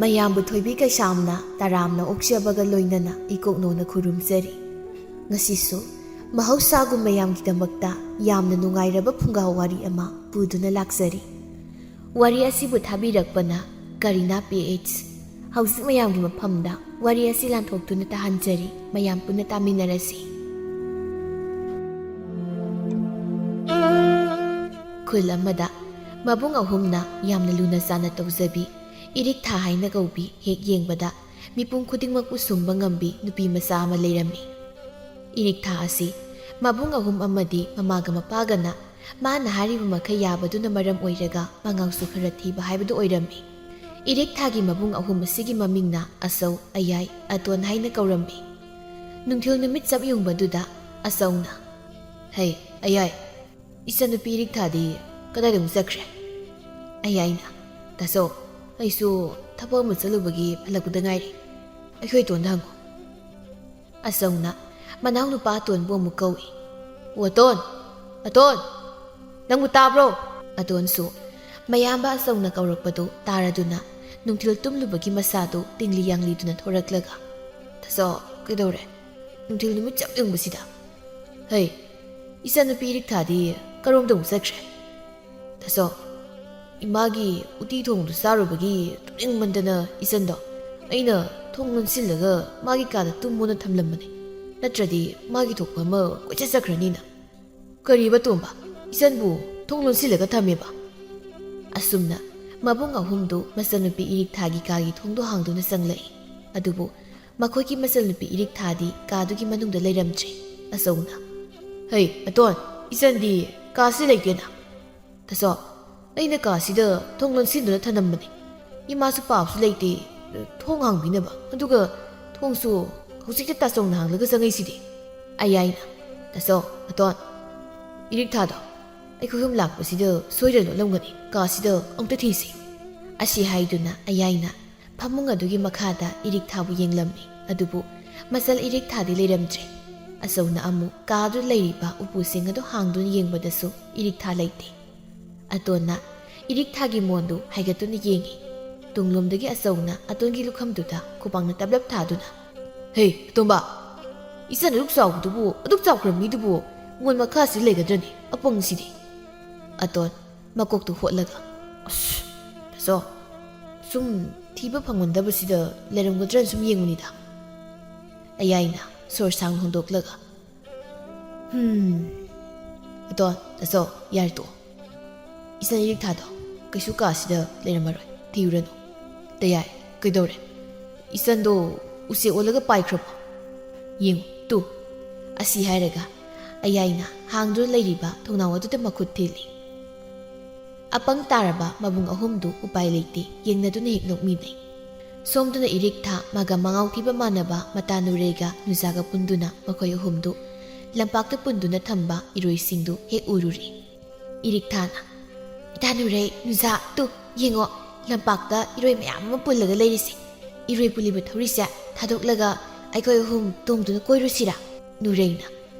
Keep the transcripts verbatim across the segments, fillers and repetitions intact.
ꯃꯌꯥꯝꯕꯨ ꯊꯣꯏꯕꯤ ꯀꯩꯁꯥꯝꯅ ꯇꯔꯥꯝꯅ ꯑꯣꯛꯆꯕꯒ ꯂꯣꯏꯅꯅ ꯏꯀꯣꯛꯅꯧꯅ ꯈꯨꯔꯨꯝꯖꯔꯤ꯫ ꯉꯁꯤꯁꯨ ꯃꯍꯧꯁꯥꯒꯨꯝ ꯃꯌꯥꯝꯒꯤꯗꯃꯛꯇ ꯌꯥꯝꯅ ꯅꯨꯡꯉꯥꯏꯔꯕ ꯐꯨꯡꯒꯥ ꯋꯥꯔꯤ ꯑꯃ ꯄꯨꯗꯨꯅ ꯂꯥꯛꯆꯔꯤ꯫ ꯋꯥꯔꯤ ꯑꯁꯤꯕꯨ ꯊꯥꯕꯤꯔꯛꯄꯅ ꯀꯔꯤꯅꯥ ꯄꯤ ꯑꯩꯆ꯫ ꯍꯧꯖꯤꯛ ꯃꯌꯥꯝꯒꯤ ꯃꯐꯝꯗ ꯋꯥꯔꯤ ꯑꯁꯤ ꯂꯥꯟꯊꯣꯛꯇꯨꯅ ꯇꯥꯍꯟꯖꯔꯤ꯫ ꯃꯌꯥꯝ ꯄꯨꯟꯅ ꯇꯥꯃꯤꯟꯅꯔꯁꯤ꯫ ꯈꯨꯜ ꯑꯃꯗ ꯃꯕꯨꯡ ꯑꯍꯨꯝꯅ ꯌꯥꯝꯅ ꯂꯨꯅ ꯆꯥꯅ ꯇꯧꯖꯕꯤ ꯏꯔꯤꯛ ꯊꯥ ꯍꯥꯏꯅ ꯀꯧꯕꯤ ꯍꯦꯛ ꯌꯦꯡꯕꯗ ꯃꯤꯄꯨꯝ ꯈꯨꯗꯤꯡꯃꯛꯄꯨ ꯁꯨꯝꯕ ꯉꯝꯕꯤ ꯅꯨꯄꯤ ꯃꯆꯥ ꯑꯃ ꯂꯩꯔꯝꯃꯤ꯫ ꯏꯔꯤꯛ ꯊꯥ ꯑꯁꯤ ꯃꯕꯨꯡ ꯑꯍꯨꯝ ꯑꯃꯗꯤ ꯃꯃꯥꯒ ꯃꯄꯥꯒꯅ ꯃꯥꯅ ꯍꯥꯏꯔꯤꯕ ꯃꯈꯩ ꯌꯥꯕꯗꯨꯅ ꯃꯔꯝ ꯑꯣꯏꯔꯒ ꯃꯉꯥꯎꯁꯨ ꯈꯔ ꯊꯤꯕ ꯍꯥꯏꯕꯗꯨ ꯑꯣꯏꯔꯝꯃꯤ꯫ ꯏꯔꯤꯛ ꯊꯥꯒꯤ ꯃꯕꯨꯡ ꯑꯍꯨꯝ ꯑꯁꯤꯒꯤ ꯃꯃꯤꯡꯅ ꯑꯆꯧ, ꯑꯌꯥꯏ, ꯑꯇꯣꯟ ꯍꯥꯏꯅ ꯀꯧꯔꯝꯃꯤ꯫ ꯅꯨꯡꯊꯤꯜ ꯅꯨꯃꯤꯠ ꯆꯞ ꯌꯨꯡꯕꯗꯨꯗ ꯑꯆꯧꯅ, "ꯍꯩ, ꯑꯌꯥꯏ, ꯏꯆꯟꯅꯨꯄꯤ ꯏꯔꯤꯛ ꯊꯥꯗꯤ ꯀꯗꯥꯏꯗ ꯑꯃꯨꯛ ꯆꯠꯈ꯭ꯔꯦ?" ꯑꯌꯥꯏꯅ, "ꯇꯥꯆꯧ, ꯑꯩꯁꯨ ꯊꯕꯛ ꯑꯃ ꯆꯠꯂꯨꯕꯒꯤ ꯍꯜꯂꯛꯄꯗ ꯉꯥꯏꯔꯤ꯫ ꯑꯩꯈꯣꯏ ꯑꯇꯣꯟꯗ ꯍꯪꯉꯨ꯫" ꯑꯆꯧꯅ ꯃꯅꯥꯎꯅꯨꯄꯥ ꯑꯇꯣꯟꯕꯨ ꯑꯃꯨꯛ ꯀꯧꯏ꯫ "ꯑꯣ ꯑꯇꯣꯟ, ꯑꯇꯣꯟ, ꯅꯪꯕꯨ ꯇꯥꯕ꯭ꯔꯣ?" ꯑꯇꯣꯟꯁꯨ ꯃꯌꯥꯝꯕ ꯑꯆꯧꯅ ꯀꯧꯔꯛꯄꯗꯨ ꯇꯥꯔꯗꯨꯅ ꯅꯨꯡꯊꯤꯜ ꯇꯨꯝꯂꯨꯕꯒꯤ ꯃꯁꯥꯗꯨ ꯇꯤꯡꯂꯤ ꯌꯥꯡꯂꯤꯗꯨꯅ ꯊꯣꯔꯛꯂꯒ, "ꯇꯥꯆꯧ, ꯀꯩꯗꯧꯔꯦ? ꯅꯨꯡꯊꯤꯜ ꯅꯨꯃꯤꯠ ꯆꯞ ꯌꯨꯡꯕꯁꯤꯗ꯫ ꯍꯩ, ꯏꯆꯟꯅꯨꯄꯤ ꯏꯔꯤꯛ ꯊꯥꯗꯤ ꯀꯔꯣꯝꯗ ꯑꯃꯨꯛ ꯆꯠꯈ꯭ꯔꯦ?" "ꯇꯥꯆꯧ, ꯏꯃꯥꯒꯤ ꯎꯇꯤ ꯊꯣꯡꯕꯗꯨ ꯆꯥꯔꯨꯕꯒꯤ ꯇꯨꯝꯅꯤꯡꯃꯟꯗꯅ ꯏꯆꯟꯗꯣ ꯑꯩꯅ ꯊꯣꯡ ꯂꯣꯟꯁꯤꯜꯂꯒ ꯃꯥꯒꯤ ꯀꯥꯗ ꯇꯨꯝꯃꯣꯅ ꯊꯝꯂꯝꯕꯅꯤ꯫ ꯅꯠꯇ꯭ꯔꯗꯤ ꯃꯥꯒꯤ ꯊꯣꯛꯄ ꯑꯃ ꯀꯣꯏꯆꯠ ꯆꯠꯈ꯭ꯔꯅꯤꯅ꯫" "ꯀꯔꯤꯕ ꯇꯣꯝꯕ? ꯏꯆꯟꯕꯨ ꯊꯣꯡ ꯂꯣꯟꯁꯤꯜꯂꯒ ꯊꯝꯃꯦꯕ?" ꯑꯁꯨꯝꯅ ꯃꯕꯨꯡ ꯑꯍꯨꯝꯗꯨ ꯃꯆꯟꯅꯨꯄꯤ ꯏꯔꯤꯛ ꯊꯥꯒꯤ ꯀꯥꯒꯤ ꯊꯣꯡꯗꯣ ꯍꯥꯡꯗꯨꯅ ꯆꯪꯂꯛꯏ꯫ ꯑꯗꯨꯕꯨ ꯃꯈꯣꯏꯒꯤ ꯃꯆꯟꯅꯨꯄꯤ ꯏꯔꯤꯛ ꯊꯥꯗꯤ ꯀꯥꯗꯨꯒꯤ ꯃꯅꯨꯡꯗ ꯂꯩꯔꯝꯗ꯭ꯔꯦ꯫ ꯑꯆꯧꯅ, "ꯍꯩ, ꯑꯇꯣꯟ, ꯏꯆꯟꯗꯤ ꯀꯥꯁꯤ ꯂꯩꯇꯦꯅ?" "ꯇꯥꯆꯧ, ꯑꯩꯅ ꯀꯥꯁꯤꯗ ꯊꯣꯡ ꯂꯣꯟꯁꯤꯟꯗꯨꯅ ꯊꯅꯝꯕꯅꯤ꯫ ꯏꯃꯥꯁꯨ ꯄꯥꯕꯁꯨ ꯂꯩꯇꯦ ꯊꯣꯡ ꯍꯥꯡꯕꯤꯅꯕ꯫ ꯑꯗꯨꯒ ꯊꯣꯡꯁꯨ ꯍꯧꯖꯤꯛꯇ ꯇꯥꯆꯧꯅ ꯍꯥꯡꯂꯒ ꯆꯪꯉꯛꯏꯁꯤꯗꯤ꯫" ꯑꯌꯥꯏꯅ, "ꯇꯥꯆꯧ, ꯑꯇꯣꯟ, ꯏꯔꯤꯛ ꯊꯥꯗꯣ ꯑꯩꯈꯣꯏ ꯑꯍꯨꯝ ꯂꯥꯛꯄꯁꯤꯗ ꯁꯣꯏꯗꯅ ꯂꯣꯠꯂꯝꯒꯅꯤ꯫ ꯀꯥꯁꯤꯗ ꯑꯃꯨꯛꯇ ꯊꯤꯁꯤ꯫" ꯑꯁꯤ ꯍꯥꯏꯗꯨꯅ ꯑꯌꯥꯏꯅ ꯐꯃꯨꯡ ꯑꯗꯨꯒꯤ ꯃꯈꯥꯗ ꯏꯔꯤꯛ ꯊꯥꯕꯨ ꯌꯦꯡꯂꯝꯃꯤ꯫ ꯑꯗꯨꯕꯨ ꯃꯆꯜ ꯏꯔꯤꯛ ꯊꯥꯗꯤ ꯂꯩꯔꯝꯗ꯭ꯔꯦ꯫ ꯑꯆꯧꯅ ꯑꯃꯨꯛ ꯀꯥꯗꯨ ꯂꯩꯔꯤꯕ ꯎꯄꯨꯁꯤꯡ ꯑꯗꯨ ꯍꯥꯡꯗꯨꯅ ꯌꯦꯡꯕꯗꯁꯨ ꯏꯔꯤꯛ ꯊꯥ ꯂꯩꯇꯦ꯫ ꯑꯇꯣꯟꯅ ꯏꯔꯤꯛ ꯊꯥꯒꯤ ꯃꯣꯟꯗꯨ ꯍꯥꯏꯒꯠꯇꯨꯅ ꯌꯦꯡꯉꯤ꯫ ꯇꯨꯡꯂꯣꯝꯗꯒꯤ ꯑꯆꯧꯅ ꯑꯇꯣꯟꯒꯤ ꯂꯨꯈꯝꯗꯨꯗ ꯈꯨꯕꯥꯛꯅ ꯇꯞꯂꯞ ꯊꯥꯗꯨꯅ, "ꯍꯦ, ꯑꯇꯣꯝꯕ! ꯏꯆꯟ ꯑꯗꯨꯛ ꯆꯥꯎꯕꯗꯨꯕꯨ, ꯑꯗꯨꯛ ꯆꯥꯎꯈ꯭ꯔꯕ ꯃꯤꯗꯨꯕꯨ ꯉꯣꯟ ꯃꯈꯥꯁꯤ ꯂꯩꯒꯗ꯭ꯔꯅꯤ? ꯑꯄꯪꯁꯤꯗꯤ!" ꯑꯇꯣꯟ ꯃꯀꯣꯛꯇꯨ ꯍꯣꯠꯂꯒ, "ꯑꯁ, ꯇꯥꯆꯧ, ꯁꯨꯝ ꯊꯤꯕ ꯐꯪꯃꯟꯗꯕꯁꯤꯗ ꯂꯩꯔꯝꯒꯗ꯭ꯔꯅ ꯁꯨꯝ ꯌꯦꯡꯕꯅꯤꯗ"꯫ ꯑꯌꯥꯏꯅ ꯁꯣꯔ ꯁꯥꯡꯅ ꯍꯣꯟꯗꯣꯛꯂꯒ, "ꯍꯝ꯫ ꯑꯗꯣ, ꯇꯥꯆꯧ, ꯌꯥꯔꯦ ꯇꯣꯛꯑꯣ꯫ ꯏꯆꯟ ꯏꯔꯤꯛ ꯊꯥꯗꯣ ꯀꯩꯁꯨ ꯀꯥꯁꯤꯗ ꯂꯩꯔꯝꯃꯔꯣꯏ꯫ ꯊꯤꯔꯨꯔꯅꯨ꯫ ꯇꯌꯥꯏ, ꯀꯩꯗꯧꯔꯦ? ꯏꯆꯟꯗꯣ ꯎꯆꯦꯛ ꯑꯣꯜꯂꯒ ꯄꯥꯏꯈ꯭ꯔꯕꯣ? ꯌꯦꯡꯉꯨ, ꯇꯨ"꯫ ꯑꯁꯤ ꯍꯥꯏꯔꯒ ꯑꯌꯥꯏꯅ ꯍꯥꯡꯗꯨꯅ ꯂꯩꯔꯤꯕ ꯊꯣꯡꯅꯥꯎ ꯑꯗꯨꯗ ꯃꯈꯨꯠ ꯊꯤꯜꯂꯤ꯫ ꯑꯄꯪ ꯇꯥꯔꯕ ꯃꯕꯨꯡ ꯑꯍꯨꯝꯗꯨ ꯎꯄꯥꯏ ꯂꯩꯇꯦ, ꯌꯦꯡꯅꯗꯨꯅ ꯍꯦꯛ ꯅꯣꯛꯃꯤꯟꯅꯩ꯫ ꯁꯣꯝꯗꯅ ꯏꯔꯤꯛ ꯊꯥ ꯃꯥꯒ ꯃꯉꯥꯎ ꯊꯤꯕ ꯃꯥꯟꯅꯕ ꯃꯇꯥ ꯅꯨꯔꯩꯒ ꯅꯨꯖꯥꯒ ꯄꯨꯟꯗꯨꯅ ꯃꯈꯣꯏ ꯑꯍꯨꯝꯗꯨ ꯂꯝꯄꯥꯛꯇ ꯄꯨꯟꯗꯨꯅ ꯊꯝꯕ ꯏꯔꯣꯏꯁꯤꯡꯗꯨ ꯍꯦꯛ ꯎꯔꯨꯔꯦ꯫ ꯏꯔꯤꯛ ꯊꯥꯅ, "ꯏꯇꯥ ꯅꯨꯔꯩ, ꯅꯨꯖꯥ, ꯇꯨ, ꯌꯦꯡꯉꯣ, ꯂꯝꯄꯥꯛꯇ ꯏꯔꯣꯏ ꯃꯌꯥꯝ ꯑꯃ ꯄꯨꯜꯂꯒ ꯂꯩꯔꯤꯁꯦ꯫ ꯏꯔꯣꯏ ꯄꯨꯜꯂꯤꯕ ꯊꯧꯔꯤꯁꯦ ꯊꯥꯗꯣꯛꯂꯒ ꯑꯩꯈꯣꯏ ꯑꯍꯨꯝ ꯇꯣꯡꯗꯨꯅ ꯀꯣꯏꯔꯨꯁꯤꯔꯥ?" ꯅꯨꯔꯩꯅ,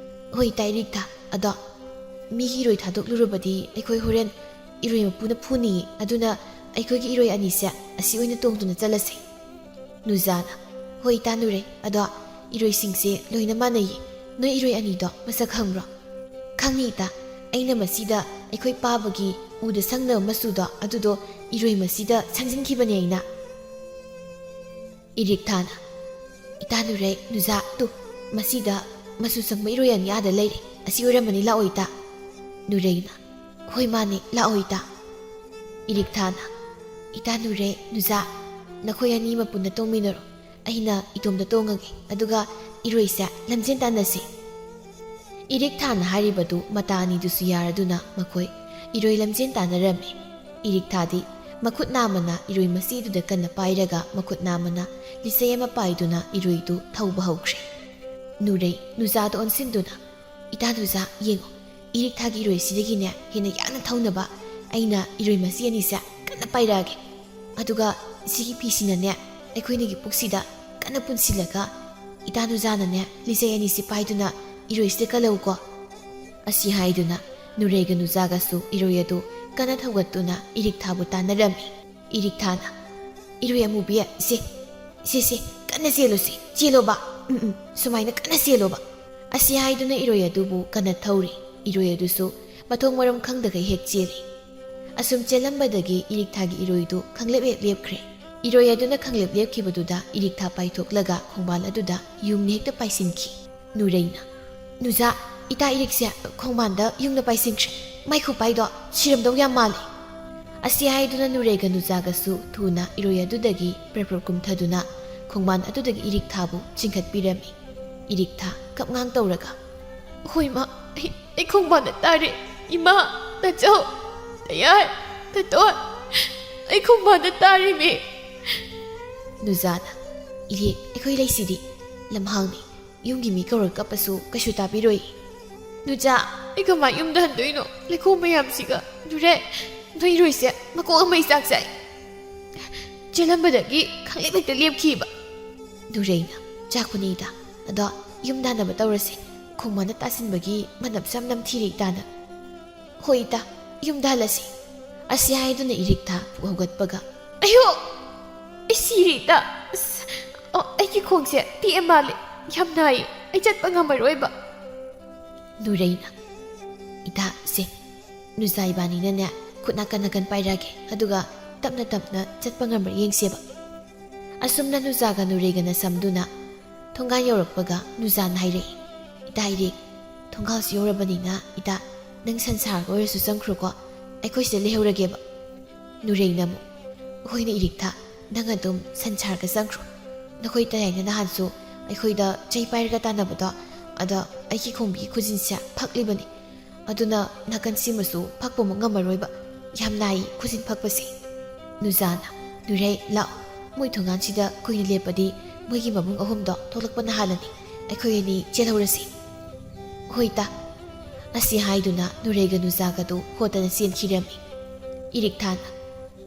"ꯍꯣꯏ, ꯏꯇꯥ ꯏꯔꯤꯛ ꯊꯥ, ꯑꯗꯣ ꯃꯤꯒꯤ ꯏꯔꯣꯏ ꯊꯥꯗꯣꯛꯂꯨꯔꯕꯗꯤ ꯑꯩꯈꯣꯏ ꯍꯣꯔꯦꯟ ꯏꯔꯣꯏ ꯃꯄꯨꯅ ꯐꯨꯅꯤꯌꯦ꯫ ꯑꯗꯨꯅ ꯑꯩꯈꯣꯏꯒꯤ ꯏꯔꯣꯏ ꯑꯅꯤꯁꯦ ꯑꯁꯤ ꯑꯣꯏꯅ ꯇꯣꯡꯗꯨꯅ ꯆꯠꯂꯁꯦ"꯫ ꯅꯨꯖꯥꯅ, "ꯍꯣꯏ, ꯏꯇꯥ ꯅꯨꯔꯩ, ꯑꯗꯣ ꯏꯔꯣꯏꯁꯤꯡꯁꯦ ꯂꯣꯏꯅ ꯃꯥꯟꯅꯩꯌꯦ꯫ ꯅꯣꯏ ꯏꯔꯣꯏ ꯑꯅꯤꯗꯣ ꯃꯁꯛ ꯈꯪꯕ꯭ꯔꯣ?" "ꯈꯪꯉꯤ, ꯏꯇꯥ꯫ ꯑꯩꯅ ꯃꯁꯤꯗ ꯑꯩꯈꯣꯏ ꯄꯥꯕꯒꯤ ꯎꯗ ꯁꯪꯅꯕ ꯃꯆꯨꯗꯣ ꯑꯗꯨꯗꯣ ꯏꯔꯣꯏ ꯃꯁꯤꯗ ꯁꯪꯖꯤꯟꯈꯤꯕꯅꯦ ꯑꯩꯅ"꯫ ꯏꯔꯤꯛ ꯊꯥꯅ, "ꯏꯇꯥ ꯅꯨꯔꯩ, ꯅꯨꯖꯥ, ꯇꯨ, ꯃꯁꯤꯗ ꯃꯆꯨ ꯁꯪꯕ ꯏꯔꯣꯏ ꯑꯅꯤ ꯑꯥꯗ ꯂꯩꯔꯦ꯫ ꯑꯁꯤ ꯑꯣꯏꯔꯝꯃꯅꯤ, ꯂꯥꯛꯑꯣ ꯏꯇꯥ"꯫ ꯅꯨꯔꯩꯅ, "ꯍꯣꯏ, ꯃꯥꯅꯦ, ꯂꯥꯛꯑꯣ ꯏꯇꯥ"꯫ ꯏꯔꯤꯛ ꯊꯥꯅ, "ꯏꯇꯥ ꯅꯨꯔꯩ, ꯅꯨꯖꯥ, ꯅꯈꯣꯏ ꯑꯅꯤꯃꯛ ꯄꯨꯟꯅ ꯇꯣꯡꯃꯤꯟꯅꯔꯣ꯫ ꯑꯩꯅ ꯏꯇꯣꯝꯗ ꯇꯣꯡꯉꯒꯦ, ꯑꯗꯨꯒ ꯏꯔꯣꯏꯁꯦ ꯂꯝꯖꯦꯟ ꯇꯥꯟꯅꯁꯤ"꯫ ꯏꯔꯤꯛ ꯊꯥꯅ ꯍꯥꯏꯔꯤꯕꯗꯨ ꯃꯇꯥ ꯑꯅꯤꯗꯨꯁꯨ ꯌꯥꯔꯗꯨꯅ ꯃꯈꯣꯏ ꯏꯔꯣꯏ ꯂꯝꯖꯦꯟ ꯇꯥꯟꯅꯔꯝꯃꯤ꯫ ꯏꯔꯤꯛ ꯊꯥꯗꯤ ꯃꯈꯨꯠ ꯅꯥꯝꯃꯅ ꯏꯔꯣꯏ ꯃꯆꯤꯗꯨꯗ ꯀꯟꯅ ꯄꯥꯏꯔꯒ ꯃꯈꯨꯠ ꯅꯥꯝꯃꯅ ꯂꯤꯆꯩ ꯑꯃ ꯄꯥꯏꯗꯨꯅ ꯏꯔꯣꯏꯗꯨ ꯊꯧꯕ ꯍꯧꯈ꯭ꯔꯦ꯫ ꯅꯨꯔꯩ ꯅꯨꯖꯥꯗ ꯑꯣꯟꯁꯤꯟꯗꯨꯅ, "ꯏꯇꯥ ꯅꯨꯖꯥ, ꯌꯦꯡꯉꯣ, ꯏꯔꯤꯛ ꯊꯥꯒꯤ ꯏꯔꯣꯏꯁꯤꯗꯒꯤꯅꯦ ꯍꯦꯟꯅ ꯌꯥꯡꯅ ꯊꯧꯅꯕ ꯑꯩꯅ ꯏꯔꯣꯏ ꯃꯆꯤ ꯑꯅꯤꯁꯦ ꯀꯟꯅ ꯄꯥꯏꯔꯛꯑꯒꯦ꯫ ꯑꯗꯨꯒ ꯁꯤꯒꯤ ꯐꯤꯁꯤꯅꯅꯦ ꯑꯩꯈꯣꯏꯅꯤꯒꯤ ꯄꯨꯛꯁꯤꯗ ꯀꯟꯅ ꯄꯨꯟꯁꯤꯜꯂꯒ ꯏꯇꯥ ꯅꯨꯖꯥꯅꯅꯦ ꯂꯤꯆꯩ ꯑꯅꯤꯁꯤ ꯄꯥꯏꯗꯨꯅ ꯏꯔꯣꯏꯁꯤꯗ ꯀꯜꯂꯧꯀꯣ"꯫ ꯑꯁꯤ ꯍꯥꯏꯗꯨꯅ ꯅꯨꯔꯩꯒ ꯅꯨꯖꯥꯒꯁꯨ ꯏꯔꯣꯏ ꯑꯗꯨ ꯀꯟꯅ ꯊꯧꯒꯠꯇꯨꯅ ꯏꯔꯤꯛ ꯊꯥꯕꯨ ꯇꯥꯟꯅꯔꯝꯃꯤ꯫ ꯏꯔꯤꯛ ꯊꯥꯅ, "ꯏꯔꯣꯏ ꯑꯃꯨꯕꯤ, ꯁꯦ, ꯁꯦ, ꯁꯦ, ꯀꯟꯅ ꯆꯦꯜꯂꯨꯁꯤ, ꯆꯦꯜꯂꯣꯕ, ꯎꯝ, ꯎꯝ, ꯁꯨꯃꯥꯏꯅ ꯀꯟꯅ ꯆꯦꯜꯂꯣꯕ"꯫ ꯑꯁꯤ ꯍꯥꯏꯗꯨꯅ ꯏꯔꯣꯏ ꯑꯗꯨꯕꯨ ꯀꯟꯅ ꯊꯧꯔꯤ꯫ ꯏꯔꯣꯏ ꯑꯗꯨꯁꯨ ꯃꯊꯣꯡ ꯃꯔꯝ ꯈꯪꯗꯈꯩ ꯍꯦꯛ ꯆꯦꯜꯂꯤ꯫ ꯑꯁꯨꯝ ꯆꯦꯜꯂꯝꯕꯗꯒꯤ ꯏꯔꯤꯛꯊꯥꯒꯤ ꯏꯔꯣꯏꯗꯨ ꯈꯪꯂꯦꯞ ꯍꯦꯛ ꯂꯦꯞꯈ꯭ꯔꯦ꯫ ꯏꯔꯣꯏ ꯑꯗꯨꯅ ꯈꯪꯂꯦꯞ ꯂꯦꯞꯈꯤꯕꯗꯨꯗ ꯏꯔꯤꯛꯊꯥ ꯄꯥꯏꯊꯣꯛꯂꯒ ꯈꯣꯡꯕꯥꯟ ꯑꯗꯨꯗ ꯌꯨꯡꯅ ꯍꯦꯛꯇ ꯄꯥꯏꯁꯤꯟꯈꯤ꯫ ꯅꯨꯔꯩꯅ, "ꯅꯨꯖꯥ, ꯏꯇꯥ ꯏꯔꯤꯛꯁꯦ ꯈꯣꯡꯕꯥꯟꯗ ꯌꯨꯡꯅ ꯄꯥꯏꯁꯤꯟꯈ꯭ꯔꯦ꯫ ꯃꯥꯏ ꯈꯨꯄꯥꯏꯗꯣ ꯁꯤꯔꯝꯗꯧ ꯌꯥꯝ ꯃꯥꯜꯂꯦ"꯫ ꯑꯁꯤ ꯍꯥꯏꯗꯨꯅ ꯅꯨꯔꯩꯒ ꯅꯨꯖꯥꯒꯁꯨ ꯊꯨꯅ ꯏꯔꯣꯏ ꯑꯗꯨꯗꯒꯤ ꯄ꯭ꯔꯞ ꯄ꯭ꯔꯞ ꯀꯨꯝꯊꯗꯨꯅ ꯈꯣꯡꯕꯥꯟ ꯑꯗꯨꯗꯒꯤ ꯏꯔꯤꯛꯊꯥꯕꯨ ꯆꯤꯡꯈꯠꯄꯤꯔꯝꯃꯤ꯫ ꯏꯔꯤꯛꯊꯥ ꯀꯞꯉꯥꯡ ꯇꯧꯔꯒ, "ꯍꯣꯏ ꯃꯥ, ꯑꯩ, ꯑꯩ ꯈꯣꯡꯕꯥꯟꯗ ꯇꯥꯔꯦ꯫ ꯏꯃꯥ, ꯇꯥꯆꯧ, ꯇꯌꯥꯏ, ꯇꯥꯇꯣꯟ, ꯑꯩ ꯈꯣꯡꯕꯥꯟꯗ ꯇꯥꯔꯦꯃꯤ"꯫ ꯅꯨꯖꯥꯅ, "ꯏꯔꯤꯛ, ꯑꯩꯈꯣꯏ ꯂꯩꯁꯤꯗꯤ, ꯂꯝꯍꯥꯡꯅꯤ, ꯌꯨꯝꯒꯤ ꯃꯤ ꯀꯧꯔ ꯀꯞꯄꯁꯨ ꯀꯩꯁꯨ ꯇꯥꯕꯤꯔꯣꯏ"꯫ "ꯅꯨꯖꯥ, ꯑꯩ ꯀꯃꯥꯏ ꯌꯨꯝꯗ ꯍꯟꯗꯣꯏꯅꯣ? ꯂꯩꯈꯣꯝ ꯃꯌꯥꯝꯁꯤꯒ꯫ ꯅꯨꯔꯩ, ꯅꯣꯏ ꯏꯔꯣꯏꯁꯦ ꯃꯀꯣꯛ ꯑꯃ ꯏꯆꯥꯛ ꯆꯥꯛꯏ꯫ ꯆꯦꯜꯂꯝꯕꯗꯒꯤ ꯈꯪꯂꯦꯞ ꯍꯦꯛꯇ ꯂꯦꯞꯈꯤꯕ"꯫ ꯅꯨꯔꯩꯅ, "ꯆꯥꯛꯄꯅꯤ ꯏꯇꯥ, ꯑꯗꯣ ꯌꯨꯝꯗ ꯍꯟꯅꯕ ꯇꯧꯔꯁꯤ꯫ ꯈꯣꯡꯕꯥꯟꯗ ꯇꯥꯁꯤꯟꯕꯒꯤ ꯃꯅꯝꯁꯨ ꯌꯥꯝ ꯅꯝꯊꯤꯔꯦ ꯏꯇꯥꯅ"꯫ "ꯍꯣꯏ ꯏꯇꯥ, ꯌꯨꯝꯗ ꯍꯜꯂꯁꯤ"꯫ ꯑꯁꯤ ꯍꯥꯏꯗꯨꯅ ꯏꯔꯤꯛꯊꯥ ꯄꯨꯛ ꯍꯧꯒꯠꯄꯒ, "ꯑꯌꯣ! ꯑꯩ ꯁꯤꯔꯦ ꯏꯇꯥ꯫ ꯑꯁ, ꯑꯣ, ꯑꯩꯒꯤ ꯈꯣꯡꯁꯦ ꯇꯦꯛꯑ ꯃꯥꯜꯂꯦ꯫ ꯌꯥꯝ ꯅꯥꯏꯌꯦ꯫ ꯑꯩ ꯆꯠꯄ ꯉꯝꯃꯔꯣꯏꯕ"꯫ ꯅꯨꯔꯩꯅ, "ꯏꯇꯥ, ꯁꯦ, ꯅꯨꯖꯥ ꯏꯕꯥꯅꯤꯅꯅꯦ, ꯈꯨꯠ ꯅꯥꯀꯟ ꯅꯥꯀꯟ ꯄꯥꯏꯔꯛꯑꯒꯦ, ꯑꯗꯨꯒ ꯇꯞꯅ ꯇꯞꯅ ꯆꯠꯄ ꯉꯝꯕ꯭ꯔꯥ ꯌꯦꯡꯁꯦꯕ"꯫ ꯑꯁꯨꯝꯅ ꯅꯨꯖꯥꯒ ꯅꯨꯔꯩꯒꯅ ꯁꯝꯗꯨꯅ ꯊꯣꯡꯒꯥꯟ ꯌꯧꯔꯛꯄꯒ ꯅꯨꯖꯥꯅ ꯍꯥꯏꯔꯛꯏ, "ꯏꯇꯥ ꯏꯔꯤꯛ, ꯊꯣꯡꯒꯥꯜꯁꯨ ꯌꯧꯔꯕꯅꯤꯅ ꯏꯇꯥ, ꯅꯪ ꯁꯟ ꯁꯥꯔꯒ ꯑꯣꯏꯔꯁꯨ ꯆꯪꯈ꯭ꯔꯣꯀꯣ, ꯑꯩꯈꯣꯏ ꯁꯤꯗ ꯂꯩꯍꯧꯔꯒꯦꯕ"꯫ ꯅꯨꯔꯩꯅ ꯑꯃꯨꯛ, "ꯍꯣꯏꯅꯦ ꯏꯔꯤꯛꯊꯥ, ꯅꯪ ꯑꯗꯨꯝ ꯁꯟ ꯁꯥꯔꯒ ꯆꯪꯈ꯭ꯔꯣ꯫ ꯅꯈꯣꯏ ꯇꯌꯥꯏꯅ ꯅꯍꯥꯟꯁꯨ ꯑꯩꯈꯣꯏꯗ ꯆꯩ ꯄꯥꯏꯔꯒ ꯇꯥꯟꯅꯕꯗꯣ, ꯑꯗ ꯑꯩꯒꯤ ꯈꯣꯡꯕꯤꯒꯤ ꯈꯨꯖꯤꯟꯁꯦ ꯐꯛꯂꯤꯕꯅꯤ꯫ ꯑꯗꯨꯅ ꯅꯥꯀꯟ ꯁꯤꯃꯁꯨ ꯐꯛꯄꯃꯨꯛ ꯉꯝꯃꯔꯣꯏꯕ꯫ ꯌꯥꯝ ꯅꯥꯏ ꯈꯨꯖꯤꯟ ꯐꯛꯄꯁꯦ"꯫ ꯅꯨꯖꯥꯅ, "ꯅꯨꯔꯩ, ꯂꯥꯛꯑꯣ꯫ ꯃꯣꯏ ꯊꯣꯡꯒꯥꯟꯁꯤꯗ ꯀꯨꯏꯅ ꯂꯦꯞꯄꯗꯤ ꯃꯣꯏꯒꯤ ꯃꯕꯨꯡ ꯑꯍꯨꯝꯗꯣ ꯊꯣꯛꯂꯛꯄꯅ ꯍꯥꯜꯂꯅꯤ꯫ ꯑꯩꯈꯣꯏ ꯑꯅꯤ ꯆꯦꯜꯍꯧꯔꯁꯤ"꯫ "ꯍꯣꯏ ꯏꯇꯥ"꯫ ꯑꯁꯤ ꯍꯥꯏꯗꯨꯅ ꯅꯨꯔꯩꯒ ꯅꯨꯖꯥꯒꯗꯨ ꯍꯣꯠꯇꯅ ꯆꯦꯟꯈꯤꯔꯝꯃꯤ꯫ ꯏꯔꯤꯛꯊꯥꯅ,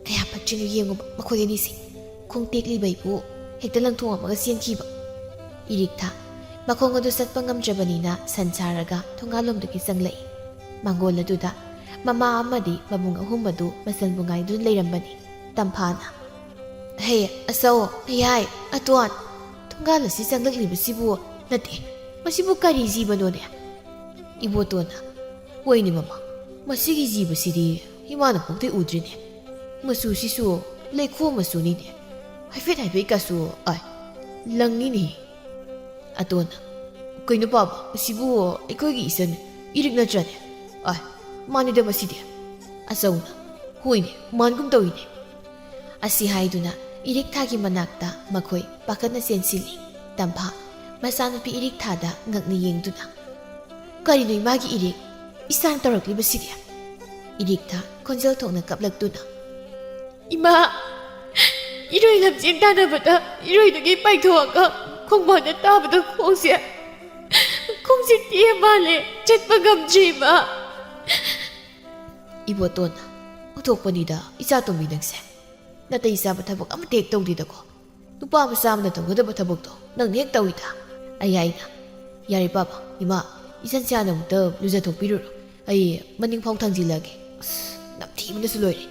"ꯀꯌꯥ ꯐꯠꯇ꯭ꯔꯤꯅꯣ ꯌꯦꯡꯉꯨꯕ ꯃꯈꯣꯏ ꯑꯅꯤꯁꯦ꯫ ꯈꯣꯡ ꯇꯦꯛꯂꯤꯕꯩꯕꯨ ꯍꯦꯛꯇ ꯂꯪꯊꯣꯛꯑꯝꯃꯒ ꯆꯦꯟꯈꯤꯕ"꯫ ꯏꯔꯤꯛꯊꯥ ꯃꯈꯣꯡ ꯑꯗꯨ ꯆꯠꯄ ꯉꯝꯗ꯭ꯔꯕꯅꯤꯅ ꯁꯟ ꯁꯥꯔꯒ ꯊꯣꯡꯒꯥꯜꯂꯣꯝꯗꯒꯤ ꯆꯪꯂꯛꯏ꯫ ꯃꯥꯡꯒꯣꯜ ꯑꯗꯨꯗ ꯃꯃꯥ ꯑꯃꯗꯤ ꯃꯕꯨꯡ ꯑꯍꯨꯝ ꯑꯗꯨ ꯃꯆꯜꯕꯨ ꯉꯥꯏꯗꯨꯅ ꯂꯩꯔꯝꯕꯅꯤ꯫ ꯇꯝꯐꯥꯅ, "ꯍꯦ, ꯑꯆꯧ, ꯃꯌꯥꯏ, ꯑꯇꯣꯟ, ꯊꯣꯡꯒꯥꯜ ꯑꯁꯤ ꯆꯪꯂꯛꯂꯤꯕꯁꯤꯕꯨ ꯅꯠꯇꯦ, ꯃꯁꯤꯕꯨ ꯀꯔꯤ ꯖꯤꯕꯅꯣꯅꯦ?" ꯏꯕꯣꯇꯣꯟꯅ, "ꯍꯣꯏꯅꯦ ꯃꯃꯥ, ꯃꯁꯤꯒꯤ ꯖꯤꯕꯁꯤꯗꯤ ꯏꯃꯥꯅ ꯄꯣꯛꯇꯩ ꯎꯗ꯭ꯔꯤꯅꯦ꯫ ꯃꯆꯨꯁꯤꯁꯨ ꯂꯩꯈꯣꯝ ꯃꯆꯨꯅꯤꯅꯦ꯫ ꯍꯥꯏꯐꯦꯠ ꯍꯥꯏꯐꯦꯠꯀꯁꯨ, ꯑꯥꯏ, ꯂꯪꯉꯤꯅꯦ꯫" ꯑꯇꯣꯟꯅ, "ꯀꯩꯅꯣ ꯄꯥꯕ, ꯑꯁꯤꯕꯨ ꯑꯩꯈꯣꯏꯒꯤ ꯏꯆꯟ ꯏꯔꯤꯛ ꯅꯠꯇ꯭ꯔꯅꯦ? ꯑꯥꯏ, ꯃꯥꯅꯤꯗ ꯃꯁꯤꯗꯤ꯫" ꯑꯆꯧꯅ, "ꯍꯣꯏꯅꯦ, ꯃꯥꯟꯒꯨꯝ ꯇꯧꯏꯅꯦ꯫" ꯑꯁꯤ ꯍꯥꯏꯗꯨꯅ ꯏꯔꯤꯛꯊꯥꯒꯤ ꯃꯅꯥꯛꯇ ꯃꯈꯣꯏ ꯄꯥꯈꯠꯅ ꯆꯦꯟꯁꯤꯜꯂꯤ꯫ ꯇꯝꯐꯥ ꯃꯆꯥꯅꯨꯄꯤ ꯏꯔꯤꯛꯊꯥꯗ ꯉꯛꯅ ꯌꯦꯡꯗꯨꯅ, "ꯀꯔꯤꯅꯣ ꯏꯃꯥꯒꯤ ꯏꯔꯤꯛ? ꯏꯆꯥꯅ ꯇꯧꯔꯛꯂꯤꯕꯁꯤꯗꯤ?" ꯏꯔꯤꯛꯊꯥ ꯈꯣꯟꯖꯦꯜ ꯊꯣꯛꯅ ꯀꯞꯂꯛꯇꯨꯅ, "ꯏꯃꯥ, ꯏꯔꯣꯏ ꯂꯝꯖꯦꯟ ꯇꯥꯟꯅꯕꯗ ꯏꯔꯣꯏꯗꯒꯤ ꯄꯥꯏꯊꯣꯛꯑꯒ ꯈꯣꯡꯕꯥꯟꯗ ꯇꯥꯕꯗ ꯈꯣꯡꯁꯦ, ꯈꯣꯡꯁꯦ ꯇꯦꯛꯑ ꯃꯥꯜꯂꯦ, ꯆꯠꯄ ꯉꯝꯗ꯭ꯔꯦ ꯏꯃꯥ꯫" ꯏꯕꯣꯇꯣꯟꯅ, "ꯎꯊꯣꯛꯄꯅꯤꯗ ꯏꯆꯥ ꯇꯣꯝꯕꯤ ꯅꯪꯁꯦ꯫ ꯅꯥꯇꯩ ꯆꯥꯕ ꯊꯕꯛ ꯑꯃꯠꯇ ꯍꯦꯛ ꯇꯧꯗꯦꯗꯀꯣ꯫ ꯅꯨꯄꯥ ꯃꯆꯥ ꯑꯃꯅ ꯇꯧꯒꯗꯕ ꯊꯕꯛꯇꯣ ꯅꯪꯅ ꯍꯦꯛ ꯇꯧꯏꯗ꯫" ꯑꯌꯥꯏꯅ, "ꯌꯥꯔꯦ ꯄꯥꯕ, ꯏꯃꯥ, ꯏꯆꯟꯁꯦ ꯍꯥꯟꯅ ꯑꯃꯨꯛꯇ ꯂꯨꯖꯊꯣꯛꯄꯤꯔꯨꯔꯣ꯫ ꯑꯩ ꯃꯅꯤꯡ ꯐꯥꯎ ꯊꯥꯡꯖꯤꯜꯂꯛꯑꯒꯦ꯫ ꯑꯁ, ꯅꯝꯊꯤꯕꯅꯁꯨ ꯂꯣꯏꯔꯦ꯫"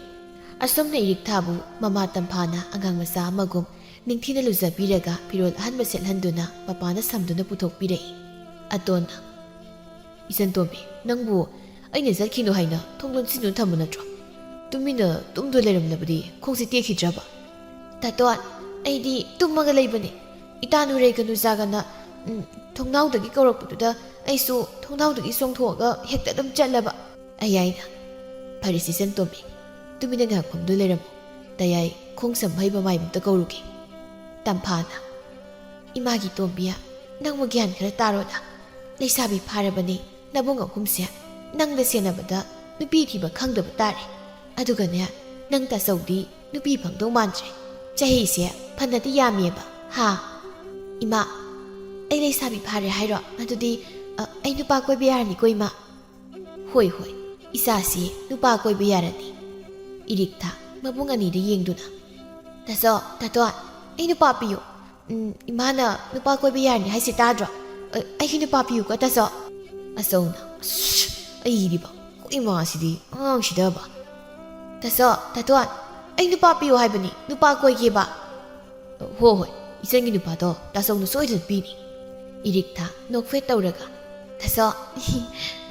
ꯑꯁꯨꯝꯅ ꯏꯔꯤꯛꯊꯥꯕꯨ ꯃꯃꯥ ꯇꯝꯐꯥꯅ ꯑꯉꯥꯡ ꯃꯆꯥ ꯑꯃꯒꯨꯝ ꯅꯤꯡꯊꯤꯅ ꯂꯨꯖꯕꯤꯔꯒ ꯐꯤꯔꯣꯜ ꯑꯍꯟꯕ ꯁꯦꯠꯍꯟꯗꯨꯅ ꯃꯄꯥꯅ ꯁꯝꯗꯨꯅ ꯄꯨꯊꯣꯛꯄꯤꯔꯛꯏ꯫ ꯑꯇꯣꯟꯅ, "ꯏꯆꯟ ꯇꯣꯝꯕꯤ, ꯅꯪꯕꯨ ꯑꯩꯅ ꯆꯠꯈꯤꯅꯨ ꯍꯥꯏꯅ ꯊꯣꯡ ꯂꯣꯟꯁꯤꯟꯗꯨꯅ ꯊꯝꯕ ꯅꯠꯇ꯭ꯔꯣ? ꯇꯨꯃꯤꯟꯅ ꯇꯨꯝꯗꯨ ꯂꯩꯔꯝꯂꯕꯗꯤ ꯈꯣꯡꯁꯦ ꯇꯦꯛꯈꯤꯗ꯭ꯔꯕ?" "ꯇꯥꯇꯣꯟ, ꯑꯩꯗꯤ ꯇꯨꯝꯃꯒ ꯂꯩꯕꯅꯦ꯫ ꯏꯇꯥ ꯅꯨꯔꯩꯒ ꯅꯨꯖꯥꯒꯅ, ꯎꯝ, ꯊꯣꯡꯅꯥꯎꯗꯒꯤ ꯀꯧꯔꯛꯄꯗꯨꯗ ꯑꯩꯁꯨ ꯊꯣꯡꯅꯥꯎꯗꯒꯤ ꯆꯣꯡꯊꯣꯛꯑꯒ ꯍꯦꯛꯇ ꯑꯗꯨꯝ ꯆꯠꯂꯕ꯫" ꯑꯌꯥꯏꯅ, "ꯐꯔꯦꯁꯦ ꯏꯆꯟ ꯇꯣꯝꯕꯤ, ꯇꯨꯃꯤꯟꯅ ꯉꯥꯏꯍꯥꯛ ꯐꯝꯗꯨ ꯂꯩꯔꯝꯃꯨ꯫ ꯇꯌꯥꯏ ꯈꯣꯡ ꯁꯝ ꯍꯩꯕ ꯃꯥꯏꯕꯝꯇ ꯀꯧꯔꯨꯒꯦ꯫" ꯇꯝꯐꯥꯅ, "ꯏꯃꯥꯒꯤ ꯇꯣꯝꯕꯤ, ꯅꯪꯕꯨ ꯒ꯭ꯌꯥꯟ ꯈꯔ ꯇꯥꯔꯣꯗ꯫ ꯂꯩꯁꯥꯕꯤ ꯐꯥꯔꯕꯅꯤ, ꯅꯕꯨꯡ ꯑꯍꯨꯝꯁꯦ ꯅꯪꯗ ꯁꯦꯟꯅꯕꯗ ꯅꯨꯄꯤ ꯊꯤꯕ ꯈꯪꯗꯕ ꯇꯥꯔꯦ꯫ ꯑꯗꯨꯒꯅꯦ, ꯅꯪ ꯇꯥꯆꯧꯗꯤ ꯅꯨꯄꯤ ꯐꯪꯗꯧ ꯃꯥꯟꯗ꯭ꯔꯦ꯫ ꯆꯍꯤꯁꯦ ꯐꯅꯗꯤ ꯌꯥꯝꯃꯤꯑꯕ, ꯍꯥ?" "ꯏꯃꯥ, ꯑꯩ ꯂꯩꯁꯥꯕꯤ ꯐꯥꯔꯦ ꯍꯥꯏꯔꯣ? ꯑꯗꯨꯗꯤ, ꯑ, ꯑꯩ ꯅꯨꯄꯥ ꯀꯣꯏꯕ ꯌꯥꯔꯅꯤꯀꯣ, ꯏꯃꯥ?" "ꯍꯣꯏ, ꯍꯣꯏ, ꯏꯆꯥꯁꯤ ꯅꯨꯄꯥ ꯀꯣꯏꯕ ꯌꯥꯔꯅꯤ꯫" ꯏꯔꯤꯛꯊꯥ ꯃꯕꯨꯡ ꯑꯅꯤꯗ ꯌꯦꯡꯗꯨꯅ, "ꯇꯥꯆꯧ, ꯇꯥꯇꯣꯟ, ꯑꯩ ꯅꯨꯄꯥ ꯄꯤꯌꯨ꯫ ꯎꯝ, ꯏꯃꯥꯅ ꯅꯨꯄꯥ ꯀꯣꯏꯕ ꯌꯥꯔꯅꯤ ꯍꯥꯏꯁꯤ ꯇꯥꯗ꯭ꯔꯣ? ꯑ, ꯑꯩꯒꯤ ꯅꯨꯄꯥ ꯄꯤꯌꯨꯀꯣ, ꯇꯥꯆꯧ꯫" ꯑꯆꯧꯅ, "ꯑꯁ, ꯑꯩꯗꯤꯕ, ꯑꯩꯈꯣꯏ ꯏꯃꯥꯁꯤꯗꯤ ꯑꯉꯥꯡꯁꯤꯗꯕ꯫" "ꯇꯥꯆꯧ, ꯇꯥꯇꯣꯟ, "ꯑꯩ ꯅꯨꯄꯥ ꯄꯤꯌꯨ ꯍꯥꯏꯕꯅꯤ, ꯅꯨꯄꯥ ꯀꯣꯏꯒꯦꯕ?" "ꯍꯣ ꯍꯣꯏ, ꯏꯆꯟꯒꯤ ꯅꯨꯄꯥꯗꯣ ꯇꯥꯆꯧꯅ ꯁꯣꯏꯗꯅ ꯄꯤꯅꯤ꯫" ꯏꯔꯤꯛꯊ ꯅꯣꯛꯐꯦꯠ ꯇꯧꯔꯒ, "ꯇꯥꯆꯧ,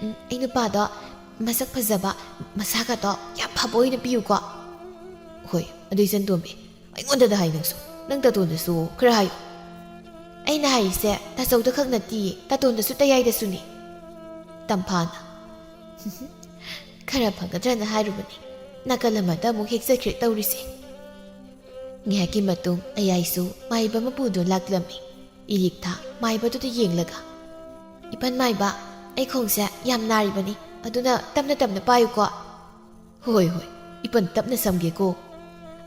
ꯎꯝ, ꯑꯩ ꯅꯨꯄꯥꯗꯣ ꯃꯁꯛ ꯐꯖꯕ, ꯃꯁꯥꯒꯗꯣ ꯌꯥꯝ ꯐꯕ ꯑꯣꯏꯅ ꯄꯤꯌꯨꯀꯣ꯫" "ꯍꯣꯏ, ꯑꯗꯨ ꯏꯆꯟ ꯇꯣꯝꯕꯤ, ꯑꯩꯉꯣꯟꯗꯗ ꯍꯥꯏ ꯅꯪꯁꯨ, ꯅꯪ ꯇꯥꯇꯣꯟꯗꯁꯨ ꯈꯔ ꯍꯥꯏꯌꯨ꯫" "ꯑꯩꯅ ꯍꯥꯏꯔꯤꯁꯦ ꯇꯥꯆꯧꯗ ꯈꯛ ꯅꯠꯇꯤꯌꯦ, ꯇꯥꯇꯣꯟꯗꯁꯨ ꯇꯌꯥꯏꯗꯁꯨꯅꯤ꯫" ꯇꯝꯐꯥꯅ, "ꯈꯔ ꯐꯒꯗ꯭ꯔꯅ ꯍꯥꯏꯔꯨꯕꯅꯤ, ꯅꯥꯀꯜ ꯑꯃꯗ ꯑꯃꯨꯛ ꯍꯦꯛ ꯆꯠꯈ꯭ꯔꯦ ꯇꯧꯔꯤꯁꯦ꯫" ꯉꯥꯏꯍꯥꯛꯀꯤ ꯃꯇꯨꯡ ꯑꯌꯥꯏꯁꯨ ꯃꯥꯏꯕ ꯃꯄꯨꯗꯨ ꯂꯥꯛꯂꯝꯃꯤ꯫ ꯏꯔꯤꯛꯊ ꯃꯥꯏꯕꯗꯨꯗ ꯌꯦꯡꯂꯒ, "ꯏꯄꯟ ꯃꯥꯏꯕ, ꯑꯩ ꯈꯣꯡꯁꯦ ꯌꯥꯝ ꯅꯥꯔꯤꯕꯅꯤ, ꯑꯗꯨꯅ ꯇꯞꯅ ꯇꯞꯅ ꯄꯥꯏꯌꯨꯀꯣ꯫" "ꯍꯣꯏ ꯍꯣꯏ, ꯏꯄꯟ ꯇꯞꯅ ꯁꯝꯒꯦꯀꯣ꯫"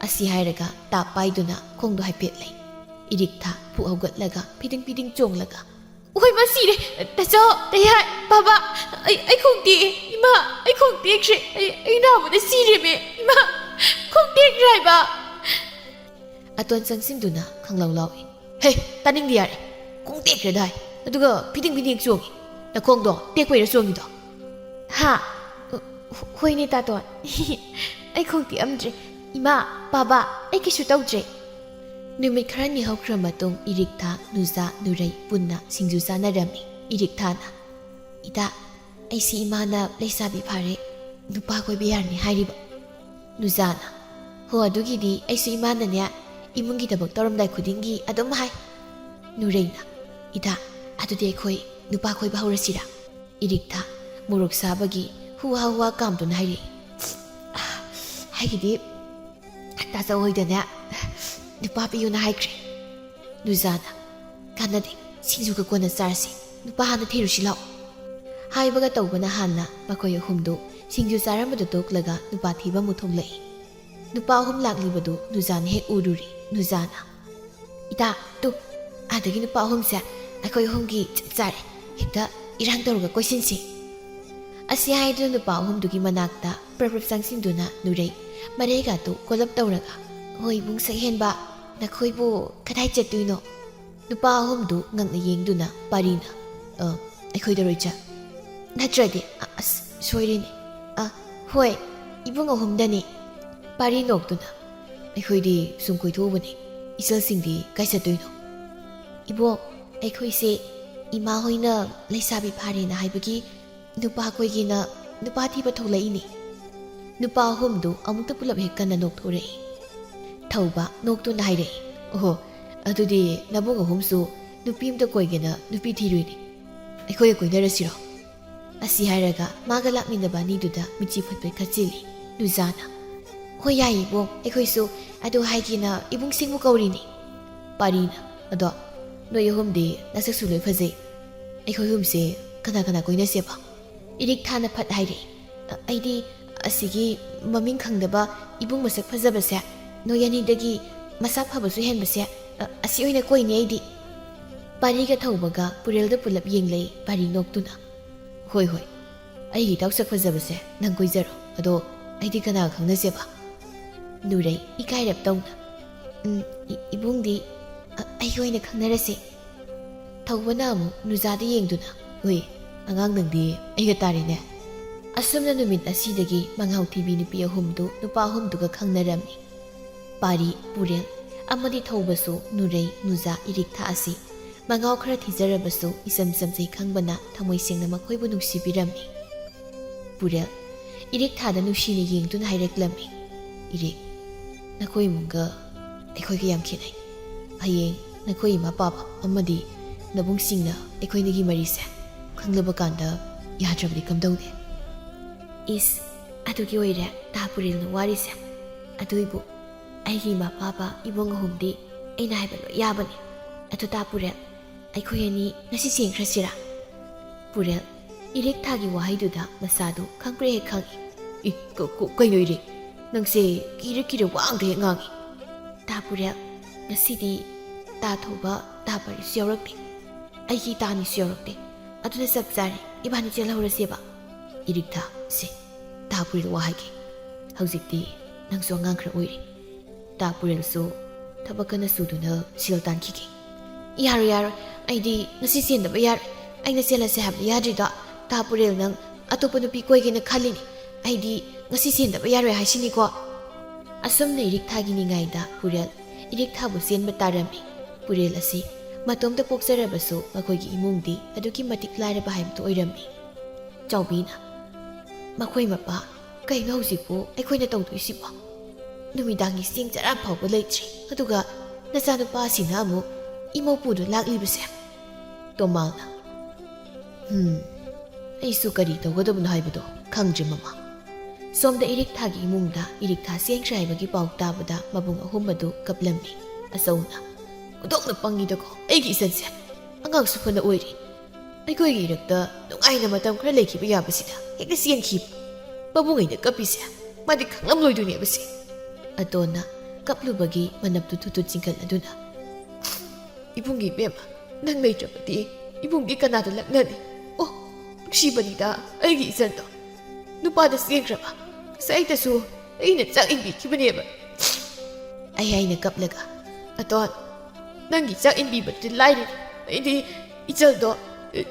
ꯑꯁꯤ ꯍꯥꯏꯔꯒ ꯇꯥꯞ ꯄꯥꯏꯗꯨꯅ ꯈꯣꯡꯗꯣ ꯍꯥꯏꯐꯦꯠ ꯂꯩ꯫ ꯏꯔꯤꯛꯊ ꯐꯨꯛ ꯍꯧꯒꯠꯂꯒ ꯐꯤꯗꯤꯡ ꯐꯤꯗꯤꯡ ꯆꯣꯡꯂꯒ, "ꯑꯣꯏ, ꯃꯥ ꯁꯤꯔꯦ! ꯇꯥꯆꯧ, ꯇꯌꯥꯏ, ꯕꯥꯕꯥ, ꯑꯩ, ꯑꯩ ꯈꯣꯡ ꯇꯦꯛꯑꯦ! ꯏꯃꯥ, ꯑꯩ ꯈꯣꯡ ꯇꯦꯛꯈ꯭ꯔꯦ! ꯑꯩ, ꯑꯩ ꯅꯥꯕꯗ ꯁꯤꯔꯦꯃꯦ! ꯏꯃꯥ, ꯈꯣꯡ ꯇꯦꯛꯈ꯭ꯔꯦ ꯍꯥꯏꯕ!" ꯑꯇꯣꯟ ꯆꯪꯁꯤꯟꯗꯨꯅ ꯈꯪꯂꯥꯎ ꯂꯥꯎꯏ꯫ "ꯍꯦ, ꯇꯥꯅꯤꯡꯗꯦ, ꯌꯥꯔꯦ! ꯈꯣꯡ ꯇꯦꯛꯈ꯭ꯔꯦꯗꯥꯏ, ꯑꯗꯨꯒ ꯐꯤꯗꯤꯡ ꯐꯤꯗꯤꯡ ꯆꯣꯡꯉꯤ꯫ ꯅꯈꯣꯡꯗꯣ ꯇꯦꯛꯄꯩꯔ ꯆꯣꯡꯉꯤꯗꯣ?" "ꯍꯥ? ꯍꯣ-, ꯍꯣꯏꯅꯦ ꯇꯥꯇꯣꯟ꯫ ꯑꯩ ꯈꯣꯡ ꯇꯦꯛꯑꯝꯗ꯭ꯔꯦ꯫ ꯏꯃꯥ, ꯕꯥꯕꯥ, ꯑꯩ ꯀꯩꯁꯨ ꯇꯧꯗ꯭ꯔꯦ꯫" ꯅꯨꯃꯤꯠ ꯈꯔꯅꯤ ꯍꯧꯈ꯭ꯔ ꯃꯇꯨꯡ ꯏꯔꯤꯛꯊ, ꯅꯨꯖꯥ, ꯅꯨꯔꯩ ꯄꯨꯟꯅ ꯁꯤꯡꯖꯨ ꯆꯥꯅꯔꯝꯃꯤ꯫ ꯏꯔꯤꯛꯊꯥꯅ, "ꯏꯇꯥ, ꯑꯩꯁꯤ ꯏꯃꯥꯅ ꯂꯩꯁꯥꯕꯤ ꯐꯥꯔꯦ, ꯅꯨꯄꯥ ꯀꯣꯏꯕ ꯌꯥꯔꯅꯤ ꯍꯥꯏꯔꯤꯕ꯫" ꯅꯨꯖꯥꯅ, "ꯍꯣ, ꯑꯗꯨꯒꯤꯗꯤ ꯑꯩꯁꯨ ꯏꯃꯥꯅꯅꯦ, ꯏꯃꯨꯡꯒꯤ ꯊꯕꯛ ꯇꯧꯔꯝꯗꯥꯏ ꯈꯨꯗꯤꯡꯒꯤ ꯑꯗꯨꯝ ꯍꯥꯏ꯫" ꯅꯨꯔꯩꯅ, "ꯏꯇꯥ, ꯑꯗꯨꯗꯤ ꯑꯩꯈꯣꯏ ꯅꯨꯄꯥ ꯀꯣꯏꯕ ꯍꯧꯔꯁꯤꯔꯥ?" ꯏꯔꯤꯛꯊ ꯃꯣꯔꯣꯛ ꯁꯥꯕꯒꯤ ꯍꯨꯍꯥ ꯍꯨꯍꯥ ꯀꯥꯝꯗꯨꯅ ꯍꯥꯏꯔꯛꯏ꯫ "ꯍꯥꯏꯒꯤꯗꯤ ꯇꯥꯆꯧ ꯍꯣꯏꯗꯅꯦ ꯅꯨꯄꯥ ꯄꯤꯌꯨꯅ ꯍꯥꯏꯈ꯭ꯔꯦ꯫" ꯅꯨꯖꯥꯅ, "ꯀꯥꯟꯅꯗꯦ, ꯁꯤꯡꯖꯨꯒ ꯀꯣꯟꯅ ꯆꯥꯔꯁꯤ, ꯅꯨꯄꯥ ꯍꯥꯟꯅ ꯊꯤꯔꯨꯁꯤ ꯂꯥꯛꯑꯣ꯫" ꯍꯥꯏꯕꯒ ꯇꯧꯕꯅ ꯍꯥꯟꯅ ꯃꯈꯣꯏ ꯑꯍꯨꯝꯗꯨ ꯁꯤꯡꯖꯨ ꯆꯥꯔꯝꯕꯗꯨ ꯇꯣꯛꯂꯒ ꯅꯨꯄꯥ ꯊꯤꯕ ꯑꯃꯨꯛ ꯊꯣꯛꯂꯛꯏ꯫ ꯅꯨꯄꯥ ꯑꯍꯨꯝ ꯂꯥꯛꯂꯤꯕꯗꯨ ꯅꯨꯖꯥꯅ ꯍꯦꯛ ꯎꯔꯨꯔꯦ꯫ ꯅꯨꯖꯥꯅ, "ꯏꯇꯥ, ꯇꯨ, ꯑꯥꯗꯒꯤ ꯅꯨꯄꯥ ꯑꯍꯨꯝꯁꯦ ꯑꯩꯈꯣꯏ ꯑꯍꯨꯝꯒꯤ ꯆꯞ ꯆꯥꯔꯦ꯫ ꯍꯦꯛꯇ ꯏꯔꯥꯡ ꯇꯧꯔꯒ ꯀꯣꯏꯁꯤꯟꯁꯤ꯫" ꯑꯁꯤ ꯍꯥꯏꯗꯨꯅ ꯅꯨꯄꯥ ꯑꯍꯨꯝꯗꯨꯒꯤ ꯃꯅꯥꯛꯇ ꯄ꯭ꯔꯞ ꯄ꯭ꯔꯞ ꯆꯪꯁꯤꯟꯗꯨꯅ ꯅꯨꯔꯩ ꯃꯔꯩꯒꯥꯗꯨ ꯀꯣꯜꯂꯞ ꯇꯧꯔꯒ, "ꯍꯣꯏ, ꯏꯕꯨꯡ ꯁꯛꯍꯦꯟꯕ, ꯅꯈꯣꯏꯕꯨ ꯀꯗꯥꯏ ꯆꯠꯇꯣꯏꯅꯣ?" ꯅꯨꯄꯥ ꯑꯍꯨꯝꯗꯨ ꯉꯛꯅ ꯌꯦꯡꯗꯨꯅ ꯄꯥꯔꯤꯅ, "ꯑ, ꯑꯩꯈꯣꯏꯗꯔꯣꯏ ꯆꯠ꯫ ꯅꯠꯇ꯭ꯔꯗꯤ, ꯑ, ꯑꯁ, ꯁꯣꯏꯔꯦꯅꯦ꯫ ꯑ, ꯍꯣꯏ, ꯏꯕꯨꯡ ꯑꯍꯨꯝꯗꯅꯤ꯫" ꯄꯥꯔꯤ ꯅꯣꯛꯇꯨꯅ, "ꯑꯩꯈꯣꯏꯗꯤ ꯁꯨꯝ ꯀꯣꯏꯊꯣꯛꯎꯕꯅꯤ, ꯏꯆꯜꯁꯤꯡꯗꯤ ꯀꯥꯏ ꯆꯠꯇꯣꯏꯅꯣ?" "ꯏꯕꯣꯛ, ꯑꯩꯈꯣꯏꯁꯦ ꯏꯃꯥ ꯍꯣꯏꯅ ꯂꯩꯁꯥꯕꯤ ꯐꯥꯔꯦꯅ ꯍꯥꯏꯕꯒꯤ ꯅꯨꯄꯥ ꯀꯣꯏꯒꯦꯅ ꯅꯨꯄꯥ ꯊꯤꯕ ꯊꯣꯛꯂꯛꯏꯅꯤ꯫" ꯅꯨꯄꯥ ꯑꯍꯨꯝꯗꯨ ꯑꯃꯨꯛꯇ ꯄꯨꯂꯞ ꯍꯦꯛ ꯀꯟꯅ ꯅꯣꯛꯊꯣꯔꯛꯏ꯫ ꯊꯧꯕ ꯅꯣꯛꯇꯨꯅ ꯍꯥꯏꯔꯛꯏ, "ꯑꯣꯍꯣ, ꯑꯗꯨꯗꯤ ꯅꯕꯨꯡ ꯑꯍꯨꯝꯁꯨ ꯅꯨꯄꯤ ꯑꯝꯇ ꯀꯣꯏꯒꯦꯅ ꯅꯨꯄꯤ ꯊꯤꯔꯨꯏꯅꯤ꯫ ꯑꯩꯈꯣꯏꯒ ꯀꯣꯏꯅꯔꯁꯤꯔꯣ?" ꯑꯁꯤ ꯍꯥꯏꯔꯒ ꯃꯥꯒ ꯂꯥꯛꯃꯤꯟꯅꯕ ꯑꯅꯤꯗꯨꯗ ꯃꯤꯠꯆꯤ ꯐꯠꯐꯠ ꯈꯠꯆꯤꯜꯂꯤ ꯅꯨꯖꯥꯅ꯫ "ꯍꯣꯏ, ꯌꯥꯏꯌꯦ ꯏꯕꯣꯛ, ꯑꯩꯈꯣꯏꯁꯨ ꯑꯗꯨ ꯍꯥꯏꯒꯦꯅ ꯏꯕꯨꯡꯁꯤꯡꯕꯨ ꯀꯧꯔꯤꯅꯤ꯫" ꯄꯥꯔꯤꯅ, "ꯑꯗꯣ ꯅꯣꯏ ꯑꯍꯨꯝꯗꯤ ꯅꯁꯛꯁꯨ ꯂꯣꯏ ꯐꯖꯩ꯫ ꯑꯩꯈꯣꯏ ꯑꯍꯨꯝꯁꯦ ꯀꯅꯥ ꯀꯅꯥ ꯀꯣꯏꯅꯁꯦꯕ?" ꯏꯔꯤꯛ ꯊꯥꯅ ꯐꯠ ꯍꯥꯏꯔꯛꯏ, "ꯑ, ꯑꯩꯗꯤ ꯑꯁꯤꯒꯤ ꯃꯃꯤꯡ ꯈꯪꯗꯕ ꯏꯕꯨꯡ ꯃꯁꯛ ꯐꯖꯕꯁꯦ, ꯅꯣꯏ ꯑꯅꯤꯗꯒꯤ ꯃꯁꯥ ꯐꯕꯁꯨ ꯍꯦꯟꯕꯁꯦ, ꯑ, ꯑꯁꯤ ꯑꯣꯏꯅ ꯀꯣꯏꯅꯤ ꯑꯩꯗꯤ꯫" ꯄꯥꯔꯤꯒ ꯊꯧꯕꯒ ꯄꯨꯔꯦꯜꯗ ꯄꯨꯂꯞ ꯌꯦꯡꯂꯩ ꯄꯥꯔꯤ ꯅꯣꯛꯇꯨꯅ꯫ "ꯍꯣꯏ, ꯍꯣꯏ, ꯑꯩꯒꯤ ꯏꯇꯥꯎ ꯁꯛ ꯐꯖꯕꯁꯦ ꯅꯪ ꯀꯣꯏꯖꯔꯣ꯫ ꯑꯗꯣ ꯑꯩꯗꯤ ꯀꯅꯥꯒ ꯈꯪꯅꯁꯦꯕ?" ꯅꯨꯔꯩ ꯏꯀꯥꯏꯔꯞ ꯇꯧꯅ, "ꯎꯝ, ꯏ-, ꯏꯕꯨꯡꯗꯤ, ꯑ, ꯑꯩꯒ ꯑꯣꯏꯅ ꯈꯪꯅꯔꯁꯦ꯫" ꯊꯧꯕꯅ ꯑꯃꯨꯛ ꯅꯨꯖꯥꯗ ꯌꯦꯡꯗꯨꯅ, "ꯍꯣꯏ, ꯑꯉꯥꯡ ꯅꯪꯗꯤ ꯑꯩꯒ ꯇꯥꯔꯦꯅꯦ꯫" ꯑꯁꯨꯝꯅ ꯅꯨꯃꯤꯠ ꯑꯁꯤꯗꯒꯤ ꯃꯉꯥꯎ ꯊꯤꯕꯤ ꯅꯨꯄꯤ ꯑꯍꯨꯝꯗꯨ ꯅꯨꯄꯥ ꯑꯍꯨꯝꯗꯨꯒ ꯈꯪꯅꯔꯝꯃꯤ꯫ ꯄꯥꯔꯤ, ꯄꯨꯔꯦꯜ ꯑꯃꯗꯤ ꯊꯧꯕꯁꯨ ꯅꯨꯔꯩ, ꯅꯨꯖꯥ, ꯏꯔꯤꯛꯊꯥ ꯑꯁꯤ ꯃꯉꯥꯎ ꯈꯔ ꯊꯤꯖꯔꯕꯁꯨ ꯏꯆꯝ ꯆꯝꯖꯩ ꯈꯪꯕꯅ ꯊꯃꯣꯏ ꯁꯦꯡꯅ ꯃꯈꯣꯏꯕꯨ ꯅꯨꯡꯁꯤꯕꯤꯔꯝꯃꯤ꯫ ꯄꯨꯔꯦꯜ ꯏꯔꯤꯛꯊꯥꯗ ꯅꯨꯡꯁꯤꯅ ꯌꯦꯡꯗꯨꯅ ꯍꯥꯏꯔꯛꯂꯝꯃꯤ, "ꯏꯔꯤꯛ, ꯅꯈꯣꯏ ꯏꯃꯨꯡꯒ ꯑꯩꯈꯣꯏꯒ ꯌꯥꯝ ꯈꯦꯠꯅꯩ꯫ ꯍꯌꯦꯡ ꯅꯈꯣꯏ ꯏꯃꯥ ꯄꯥꯕ ꯑꯃꯗꯤ ꯅꯕꯨꯡꯁꯤꯡꯅ ꯑꯩꯈꯣꯏꯅꯤꯒꯤ ꯃꯔꯤꯁꯦ ꯈꯪꯂꯕ ꯀꯥꯟꯗ ꯌꯥꯗ꯭ꯔꯕꯗꯤ ꯀꯝꯗꯧꯅꯤ?" "ꯏꯁ, ꯑꯗꯨꯒꯤ ꯑꯣꯏꯔꯦ ꯇꯥ ꯄꯨꯔꯦꯜꯅ ꯋꯥꯔꯤꯁꯦ꯫ ꯑꯗꯨꯏꯕꯨ ꯑꯩꯒꯤ ꯏꯃꯥ ꯄꯥꯕ ꯏꯕꯨꯡ ꯑꯍꯨꯝꯗꯤ ꯑꯩꯅ ꯍꯥꯏꯕ ꯂꯣꯏ ꯌꯥꯕꯅꯤ꯫ ꯑꯗꯨ ꯇꯥ ꯄꯨꯔꯦꯜ, ꯑꯩꯈꯣꯏ ꯑꯅꯤ ꯉꯁꯤ ꯆꯦꯟꯈ꯭ꯔꯁꯤꯔꯥ?" ꯄꯨꯔꯦꯜ ꯏꯔꯤꯛꯊꯥꯒꯤ ꯋꯥꯍꯩꯗꯨꯗ ꯃꯁꯥꯗꯨ ꯈꯪꯄ꯭ꯔꯦꯛ ꯍꯦꯛ ꯈꯪꯏ꯫ "ꯏ, ꯀ-, ꯀ-, ꯀꯩꯅꯣ ꯏꯔꯤꯛ? ꯅꯪꯁꯦ ꯀꯤꯔ ꯀꯤꯔ ꯋꯥ ꯑꯝꯗ ꯍꯦꯛ ꯉꯥꯡꯉꯤ꯫" "ꯇꯥ ꯄꯨꯔꯦꯜ, ꯉꯁꯤꯗꯤ ꯇꯥ ꯊꯧꯕ, ꯇꯥ ꯄꯥꯔꯤꯁꯨ ꯌꯥꯎꯔꯛꯇꯦ꯫ ꯑꯩꯒꯤ ꯏꯇꯥ ꯑꯅꯤꯁꯨ ꯌꯥꯎꯔꯛꯇꯦ꯫ ꯑꯗꯨꯅ ꯆꯞ ꯆꯥꯔꯦ, ꯏꯕꯥꯅꯤ ꯆꯦꯜꯍꯧꯔꯁꯦꯕ꯫" ꯏꯔꯤꯛꯊꯥ, "ꯁꯦ, ꯇꯥ ꯄꯨꯔꯦꯜ ꯋꯥ ꯍꯥꯏꯒꯦ꯫ ꯍꯧꯖꯤꯛꯇꯤ ꯅꯪꯁꯨ ꯑꯉꯥꯡ ꯈꯔ ꯑꯣꯏꯔꯤ꯫ ꯇꯥ ꯄꯨꯔꯦꯜꯁꯨ ꯊꯕꯛ ꯀꯟꯅ ꯁꯨꯗꯨꯅ ꯁꯦꯜ ꯇꯥꯟꯈꯤꯒꯦ꯫" "ꯌꯥꯔꯣꯏ, ꯌꯥꯔꯣꯏ꯫ ꯑꯩꯗꯤ ꯉꯁꯤ ꯆꯦꯟꯗꯕ ꯌꯥꯔꯣꯏ꯫ ꯑꯩꯅ ꯆꯦꯜꯂꯁꯦ ꯍꯥꯏꯕꯗ ꯌꯥꯗ꯭ꯔꯤꯗꯣ꯫ ꯇꯥ ꯄꯨꯔꯦꯜ ꯅꯪ ꯑꯇꯣꯞꯄ ꯅꯨꯄꯤ ꯀꯣꯏꯒꯦꯅ ꯈꯜꯂꯤꯅꯤ꯫ ꯑꯩꯗꯤ ꯉꯁꯤ ꯆꯦꯟꯗꯕ ꯌꯥꯔꯣꯏ ꯍꯥꯏꯁꯤꯅꯤꯀꯣ꯫" ꯑꯁꯨꯝꯅ ꯏꯔꯤꯛꯊꯥꯒꯤ ꯅꯤꯡꯉꯥꯏꯗ ꯄꯨꯔꯦꯜ ꯏꯔꯤꯛꯊꯥꯕꯨ ꯆꯦꯟꯕ ꯇꯥꯔꯝꯃꯤ꯫ ꯄꯨꯔꯦꯜ ꯑꯁꯤ ꯃꯇꯣꯝꯇ ꯄꯣꯛꯆꯔꯕꯁꯨ ꯃꯈꯣꯏꯒꯤ ꯏꯃꯨꯡꯗꯤ ꯑꯗꯨꯛꯀꯤ ꯃꯇꯤꯛ ꯂꯥꯏꯔꯕ ꯍꯥꯏꯕꯗꯨ ꯑꯣꯏꯔꯝꯃꯤ꯫ ꯆꯥꯎꯕꯤꯅ, "ꯃꯈꯣꯏ ꯃꯄꯥ, ꯀꯩꯅꯣ ꯍꯧꯖꯤꯛꯄꯨ ꯑꯩꯈꯣꯏꯅ ꯇꯧꯗꯣꯏꯁꯤꯕꯣ? ꯅꯨꯃꯤꯗꯥꯡꯒꯤ ꯆꯦꯡ ꯆꯔꯥ ꯐꯥꯎꯕ ꯂꯩꯇ꯭ꯔꯤ, ꯑꯗꯨꯒ ꯅꯆꯥꯅꯨꯄꯥꯁꯤꯅ ꯑꯃꯨꯛ ꯏꯃꯧꯄꯨꯗꯨ ꯂꯥꯛꯂꯤꯕꯁꯦ?" ꯇꯣꯃꯥꯜꯅ, "ꯍꯝ, ꯑꯩꯁꯨ ꯀꯔꯤ ꯇꯧꯒꯗꯕꯅꯣ ꯍꯥꯏꯕꯗꯣ ꯈꯪꯗ꯭ꯔꯦ, ꯃꯃꯥ꯫" ꯁꯣꯝꯗ ꯏꯔꯤꯛꯊꯥꯒꯤ ꯏꯃꯨꯡꯗ ꯏꯔꯤꯛꯊꯥ ꯆꯦꯟꯈ꯭ꯔꯦ ꯍꯥꯏꯕꯒꯤ ꯄꯥꯎ ꯇꯥꯕꯗ ꯃꯕꯨꯡ ꯑꯍꯨꯝ ꯑꯗꯨ ꯀꯞꯂꯝꯃꯤ꯫ ꯑꯆꯧꯅ, "ꯑꯣꯟꯊꯣꯛꯅ ꯄꯪꯉꯤꯗꯀꯣ ꯑꯩꯒꯤ ꯏꯆꯟꯁꯦ꯫ ꯑꯉꯥꯡꯁꯨ ꯐꯅ ꯑꯣꯏꯔꯤ꯫ ꯑꯩꯈꯣꯏꯒꯤ ꯏꯔꯛꯇ ꯅꯨꯡꯉꯥꯏꯅ ꯃꯇꯝ ꯈꯔ ꯂꯩꯈꯤꯕ ꯌꯥꯕꯁꯤꯗ ꯍꯦꯛꯇ ꯆꯦꯟꯈꯤꯕ꯫ ꯃꯕꯨꯡ ꯑꯩꯅ ꯀꯞꯄꯤꯁꯦ ꯃꯥꯗꯤ ꯈꯪꯂꯝꯂꯣꯏꯗꯣꯏꯅꯦꯕꯁꯦ꯫" ꯑꯇꯣꯟꯅ ꯀꯞꯂꯨꯕꯒꯤ ꯃꯅꯞꯇꯨ ꯊꯨꯠ ꯊꯨꯠ ꯆꯤꯡꯈꯠꯂꯗꯨꯅ, "ꯏꯕꯨꯡꯒꯤ ꯏꯕꯦꯝꯃ, ꯅꯪ ꯂꯩꯇ꯭ꯔꯕꯗꯤ ꯏꯕꯨꯡꯒꯤ ꯀꯅꯥꯗ ꯂꯛꯅꯅꯤ? ꯑꯣ, ꯅꯨꯡꯁꯤꯕꯅꯤꯗ ꯑꯩꯒꯤ ꯏꯆꯟꯗꯣ꯫ ꯅꯨꯄꯥꯗ ꯆꯦꯟꯈ꯭ꯔꯕ ꯉꯁꯥꯏꯗꯁꯨ ꯑꯩꯅ ꯆꯥꯛ ꯏꯟꯕꯤꯈꯤꯕꯅꯦꯕ꯫" ꯑꯩ ꯑꯩꯅ ꯀꯞꯂꯒ, "ꯑꯇꯣꯟ, ꯅꯪꯒꯤ ꯆꯥꯛ ꯏꯟꯕꯤꯕꯗꯨꯗꯤ ꯂꯥꯏꯔꯤ, ꯑꯩꯗꯤ ꯏꯆꯜꯗꯣ, ꯑꯦ,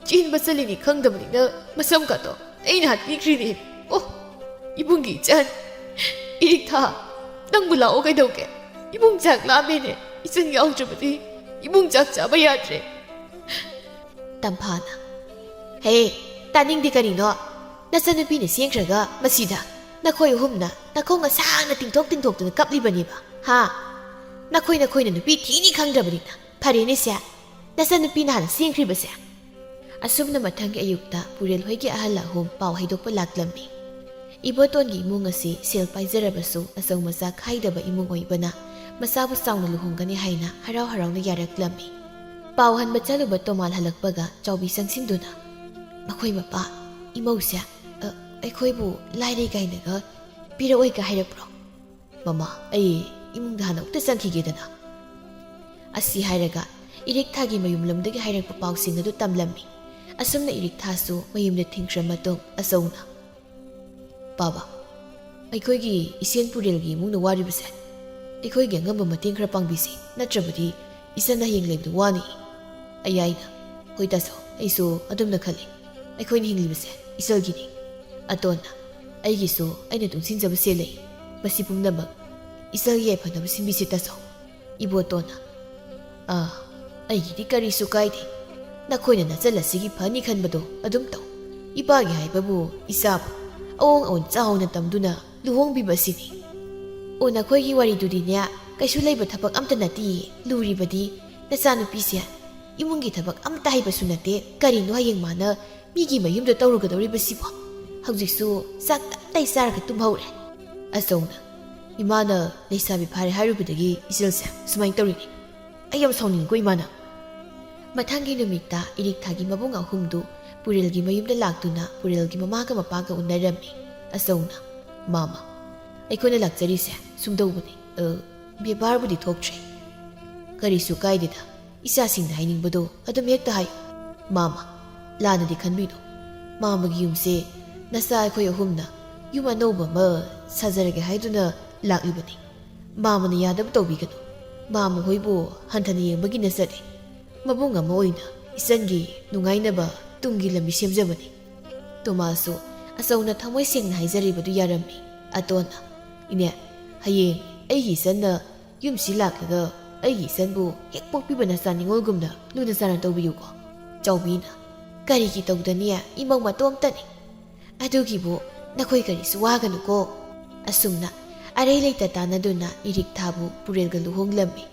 ꯆꯦꯟꯕ ꯆꯠꯂꯤꯅꯤ ꯈꯪꯗꯕꯅꯤꯅ ꯃꯁꯝ ꯀꯥꯗꯣ ꯑꯩꯅ ꯍꯥꯠꯄꯤꯈ꯭ꯔꯤꯅꯦ꯫ ꯑꯣ, ꯏꯕꯨꯡꯒꯤ ꯏꯆꯟ, ꯏꯔꯤꯛꯊꯥ, ꯅꯪꯕꯨ ꯂꯥꯛꯑꯣ ꯀꯩꯗꯧꯒꯦ? ꯏꯕꯨꯡ ꯆꯥꯛ ꯂꯥꯝꯃꯦꯅꯦ, ꯏꯆꯟ ꯌꯥꯎꯗ꯭ꯔꯕꯗꯤ ꯏꯕꯨꯡ ꯆꯥꯛ ꯆꯥꯕ ꯌꯥꯗ꯭ꯔꯦ꯫" ꯇꯝꯐꯥꯅ, "ꯍꯦ, ꯇꯥꯅꯤꯡꯗꯦ ꯀꯔꯤꯅꯣ? ꯅꯆꯟꯅꯨꯄꯤꯅ ꯆꯦꯟꯈ꯭ꯔꯒ ꯃꯁꯤꯗ ꯅꯈꯣꯏ ꯑꯍꯨꯝꯅ ꯅꯈꯣꯡ ꯑꯁꯥꯡꯅ ꯇꯤꯡꯊꯣꯛ ꯇꯤꯡꯊꯣꯛꯇꯨꯅ ꯀꯞꯂꯤꯕꯅꯦꯕ, ꯍꯥ? ꯅꯈꯣꯏ ꯅꯈꯣꯏꯅ ꯅꯨꯄꯤ ꯊꯤꯅꯤ ꯈꯪꯗ꯭ꯔꯕꯅꯤꯅ ꯐꯔꯦꯅꯦꯁꯦ, ꯅꯆꯟꯅꯨꯄꯤꯅ ꯍꯥꯟꯅ ꯆꯦꯟꯈ꯭ꯔꯤꯕꯁꯦ꯫" ꯑꯁꯨꯝꯅ ꯃꯊꯪꯒꯤ ꯑꯌꯨꯛꯇ ꯄꯨꯔꯦꯜ ꯍꯣꯏꯒꯤ ꯑꯍꯜ ꯑꯍꯨꯝ ꯄꯥꯎ ꯍꯩꯗꯣꯛꯄ ꯂꯥꯛꯂꯝꯃꯤ꯫ ꯏꯕꯣꯇꯣꯟꯒꯤ ꯏꯃꯨꯡ ꯑꯁꯤ ꯁꯦꯜ ꯄꯥꯏꯖꯔꯕꯁꯨ ꯑꯆꯧ ꯃꯆꯥ ꯈꯥꯏꯗꯕ ꯏꯃꯨꯡ ꯑꯣꯏꯕꯅ ꯃꯆꯥꯕꯨ ꯆꯥꯎꯅ ꯂꯨꯍꯣꯡꯒꯅꯤ ꯍꯥꯏꯅ ꯍꯔꯥꯎ ꯍꯔꯥꯎꯅ ꯌꯥꯔꯛꯂꯝꯃꯤ꯫ ꯄꯥꯎ ꯍꯟꯕ ꯆꯠꯂꯨꯕ ꯇꯣꯃꯥꯜ ꯍꯜꯂꯛꯄꯒ ꯆꯥꯎꯕꯤ ꯆꯪꯁꯤꯟꯗꯨꯅ, "ꯃꯈꯣꯏ ꯃꯄꯥ, ꯏꯃꯧꯁꯦ, ꯑ, ꯑꯩꯈꯣꯏꯕꯨ ꯂꯥꯏꯔꯩ ꯀꯥꯏꯅꯒ ꯄꯤꯔꯛꯑꯣꯏꯒ ꯍꯥꯏꯔꯛꯄ꯭ꯔꯣ?" "ꯃꯃꯥ, ꯑꯩ ꯏꯃꯨꯡꯗ ꯍꯥꯟꯅ ꯑꯃꯨꯛꯇ ꯆꯪꯈꯤꯒꯦꯗꯅ꯫" ꯑꯁꯤ ꯍꯥꯏꯔꯒ ꯏꯔꯤꯛꯊꯥꯒꯤ ꯃꯌꯨꯝ ꯂꯝꯗꯒꯤ ꯍꯥꯏꯔꯛꯄ ꯄꯥꯎꯁꯤꯡ ꯑꯗꯨ ꯇꯝꯂꯝꯃꯤ꯫ ꯑꯁꯨꯝꯅ ꯏꯔꯤꯛꯊꯥꯁꯨ ꯃꯌꯨꯝꯗ ꯊꯤꯡꯈ꯭ꯔ ꯃꯇꯨꯡ ꯑꯆꯧꯅ, "ꯄꯥꯕ, ꯑꯩꯈꯣꯏꯒꯤ ꯏꯁꯦꯟ ꯄꯨꯔꯦꯜꯒꯤ ꯏꯃꯨꯡꯅ ꯋꯥꯔꯤꯕꯁꯦ ꯑꯩꯈꯣꯏꯒꯤ ꯑꯉꯝꯕ ꯃꯇꯦꯡ ꯈꯔ ꯄꯥꯡꯕꯤꯁꯤ, ꯅꯠꯇ꯭ꯔꯕꯗꯤ ꯏꯆꯟ ꯍꯌꯦꯡ ꯂꯩꯕꯗ ꯋꯥꯅꯤ꯫" ꯑꯌꯥꯏꯅ, "ꯍꯣꯏ ꯇꯥꯆꯧ, ꯑꯩꯁꯨ ꯑꯗꯨꯝꯅ ꯈꯜꯂꯤ꯫ ꯑꯩꯈꯣꯏꯅ ꯍꯤꯡꯂꯤꯕꯁꯦ ꯏꯆꯜꯒꯤꯅꯤ꯫" ꯑꯇꯣꯟꯅ, "ꯑꯩꯒꯤꯁꯨ ꯑꯩꯅ ꯇꯨꯡꯁꯤꯟꯖꯕ ꯁꯦꯜ ꯂꯩ꯫ ꯃꯁꯤ ꯄꯨꯝꯅꯃꯛ ꯏꯆꯜꯒꯤ ꯌꯥꯏꯐꯅꯕ ꯁꯤꯟꯕꯤꯁꯤ ꯇꯥꯆꯧ꯫ ꯏꯕꯣꯇꯣꯟꯅ, "ꯑꯥ, ꯑꯩꯒꯤꯗꯤ ꯀꯔꯤꯁꯨ ꯀꯥꯏꯗꯦ꯫ ꯅꯈꯣꯏꯅ ꯅꯆꯜ ꯑꯁꯤꯒꯤ ꯐꯅꯤ ꯈꯟꯕꯗꯣ ꯑꯗꯨꯝ ꯇꯧ꯫ ꯏꯄꯥꯒꯤ ꯍꯥꯏꯕꯕꯨ ꯏꯆꯥꯕꯨ ꯑꯋꯣꯡ ꯑꯋꯣꯟ ꯆꯥꯎꯅ ꯇꯝꯗꯨꯅ ꯂꯨꯍꯣꯡꯕꯤꯕ ꯑꯁꯤꯅꯤ꯫ ꯑꯣ, ꯅꯈꯣꯏꯒꯤ ꯋꯥꯔꯤꯗꯨꯗꯤꯅꯦ, ꯀꯩꯁꯨ ꯂꯩꯕ ꯊꯕꯛ ꯑꯝꯇ ꯅꯠꯇꯤꯌꯦ꯫ ꯂꯨꯔꯤꯕꯗꯤ ꯅꯆꯥꯅꯨꯄꯤꯁꯦ ꯏꯃꯨꯡꯒꯤ ꯊꯕꯛ ꯑꯝꯇ ꯍꯩꯕꯁꯨ ꯅꯠꯇꯦ꯫ ꯀꯔꯤꯅꯣ ꯍꯌꯦꯡ ꯃꯥꯅ ꯃꯤꯒꯤ ꯃꯌꯨꯝꯗ ꯇꯧꯔꯨꯒꯗꯧꯔꯤꯕꯁꯤꯕꯣ? ꯍꯧꯖꯤꯛꯁꯨ ꯆꯥꯛ ꯇꯞꯇꯥꯏ ꯆꯥꯔꯒ ꯇꯨꯝꯍꯧꯔꯦ꯫" ꯑꯆꯧꯅ, "ꯏꯃꯥꯅ ꯂꯩꯁꯥꯕꯤ ꯐꯥꯔꯦ ꯍꯥꯏꯔꯨꯕꯗꯒꯤ ꯏꯆꯜꯁꯦ ꯁꯨꯃꯥꯏꯅ ꯇꯧꯔꯤꯅꯤ꯫ ꯑꯩ ꯌꯥꯝ ꯁꯥꯎꯅꯤꯡꯉꯤꯀꯣ ꯏꯃꯥꯅ꯫" ꯃꯊꯪꯒꯤ ꯅꯨꯃꯤꯠꯇ ꯏꯔꯤꯛꯊꯥꯒꯤ ꯃꯕꯨꯡ ꯑꯍꯨꯝꯗꯨ ꯄꯨꯔꯦꯜꯒꯤ ꯃꯌꯨꯝꯗ ꯂꯥꯛꯇꯨꯅ ꯄꯨꯔꯦꯜꯒꯤ ꯃꯃꯥꯒ ꯃꯄꯥꯒ ꯎꯅꯔꯝꯃꯤ꯫ ꯑꯆꯧꯅ, "ꯃꯥꯃ, ꯑꯩꯈꯣꯏꯅ ꯂꯥꯛꯆꯔꯤꯁꯦ ꯁꯨꯝ ꯇꯧꯕꯅꯤ꯫ ꯑ, ꯕꯦꯕꯥꯔꯕꯨꯗꯤ ꯊꯣꯛꯇ꯭ꯔꯦ꯫" "ꯀꯔꯤꯁꯨ ꯀꯥꯏꯗꯦꯗ, ꯏꯆꯥꯁꯤꯡꯅ ꯍꯥꯏꯅꯤꯡꯕꯗꯣ ꯑꯗꯨꯝ ꯍꯦꯛꯇ ꯍꯥꯏꯌꯨ꯫ ꯃꯥꯃ, ꯂꯥꯟꯅꯗꯤ ꯈꯟꯕꯤꯅꯨ꯫ ꯃꯥꯃꯒꯤ ꯌꯨꯝꯁꯦ ꯅꯆꯥ ꯑꯩꯈꯣꯏ ꯑꯍꯨꯝꯅ ꯌꯨꯝ ꯑꯅꯧꯕ ꯑꯃ ꯁꯥꯖꯔꯒꯦ ꯍꯥꯏꯗꯨꯅ ꯂꯥꯛꯂꯤꯕꯅꯤ꯫ ꯃꯥꯃꯅ ꯌꯥꯗꯕ ꯇꯧꯕꯤꯒꯅꯨ꯫ ꯃꯥꯃ ꯍꯣꯏꯕꯨ ꯍꯟꯊꯅ ꯌꯦꯡꯕꯒꯤ ꯅꯠꯆꯗꯦ꯫ ꯃꯕꯨꯡ ꯑꯃ ꯑꯣꯏꯅ ꯏꯆꯟꯒꯤ ꯅꯨꯡꯉꯥꯏꯅꯕ ꯇꯨꯡꯒꯤ ꯂꯝꯕꯤ ꯁꯦꯝꯖꯕꯅꯤ꯫" ꯇꯣꯃꯥꯁꯁꯨ ꯑꯆꯧꯅ ꯊꯃꯣꯏ ꯁꯦꯡꯅ ꯍꯥꯏꯖꯔꯤꯕꯗꯨ ꯌꯥꯔꯝꯃꯤ꯫ ꯑꯇꯣꯟꯅ, "ꯏꯅꯦ, ꯍꯌꯦꯡ ꯑꯩꯒꯤ ꯏꯆꯟꯅ ꯌꯨꯝꯁꯤ ꯂꯥꯛꯂꯒ ꯑꯩꯒꯤ ꯏꯆꯟꯕꯨ ꯍꯦꯛ ꯄꯣꯛꯄꯤꯕ ꯅꯆꯥ ꯅꯤꯉꯣꯜꯒꯨꯝꯅ ꯂꯨꯅ ꯆꯥꯟꯅ ꯇꯧꯕꯤꯌꯨꯀꯣ꯫" ꯆꯥꯎꯕꯤꯅ, "ꯀꯔꯤꯒꯤ ꯇꯧꯗꯅꯤ? ꯏꯃꯧ ꯃꯇꯣꯝꯇꯅꯤ꯫ ꯑꯗꯨꯒꯤꯕꯨ ꯅꯈꯣꯏ ꯀꯔꯤꯁꯨ ꯋꯥꯒꯅꯨꯀꯣ꯫" ꯑꯁꯨꯝꯅ ꯑꯔꯩ ꯂꯩꯇ ꯇꯥꯟꯅꯗꯨꯅ ꯏꯔꯤꯛꯊꯥꯕꯨ ꯄꯨꯔꯦꯜꯒ ꯂꯨꯍꯣꯡꯂꯝꯃꯤ꯫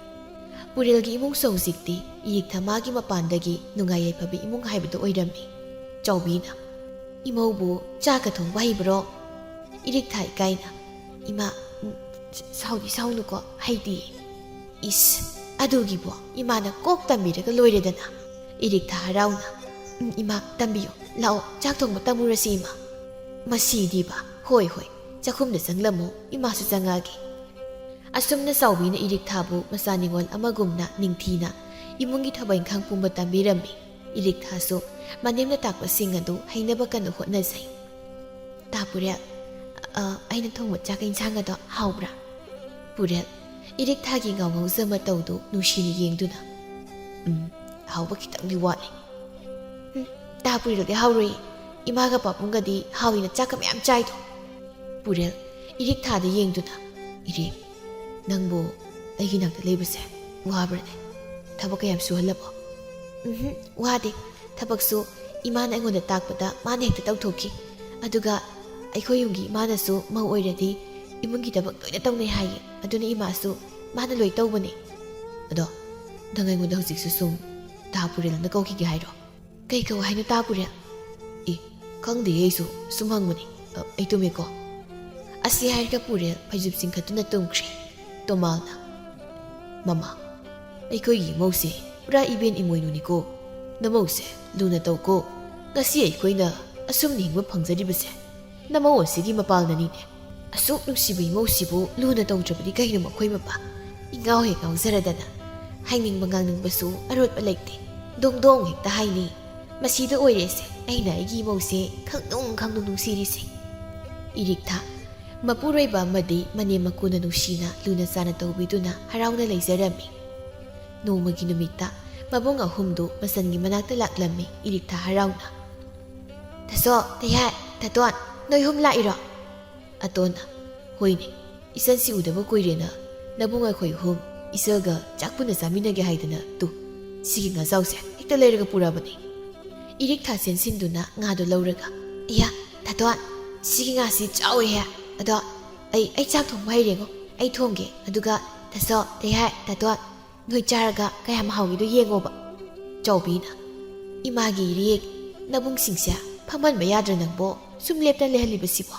ꯄꯨꯔꯦꯜꯒꯤ ꯏꯃꯨꯡꯁꯨ ꯍꯧꯖꯤꯛꯇꯤ ꯏꯔꯤꯛꯊꯥ ꯃꯥꯒꯤ ꯃꯄꯥꯟꯗꯒꯤ ꯅꯨꯡꯉꯥꯏ ꯌꯥꯏꯐꯕ ꯏꯃꯨꯡ ꯍꯥꯏꯕꯗꯨ ꯑꯣꯏꯔꯝꯃꯤ꯫ ꯆꯥꯎꯕꯤꯅ, "ꯏꯃꯧꯕꯨ ꯆꯥꯛꯀ ꯊꯣꯡꯕ ꯍꯩꯕ꯭ꯔꯣ?" ꯏꯔꯤꯛꯊꯥ ꯏꯀꯥꯏꯅ, "ꯏꯃꯥ, ꯎꯝ, ꯁꯥꯎꯗꯤ ꯁꯥꯎꯅꯨꯀꯣ, ꯍꯩꯇꯦ꯫" "ꯏꯁ, ꯑꯗꯨꯒꯤꯕꯨ ꯏꯃꯥꯅ ꯀꯣꯛ ꯇꯝꯕꯤꯔꯒ ꯂꯣꯏꯔꯦꯗꯅ꯫" ꯏꯔꯤꯛꯊꯥ ꯍꯔꯥꯎꯅ, "ꯎꯝ, ꯏꯃꯥ, ꯇꯝꯕꯤꯌꯨ꯫ ꯂꯥꯛꯑꯣ, ꯆꯥꯛ ꯊꯣꯡꯕ ꯇꯝꯃꯨꯔꯁꯤ, ꯏꯃꯥ꯫" "ꯃꯁꯤꯗꯤꯕ, ꯍꯣꯏ, ꯍꯣꯏ, ꯆꯥꯛꯈꯨꯝꯗ ꯆꯪꯂꯝꯃꯨ, ꯏꯃꯥꯁꯨ ꯆꯪꯉꯛꯑꯒꯦ꯫" ꯑꯁꯨꯝꯅ ꯆꯥꯎꯕꯤꯅ ꯏꯔꯤꯛꯊꯥꯕꯨ ꯃꯆꯥ ꯅꯤꯉꯣꯜ ꯑꯃꯒꯨꯝꯅ ꯅꯤꯡꯊꯤꯅ ꯏꯃꯨꯡꯒꯤ ꯊꯕꯛ ꯏꯪꯈꯥꯡ ꯄꯨꯝꯕ ꯇꯝꯕꯤꯔꯝꯃꯤ꯫ ꯏꯔꯤꯛꯊꯥꯁꯨ ꯃꯅꯦꯝꯅ ꯇꯥꯛꯄꯁꯤꯡ ꯑꯗꯨ ꯍꯩꯅꯕ ꯀꯟꯅ ꯍꯣꯠꯅꯖꯩ꯫ "ꯇꯥ ꯄꯨꯔꯦꯜ, ꯑ, ꯑꯩꯅ ꯊꯣꯡꯕ ꯆꯥꯛ ꯏꯟꯁꯥꯡ ꯑꯗꯣ ꯍꯥꯎꯕ꯭ꯔꯥ?" ꯄꯨꯔꯦꯜ, ꯏꯔꯤꯛꯊꯥꯒꯤ ꯉꯥꯎꯉꯧꯖ ꯃꯇꯧꯗꯨ ꯅꯨꯡꯁꯤꯅ ꯌꯦꯡꯗꯨꯅ, "ꯎꯝ, ꯍꯥꯎꯕ ꯈꯤꯇꯪꯗꯤ ꯋꯥꯠꯂꯤ꯫" "ꯎꯝ, ꯇꯥ ꯄꯨꯔꯦꯜꯗꯤ ꯍꯥꯎꯔꯣꯏ꯫ ꯏꯃꯥꯒ ꯄꯥꯕꯨꯡꯒꯗꯤ ꯍꯥꯎꯏꯅ ꯆꯥꯛꯀ ꯃꯌꯥꯝ ꯆꯥꯏꯗꯣ꯫" ꯄꯨꯔꯦꯜ, ꯏꯔꯤꯛ ꯊꯥꯗ ꯌꯦꯡꯗꯨꯅ, "ꯏꯔꯤꯛ, ꯅꯪꯕꯨ ꯑꯩꯒꯤ ꯅꯥꯛꯇ ꯂꯩꯕꯁꯦ ꯋꯥꯕ꯭ꯔꯅꯦ? ꯊꯕꯛ ꯀꯌꯥꯝ ꯁꯨꯍꯜꯂꯕꯣ?" "ꯎꯝꯍꯨꯝ, ꯋꯥꯗꯦ꯫ ꯊꯕꯛꯁꯨ ꯏꯃꯥꯅ ꯑꯩꯉꯣꯟꯗ ꯇꯥꯛꯄꯗ ꯃꯥꯅ ꯍꯦꯛꯇ ꯇꯧꯊꯣꯛꯈꯤ꯫ ꯑꯗꯨꯒ ꯑꯩꯈꯣꯏ ꯌꯨꯝꯒꯤ ꯏꯃꯥꯅꯁꯨ ꯃꯧ ꯑꯣꯏꯔꯗꯤ ꯏꯃꯨꯡꯒꯤ ꯊꯕꯛ ꯂꯣꯏꯅ ꯇꯧꯅꯩ ꯍꯥꯏꯌꯦ꯫ ꯑꯗꯨꯅ ꯏꯃꯥꯁꯨ ꯃꯥꯅ ꯂꯣꯏ ꯇꯧꯕꯅꯦ꯫ ꯑꯗꯣ ꯅꯪ ꯑꯩꯉꯣꯟꯗ ꯍꯧꯖꯤꯛꯁꯨ ꯁꯨꯝ ꯇꯥ ꯄꯨꯔꯦꯜꯅ ꯀꯧꯈꯤꯒꯦ ꯍꯥꯏꯔꯣ?" "ꯀꯩ ꯀꯧ ꯍꯥꯏꯅꯣ ꯇꯥ ꯄꯨꯔꯦꯜ?" "ꯑꯦ, ꯈꯪꯗꯦ, ꯑꯩꯁꯨ ꯁꯨꯝ ꯍꯪꯕꯅꯤ꯫ ꯑ, ꯑꯩ ꯇꯨꯝꯃꯦꯀꯣ꯫" ꯑꯁꯤ ꯍꯥꯏꯔꯒ ꯄꯨꯔꯦꯜ ꯐꯩꯖꯨꯞ ꯆꯤꯡꯈꯠꯇꯨꯅ ꯇꯨꯝꯈ꯭ꯔꯦ꯫ ꯇꯣꯃꯥꯜꯅ, "ꯃꯃꯥ, ꯑꯩꯈꯣꯏꯒꯤ ꯏꯃꯧꯁꯦ ꯄꯨꯔꯥ ꯏꯕꯦꯟ ꯏꯃꯣꯏꯅꯨꯅꯤꯀꯣ꯫ ꯅꯃꯧꯁꯦ ꯂꯨꯅ ꯇꯧꯀꯣ꯫ ꯉꯁꯤ ꯑꯩꯈꯣꯏꯅ ꯑꯁꯨꯝꯅ ꯍꯤꯡꯕ ꯐꯪꯖꯔꯤꯕꯁꯦ ꯅꯃꯧ ꯑꯁꯤꯒꯤ ꯃꯄꯥꯜꯅꯅꯤꯅꯦ꯫ ꯑꯁꯨꯛ ꯅꯨꯡꯁꯤꯕ ꯏꯃꯧꯁꯤꯕꯨ ꯂꯨꯅ ꯇꯧꯗ꯭ꯔꯕꯗꯤ ꯀꯩꯅꯣ ꯃꯈꯣꯏ ꯃꯄꯥ?" ꯏꯉꯥꯎ ꯍꯦꯛ ꯉꯥꯎꯖꯔꯗꯅ ꯍꯥꯏꯅꯤꯡꯕ ꯉꯥꯡꯅꯤꯡꯕꯁꯨ ꯑꯔꯣꯠꯄ ꯂꯩꯇꯦ꯫ ꯗꯣꯡ ꯗꯣꯡ ꯍꯦꯛꯇ ꯍꯥꯏꯅꯤ꯫ ꯃꯁꯤꯗ ꯑꯣꯏꯔꯦꯁꯦ ꯑꯩꯅ ꯑꯩꯒꯤ ꯏꯃꯧꯁꯦ ꯈꯪꯅꯨꯡ ꯈꯪꯅꯨꯡ ꯅꯨꯡꯁꯤꯔꯤꯁꯦ꯫ ꯏꯔꯤꯛꯊꯥ, ꯃꯄꯨꯔꯣꯏꯕ ꯑꯃꯗꯤ ꯃꯅꯦꯝ ꯃꯀꯨꯅ ꯅꯨꯡꯁꯤꯅ ꯂꯨꯅ ꯆꯥꯅ ꯇꯧꯕꯤꯗꯨꯅ ꯍꯔꯥꯎꯅ ꯂꯩꯖꯔꯝꯃꯤ꯫ ꯅꯣꯡꯃꯒꯤ ꯅꯨꯃꯤꯠꯇ ꯃꯕꯨꯡ ꯑꯍꯨꯝꯗꯨ ꯃꯆꯟꯒꯤ ꯃꯅꯥꯛꯇ ꯂꯥꯛꯂꯝꯃꯤ ꯏꯔꯤꯛꯊꯥ ꯍꯔꯥꯎꯅ꯫ "ꯇꯥꯆꯧ, ꯇꯩꯍꯥꯏ, ꯇꯥꯇꯣꯟ, ꯅꯣꯏ ꯑꯍꯨꯝ ꯂꯥꯛꯏꯔꯣ?" ꯑꯇꯣꯟꯅ, "ꯍꯣꯏꯅꯦ, ꯏꯆꯟꯁꯤ ꯎꯗꯕ ꯀꯨꯏꯔꯦꯅ ꯅꯕꯨꯡ ꯑꯩꯈꯣꯏ ꯑꯍꯨꯝ ꯏꯆꯜꯒ ꯆꯥꯛ ꯄꯨꯟꯅ ꯆꯥꯃꯤꯟꯅꯒꯦ ꯍꯥꯏꯗꯅ ꯇꯨ, ꯁꯤꯒꯤ ꯉꯥꯖꯥꯎꯁꯦ ꯍꯦꯛꯇ ꯂꯩꯔꯒ ꯄꯨꯔꯛꯑꯕꯅꯤ꯫" ꯏꯔꯤꯛꯊꯥ ꯆꯦꯟꯁꯤꯟꯗꯨꯅ ꯉꯥꯗꯣ ꯂꯧꯔꯒ, "ꯏꯌꯥ, ꯇꯥꯇꯣꯟ, ꯁꯤꯒꯤ ꯉꯥꯁꯤ ꯆꯥꯎꯋꯦꯍꯦ꯫ ꯑꯗꯣ ꯑꯩ, ꯑꯩ ꯆꯥꯛ ꯊꯣꯡꯕ ꯍꯩꯔꯦꯉꯣ꯫ ꯑꯩ ꯊꯣꯡꯒꯦ꯫ ꯑꯗꯨꯒ ꯇꯥꯆꯧ, ꯇꯩꯍꯥꯏ, ꯇꯥꯇꯣꯟ, ꯅꯣꯏ ꯆꯥꯔꯒ ꯀꯌꯥꯝ ꯍꯥꯎꯒꯦꯗꯣ ꯌꯦꯡꯉꯣꯕ꯫" ꯆꯥꯎꯕꯤꯅ, "ꯏꯃꯥꯒꯤ ꯏꯔꯦꯛ, ꯅꯕꯨꯡꯁꯤꯡꯁꯦ ꯐꯝꯍꯟꯕ ꯌꯥꯗ꯭ꯔꯥ ꯅꯪꯕꯣ? ꯁꯨꯝ ꯂꯦꯞꯇ ꯂꯩꯍꯜꯂꯤꯕꯁꯤꯕꯣ?"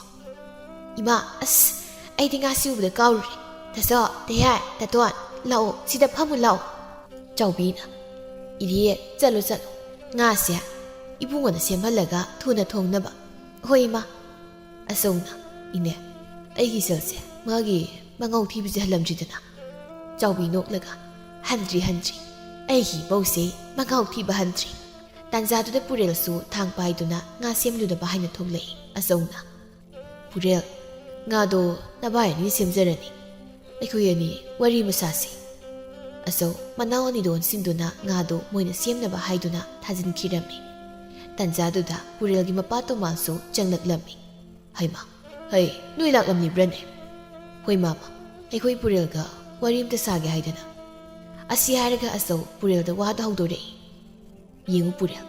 "ꯏꯃꯥ, ꯑꯁ, ꯑꯩꯗꯤ ꯉꯥꯁꯤ ꯎꯕꯗ ꯀꯥꯎꯔꯨꯔꯦ꯫ ꯇꯥꯆꯧ, ꯇꯩꯍꯥꯏ, ꯇꯥꯇꯣꯟ, ꯂꯥꯛꯑꯣ, ꯁꯤꯗ ꯐꯝꯃꯨ ꯂꯥꯛꯑꯣ꯫" ꯆꯥꯎꯕꯤꯅ, "ꯏꯔꯦꯛ, ꯆꯠꯂꯣ, ꯆꯠꯂꯣ꯫ ꯉꯥꯁꯦ ꯏꯕꯨꯡꯉꯣꯅ ꯁꯦꯝꯍꯜꯂꯒ ꯊꯨꯅ ꯊꯣꯡꯅꯕ꯫" "ꯍꯣꯏ, ꯏꯃꯥ꯫" ꯑꯆꯧꯅ, "ꯏꯅꯦ, ꯑꯩꯒꯤ ꯏꯆꯜꯁꯦ ꯃꯥꯒꯤ ꯃꯉꯥꯎ ꯊꯤꯕꯁꯦ ꯍꯜꯂꯝꯗ꯭ꯔꯤꯗꯅ?" ꯆꯥꯎꯕꯤ ꯅꯣꯛꯂꯒ, "ꯍꯟꯗ꯭ꯔꯤ, ꯍꯟꯗ꯭ꯔꯤ꯫ ꯑꯩꯒꯤ ꯏꯃꯧꯁꯦ ꯃꯉꯥꯎ ꯊꯤꯕ ꯍꯟꯗ꯭ꯔꯤ꯫" ꯇꯥꯟꯖꯥꯗꯨꯗ ꯄꯨꯔꯦꯜꯁꯨ ꯊꯥꯡ ꯄꯥꯏꯗꯨꯅ ꯉꯥ ꯁꯦꯝꯂꯨꯅꯕ ꯍꯥꯏꯅ ꯊꯣꯛꯂꯛꯏ꯫ ꯑꯆꯧꯅ, "ꯄꯨꯔꯦꯜ, ꯉꯥꯗꯣ ꯅꯕꯥꯏ ꯑꯅꯤ ꯁꯦꯝꯖꯔꯅꯤ꯫ ꯑꯩꯈꯣꯏ ꯑꯅꯤ ꯋꯥꯔꯤ ꯑꯃ ꯁꯥꯁꯤ꯫" ꯑꯆꯧ ꯃꯅꯥꯎ ꯑꯅꯤꯗꯣ ꯑꯣꯟꯁꯤꯟꯗꯨꯅ ꯉꯥꯗꯣ ꯃꯣꯏꯅ ꯁꯦꯝꯅꯕ ꯍꯥꯏꯗꯨꯅ ꯊꯥꯖꯤꯟꯈꯤꯔꯝꯃꯤ꯫ ꯇꯥꯟꯖꯥꯗꯨꯗ ꯄꯨꯔꯦꯜꯒꯤ ꯃꯄꯥ ꯇꯣꯃꯥꯁꯨ ꯆꯪꯂꯛꯂꯝꯃꯤ꯫ "ꯍꯩꯃꯥ, "ꯍꯩ, ꯅꯣꯏ ꯂꯥꯛꯂꯝꯂꯤꯕ꯭ꯔꯅꯦ?" "ꯍꯣꯏ ꯃꯥꯃ, ꯑꯩꯈꯣꯏ ꯄꯨꯔꯦꯜꯒ ꯋꯥꯔꯤ ꯑꯝꯇ ꯁꯥꯒꯦ ꯍꯥꯏꯗꯅ꯫" ꯑꯁꯤ ꯍꯥꯏꯔꯒ ꯑꯆꯧ ꯄꯨꯔꯦꯜꯗ ꯋꯥꯗ ꯍꯧꯗꯣꯔꯛꯏ꯫ "ꯌꯦꯡꯉꯨ ꯄꯨꯔꯦꯜ,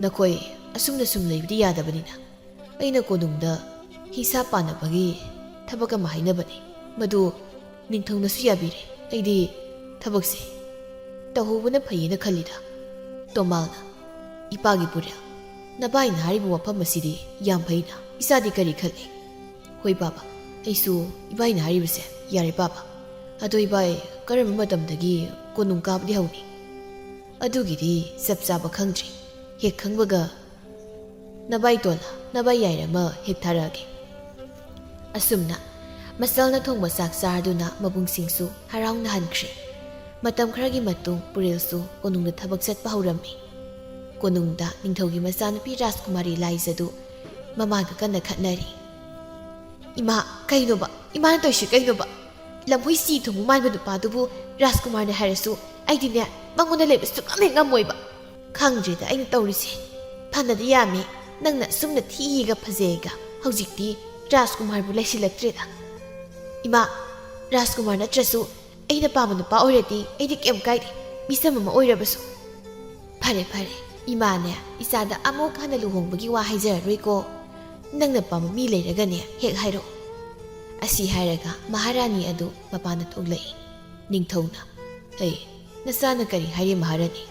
ꯅꯈꯣꯏ ꯑꯁꯨꯝꯅ ꯁꯨꯝ ꯂꯩꯕꯗꯤ ꯌꯥꯗꯕꯅꯤꯅ ꯑꯩꯅ ꯀꯣꯅꯨꯡꯗ ꯍꯤꯡꯁꯥ ꯄꯥꯟꯅꯕꯒꯤ ꯊꯕꯛ ꯑꯃ ꯍꯥꯏꯅꯕꯅꯤ꯫ ꯃꯗꯨ ꯅꯤꯡꯊꯧꯅꯁꯨ ꯌꯥꯕꯤꯔꯦ꯫ ꯑꯩꯗꯤ ꯊꯕꯛꯁꯦ ꯇꯧꯍꯧꯕꯅ ꯐꯩꯌꯦꯅ ꯈꯜꯂꯤꯗ꯫" ꯇꯣꯃꯥꯜꯅ, "ꯏꯄꯥꯒꯤ ꯄꯨꯔꯦꯜ, ꯅꯕꯥꯏꯅ ꯍꯥꯏꯔꯤꯕ ꯋꯥꯐꯝ ꯑꯁꯤꯗꯤ ꯌꯥꯝ ꯐꯩꯅ꯫ ꯏꯆꯥꯗꯤ ꯀꯔꯤ ꯈꯜꯂꯤ?" "ꯍꯣꯏ ꯄꯥꯕ, ꯑꯩꯁꯨ ꯏꯕꯥꯏꯅ ꯍꯥꯏꯔꯤꯕꯁꯦ ꯌꯥꯔꯦ ꯄꯥꯕ꯫ ꯑꯗꯣ ꯏꯕꯥꯏ, ꯀꯔꯝꯕ ꯃꯇꯝꯗꯒꯤ ꯀꯣꯅꯨꯡ ꯀꯥꯕꯗꯤ ꯍꯧꯅꯤ?" "ꯑꯗꯨꯒꯤꯗꯤ ꯆꯞ ꯆꯥꯕ ꯈꯪꯗ꯭ꯔꯤ꯫ ꯍꯦꯛ ꯈꯪꯕꯒ ꯅꯕꯥꯏ ꯇꯣꯜꯂ ꯅꯕꯥꯏ ꯌꯥꯏꯔ ꯑꯃ ꯍꯦꯛ ꯊꯥꯔꯛꯑꯒꯦ꯫" ꯑꯁꯨꯝꯅ ꯃꯆꯜꯅ ꯊꯣꯡꯕ ꯆꯥꯛ ꯆꯥꯔꯗꯨꯅ ꯃꯕꯨꯡꯁꯤꯡꯁꯨ ꯍꯔꯥꯎꯅ ꯍꯟꯈ꯭ꯔꯦ꯫ ꯃꯇꯝ ꯈꯔꯒꯤ ꯃꯇꯨꯡ ꯄꯨꯔꯦꯜꯁꯨ ꯀꯣꯅꯨꯡꯗ ꯊꯕꯛ ꯆꯠꯄ ꯍꯧꯔꯝꯃꯤ꯫ ꯀꯣꯅꯨꯡꯗ ꯅꯤꯡꯊꯧꯒꯤ ꯃꯆꯥꯅꯨꯄꯤ ꯔꯥꯖꯀꯨꯃꯥꯔꯤ ꯂꯥꯏꯖꯗꯨ ꯃꯃꯥꯒ ꯀꯟꯅ ꯈꯠꯅꯔꯤ꯫ "ꯏꯃꯥ, ꯀꯩꯅꯣꯕ? ꯏꯃꯥꯅ ꯇꯧꯔꯤꯁꯤ ꯀꯩꯅꯣꯕ? ꯂꯝꯍꯨꯏ ꯆꯤ ꯊꯨꯡꯕ ꯃꯥꯟꯕ ꯅꯨꯄꯥꯗꯨꯕꯨ ꯔꯥꯖꯀꯨꯃꯥꯔꯅ ꯍꯥꯏꯔꯁꯨ ꯑꯩꯗꯤꯅꯦ, ꯃꯉꯣꯟꯗ ꯂꯩꯕ ꯁꯨꯛꯉꯝ ꯍꯦꯛ ꯉꯝꯃꯣꯏꯕ꯫ ꯈꯪꯗ꯭ꯔꯦꯗ ꯑꯩꯅ ꯇꯧꯔꯤꯁꯦ꯫ ꯐꯅꯗꯤ ꯌꯥꯝꯃꯤ, ꯅꯪꯅ ꯑꯁꯨꯝꯅ ꯊꯤꯌꯦꯒ ꯐꯖꯩꯒ꯫ ꯍꯧꯖꯤꯛꯇꯤ ꯔꯥꯖꯀꯨꯃꯥꯔꯕꯨ ꯂꯩꯁꯤꯜꯂꯛꯇ꯭ꯔꯦꯗ꯫ ꯏꯃꯥ, ꯔꯥꯖꯀꯨꯃꯥꯔ ꯅꯠꯇ꯭ꯔꯁꯨ ꯑꯩꯅ ꯄꯥꯝꯕ ꯅꯨꯄꯥ ꯑꯣꯏꯔꯗꯤ ꯑꯩꯗꯤ ꯀꯩꯝ ꯀꯥꯏꯗꯦ, ꯃꯤꯆꯝ ꯑꯃ ꯑꯣꯏꯔꯕꯁꯨ꯫" "ꯐꯔꯦ, ꯐꯔꯦ, ꯏꯃꯥꯅꯦ, ꯏꯆꯥꯗ ꯑꯃꯨꯛ ꯍꯟꯅ ꯂꯨꯍꯣꯡꯕꯒꯤ ꯋꯥ ꯍꯥꯏꯖꯔꯔꯣꯏꯀꯣ꯫ ꯅꯪꯅ ꯄꯥꯝꯕ ꯃꯤ ꯂꯩꯔꯒꯅꯦ ꯍꯦꯛ ꯍꯥꯏꯔꯛꯑꯣ꯫" ꯑꯁꯤ ꯍꯥꯏꯔꯒ ꯃꯍꯥꯔꯥꯅꯤ ꯑꯗꯨ ꯃꯄꯥꯟꯗ ꯊꯣꯛꯂꯛꯏ꯫ ꯅꯤꯡꯊꯧꯅ, "ꯑꯩ, ꯅꯆꯥꯅ ꯀꯔꯤ ꯍꯥꯏꯔꯤ ꯃꯍꯥꯔꯥꯅꯤ?"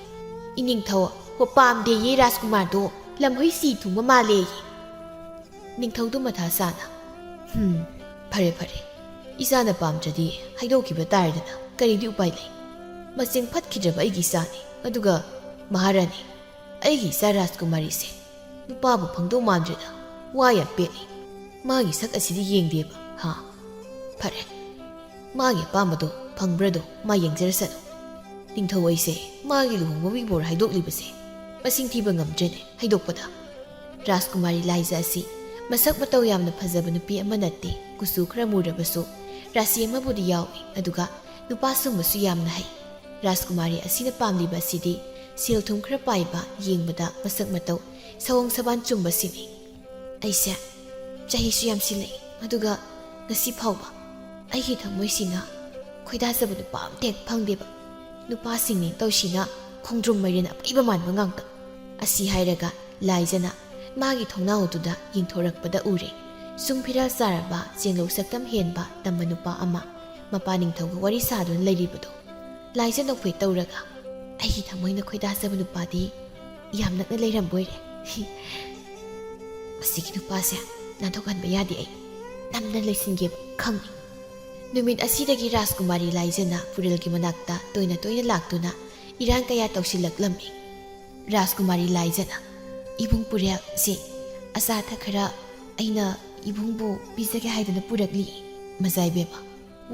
"ꯏꯅꯤꯡꯊꯧ, ꯍꯣ, ꯄꯥꯝꯗꯦꯌꯦ ꯔꯥꯖꯀꯨꯃꯥꯔꯗꯣ, ꯂꯝꯍꯨꯏ ꯆꯤ ꯊꯨꯡꯕ ꯃꯥꯜꯂꯦꯌꯦ꯫" ꯅꯤꯡꯊꯧꯗꯨ ꯃꯊꯥ ꯁꯥꯅ, "ꯍꯝ, ꯐꯔꯦ ꯐꯔꯦ, ꯏꯆꯥꯅ ꯄꯥꯝꯗ꯭ꯔꯗꯤ ꯍꯥꯏꯗꯣꯛꯈꯤꯕ ꯇꯥꯔꯦꯗꯅ, ꯀꯔꯤꯗꯤ ꯎꯄꯥꯏ ꯂꯩ? ꯃꯆꯤꯡ ꯐꯠꯈꯤꯗ꯭ꯔꯕ ꯑꯩꯒꯤ ꯏꯆꯥꯅꯤ꯫ ꯑꯗꯨꯒ ꯃꯍꯥꯔꯥꯅꯤ, ꯑꯩꯒꯤ ꯏꯆꯥ ꯔꯥꯖꯀꯨꯃꯥꯔꯤꯁꯦ ꯅꯨꯄꯥꯕꯨ ꯐꯪꯗꯧ ꯃꯥꯟꯗ꯭ꯔꯦꯗ, ꯋꯥ ꯌꯥꯝ ꯄꯦꯠꯂꯤ꯫ ꯃꯥꯒꯤ ꯁꯛ ꯑꯁꯤꯗꯤ ꯌꯦꯡꯗꯦꯕ, ꯍꯥ? ꯐꯔꯦ, ꯃꯥꯒꯤ ꯑꯄꯥꯝꯕꯗꯣ ꯐꯪꯕ꯭ꯔꯥꯗꯣ ꯃꯥ ꯌꯦꯡꯖꯔꯁꯅꯨ꯫ ꯅꯤꯡꯊꯧ ꯑꯩꯁꯦ ꯃꯥꯒꯤ ꯂꯨꯍꯣꯡꯕꯒꯤ ꯕꯣꯔ ꯍꯥꯏꯗꯣꯛꯂꯤꯕꯁꯦ ꯃꯁꯤꯡ ꯊꯤꯕ ꯉꯝꯗ꯭ꯔꯦꯅꯦ ꯍꯥꯏꯗꯣꯛꯄꯗ꯫ ꯔꯥꯖꯀꯨꯃꯥꯔꯤ ꯂꯥꯏꯖ ꯑꯁꯤ ꯃꯁꯛ ꯃꯇꯧ ꯌꯥꯝꯅ ꯐꯖꯕ ꯅꯨꯄꯤ ꯑꯃ ꯅꯠꯇꯦ, ꯀꯨꯆꯨ ꯈꯔ ꯃꯨꯔꯕꯁꯨ ꯔꯥꯁꯤ ꯑꯃꯕꯨꯗꯤ ꯌꯥꯎꯏ, ꯑꯗꯨꯒ ꯅꯨꯄꯥ ꯁꯨꯝꯕꯁꯨ ꯌꯥꯝꯅ ꯍꯩ꯫ ꯔꯥꯖꯀꯨꯃꯥꯔꯤ ꯑꯁꯤꯅ ꯄꯥꯝꯂꯤꯕ ꯑꯁꯤꯗꯤ ꯁꯦꯜ ꯊꯨꯝ ꯈꯔ ꯄꯥꯏꯕ, ꯌꯦꯡꯕꯗ ꯃꯁꯛ ꯃꯇꯧ ꯁꯑꯣꯡ ꯁꯕꯥꯟ ꯆꯨꯝꯕꯁꯤꯅꯤ꯫ ꯑꯩꯁꯦ ꯆꯍꯤꯁꯨ ꯌꯥꯝꯁꯤꯜꯂꯛꯏ, ꯑꯗꯨꯒ ꯉꯁꯤ ꯐꯥꯎꯕ ꯑꯩꯒꯤ ꯊꯃꯣꯏꯁꯤꯅ ꯈꯣꯏꯗꯥꯖꯕ ꯅꯨꯄꯥ ꯑꯝꯇ ꯍꯦꯛ ꯐꯪꯗꯦꯕ꯫ ꯅꯨꯄꯥꯁꯤꯡꯅꯤ ꯇꯧꯁꯤꯅ ꯈꯣꯡꯗ꯭ꯔꯨꯝ ꯃꯥꯏꯔꯦꯟ ꯑꯄꯩꯕ ꯃꯥꯟꯕ ꯉꯥꯛꯇ꯫ ꯑꯁꯤ ꯍꯥꯏꯔꯒ ꯂꯥꯏꯖꯅ ꯃꯥꯒꯤ ꯊꯣꯡꯅꯥꯎꯗꯨꯗ ꯌꯦꯡꯊꯣꯔꯛꯄꯗ ꯎꯔꯦ, ꯁꯨꯝ ꯐꯤꯔꯥꯜ ꯆꯥꯔꯕ, ꯆꯦꯡꯂꯧ ꯁꯛꯇꯝ ꯍꯦꯟꯕ ꯇꯝꯕ ꯅꯨꯄꯥ ꯑꯃ ꯃꯄꯥ ꯅꯤꯡꯊꯧꯒ ꯋꯥꯔꯤ ꯁꯥꯗꯨꯅ ꯂꯩꯔꯤꯕꯗꯣ꯫ ꯂꯥꯏꯖ ꯅꯣꯛꯐꯦꯠ ꯇꯧꯔꯒ, "ꯑꯩꯒꯤ ꯊꯃꯣꯏꯅ ꯈꯣꯏꯗꯥꯖꯕ ꯅꯨꯄꯥꯗꯤ ꯌꯥꯝ ꯅꯛꯅ ꯂꯩꯔꯝꯕ ꯑꯣꯏꯔꯦ꯫ ꯃꯁꯤꯒꯤ ꯅꯨꯄꯥꯁꯦ ꯅꯥꯟꯊꯣꯛꯍꯟꯕ ꯌꯥꯗꯦ, ꯑꯩ ꯅꯝꯅ ꯂꯩꯁꯤꯟꯒꯦꯕ ꯈꯪꯉꯤ"꯫ ꯅꯨꯃꯤꯠ ꯑꯁꯤꯗꯒꯤ ꯔꯥꯖꯀꯨꯃꯥꯔꯤ ꯂꯥꯏꯖꯅ ꯄꯨꯔꯦꯜꯒꯤ ꯃꯅꯥꯛꯇ ꯇꯣꯏꯅ ꯇꯣꯏꯅ ꯂꯥꯛꯇꯨꯅ ꯏꯔꯥꯡ ꯀꯌꯥ ꯇꯧꯁꯤꯜꯂꯛꯂꯝꯃꯤ꯫ ꯔꯥꯖꯀꯨꯃꯥꯔꯤ ꯂꯥꯏꯖꯅ, "ꯏꯕꯨꯡ ꯄꯨꯔꯦꯜ, ꯁꯤ ꯑꯆꯥ ꯑꯊꯛ ꯈꯔ ꯑꯩꯅ ꯏꯕꯨꯡꯕꯨ ꯄꯤꯖꯒꯦ ꯍꯥꯏꯗꯨꯅ ꯄꯨꯔꯛꯂꯤ, ꯃꯖꯥꯏꯕꯦꯝꯃ꯫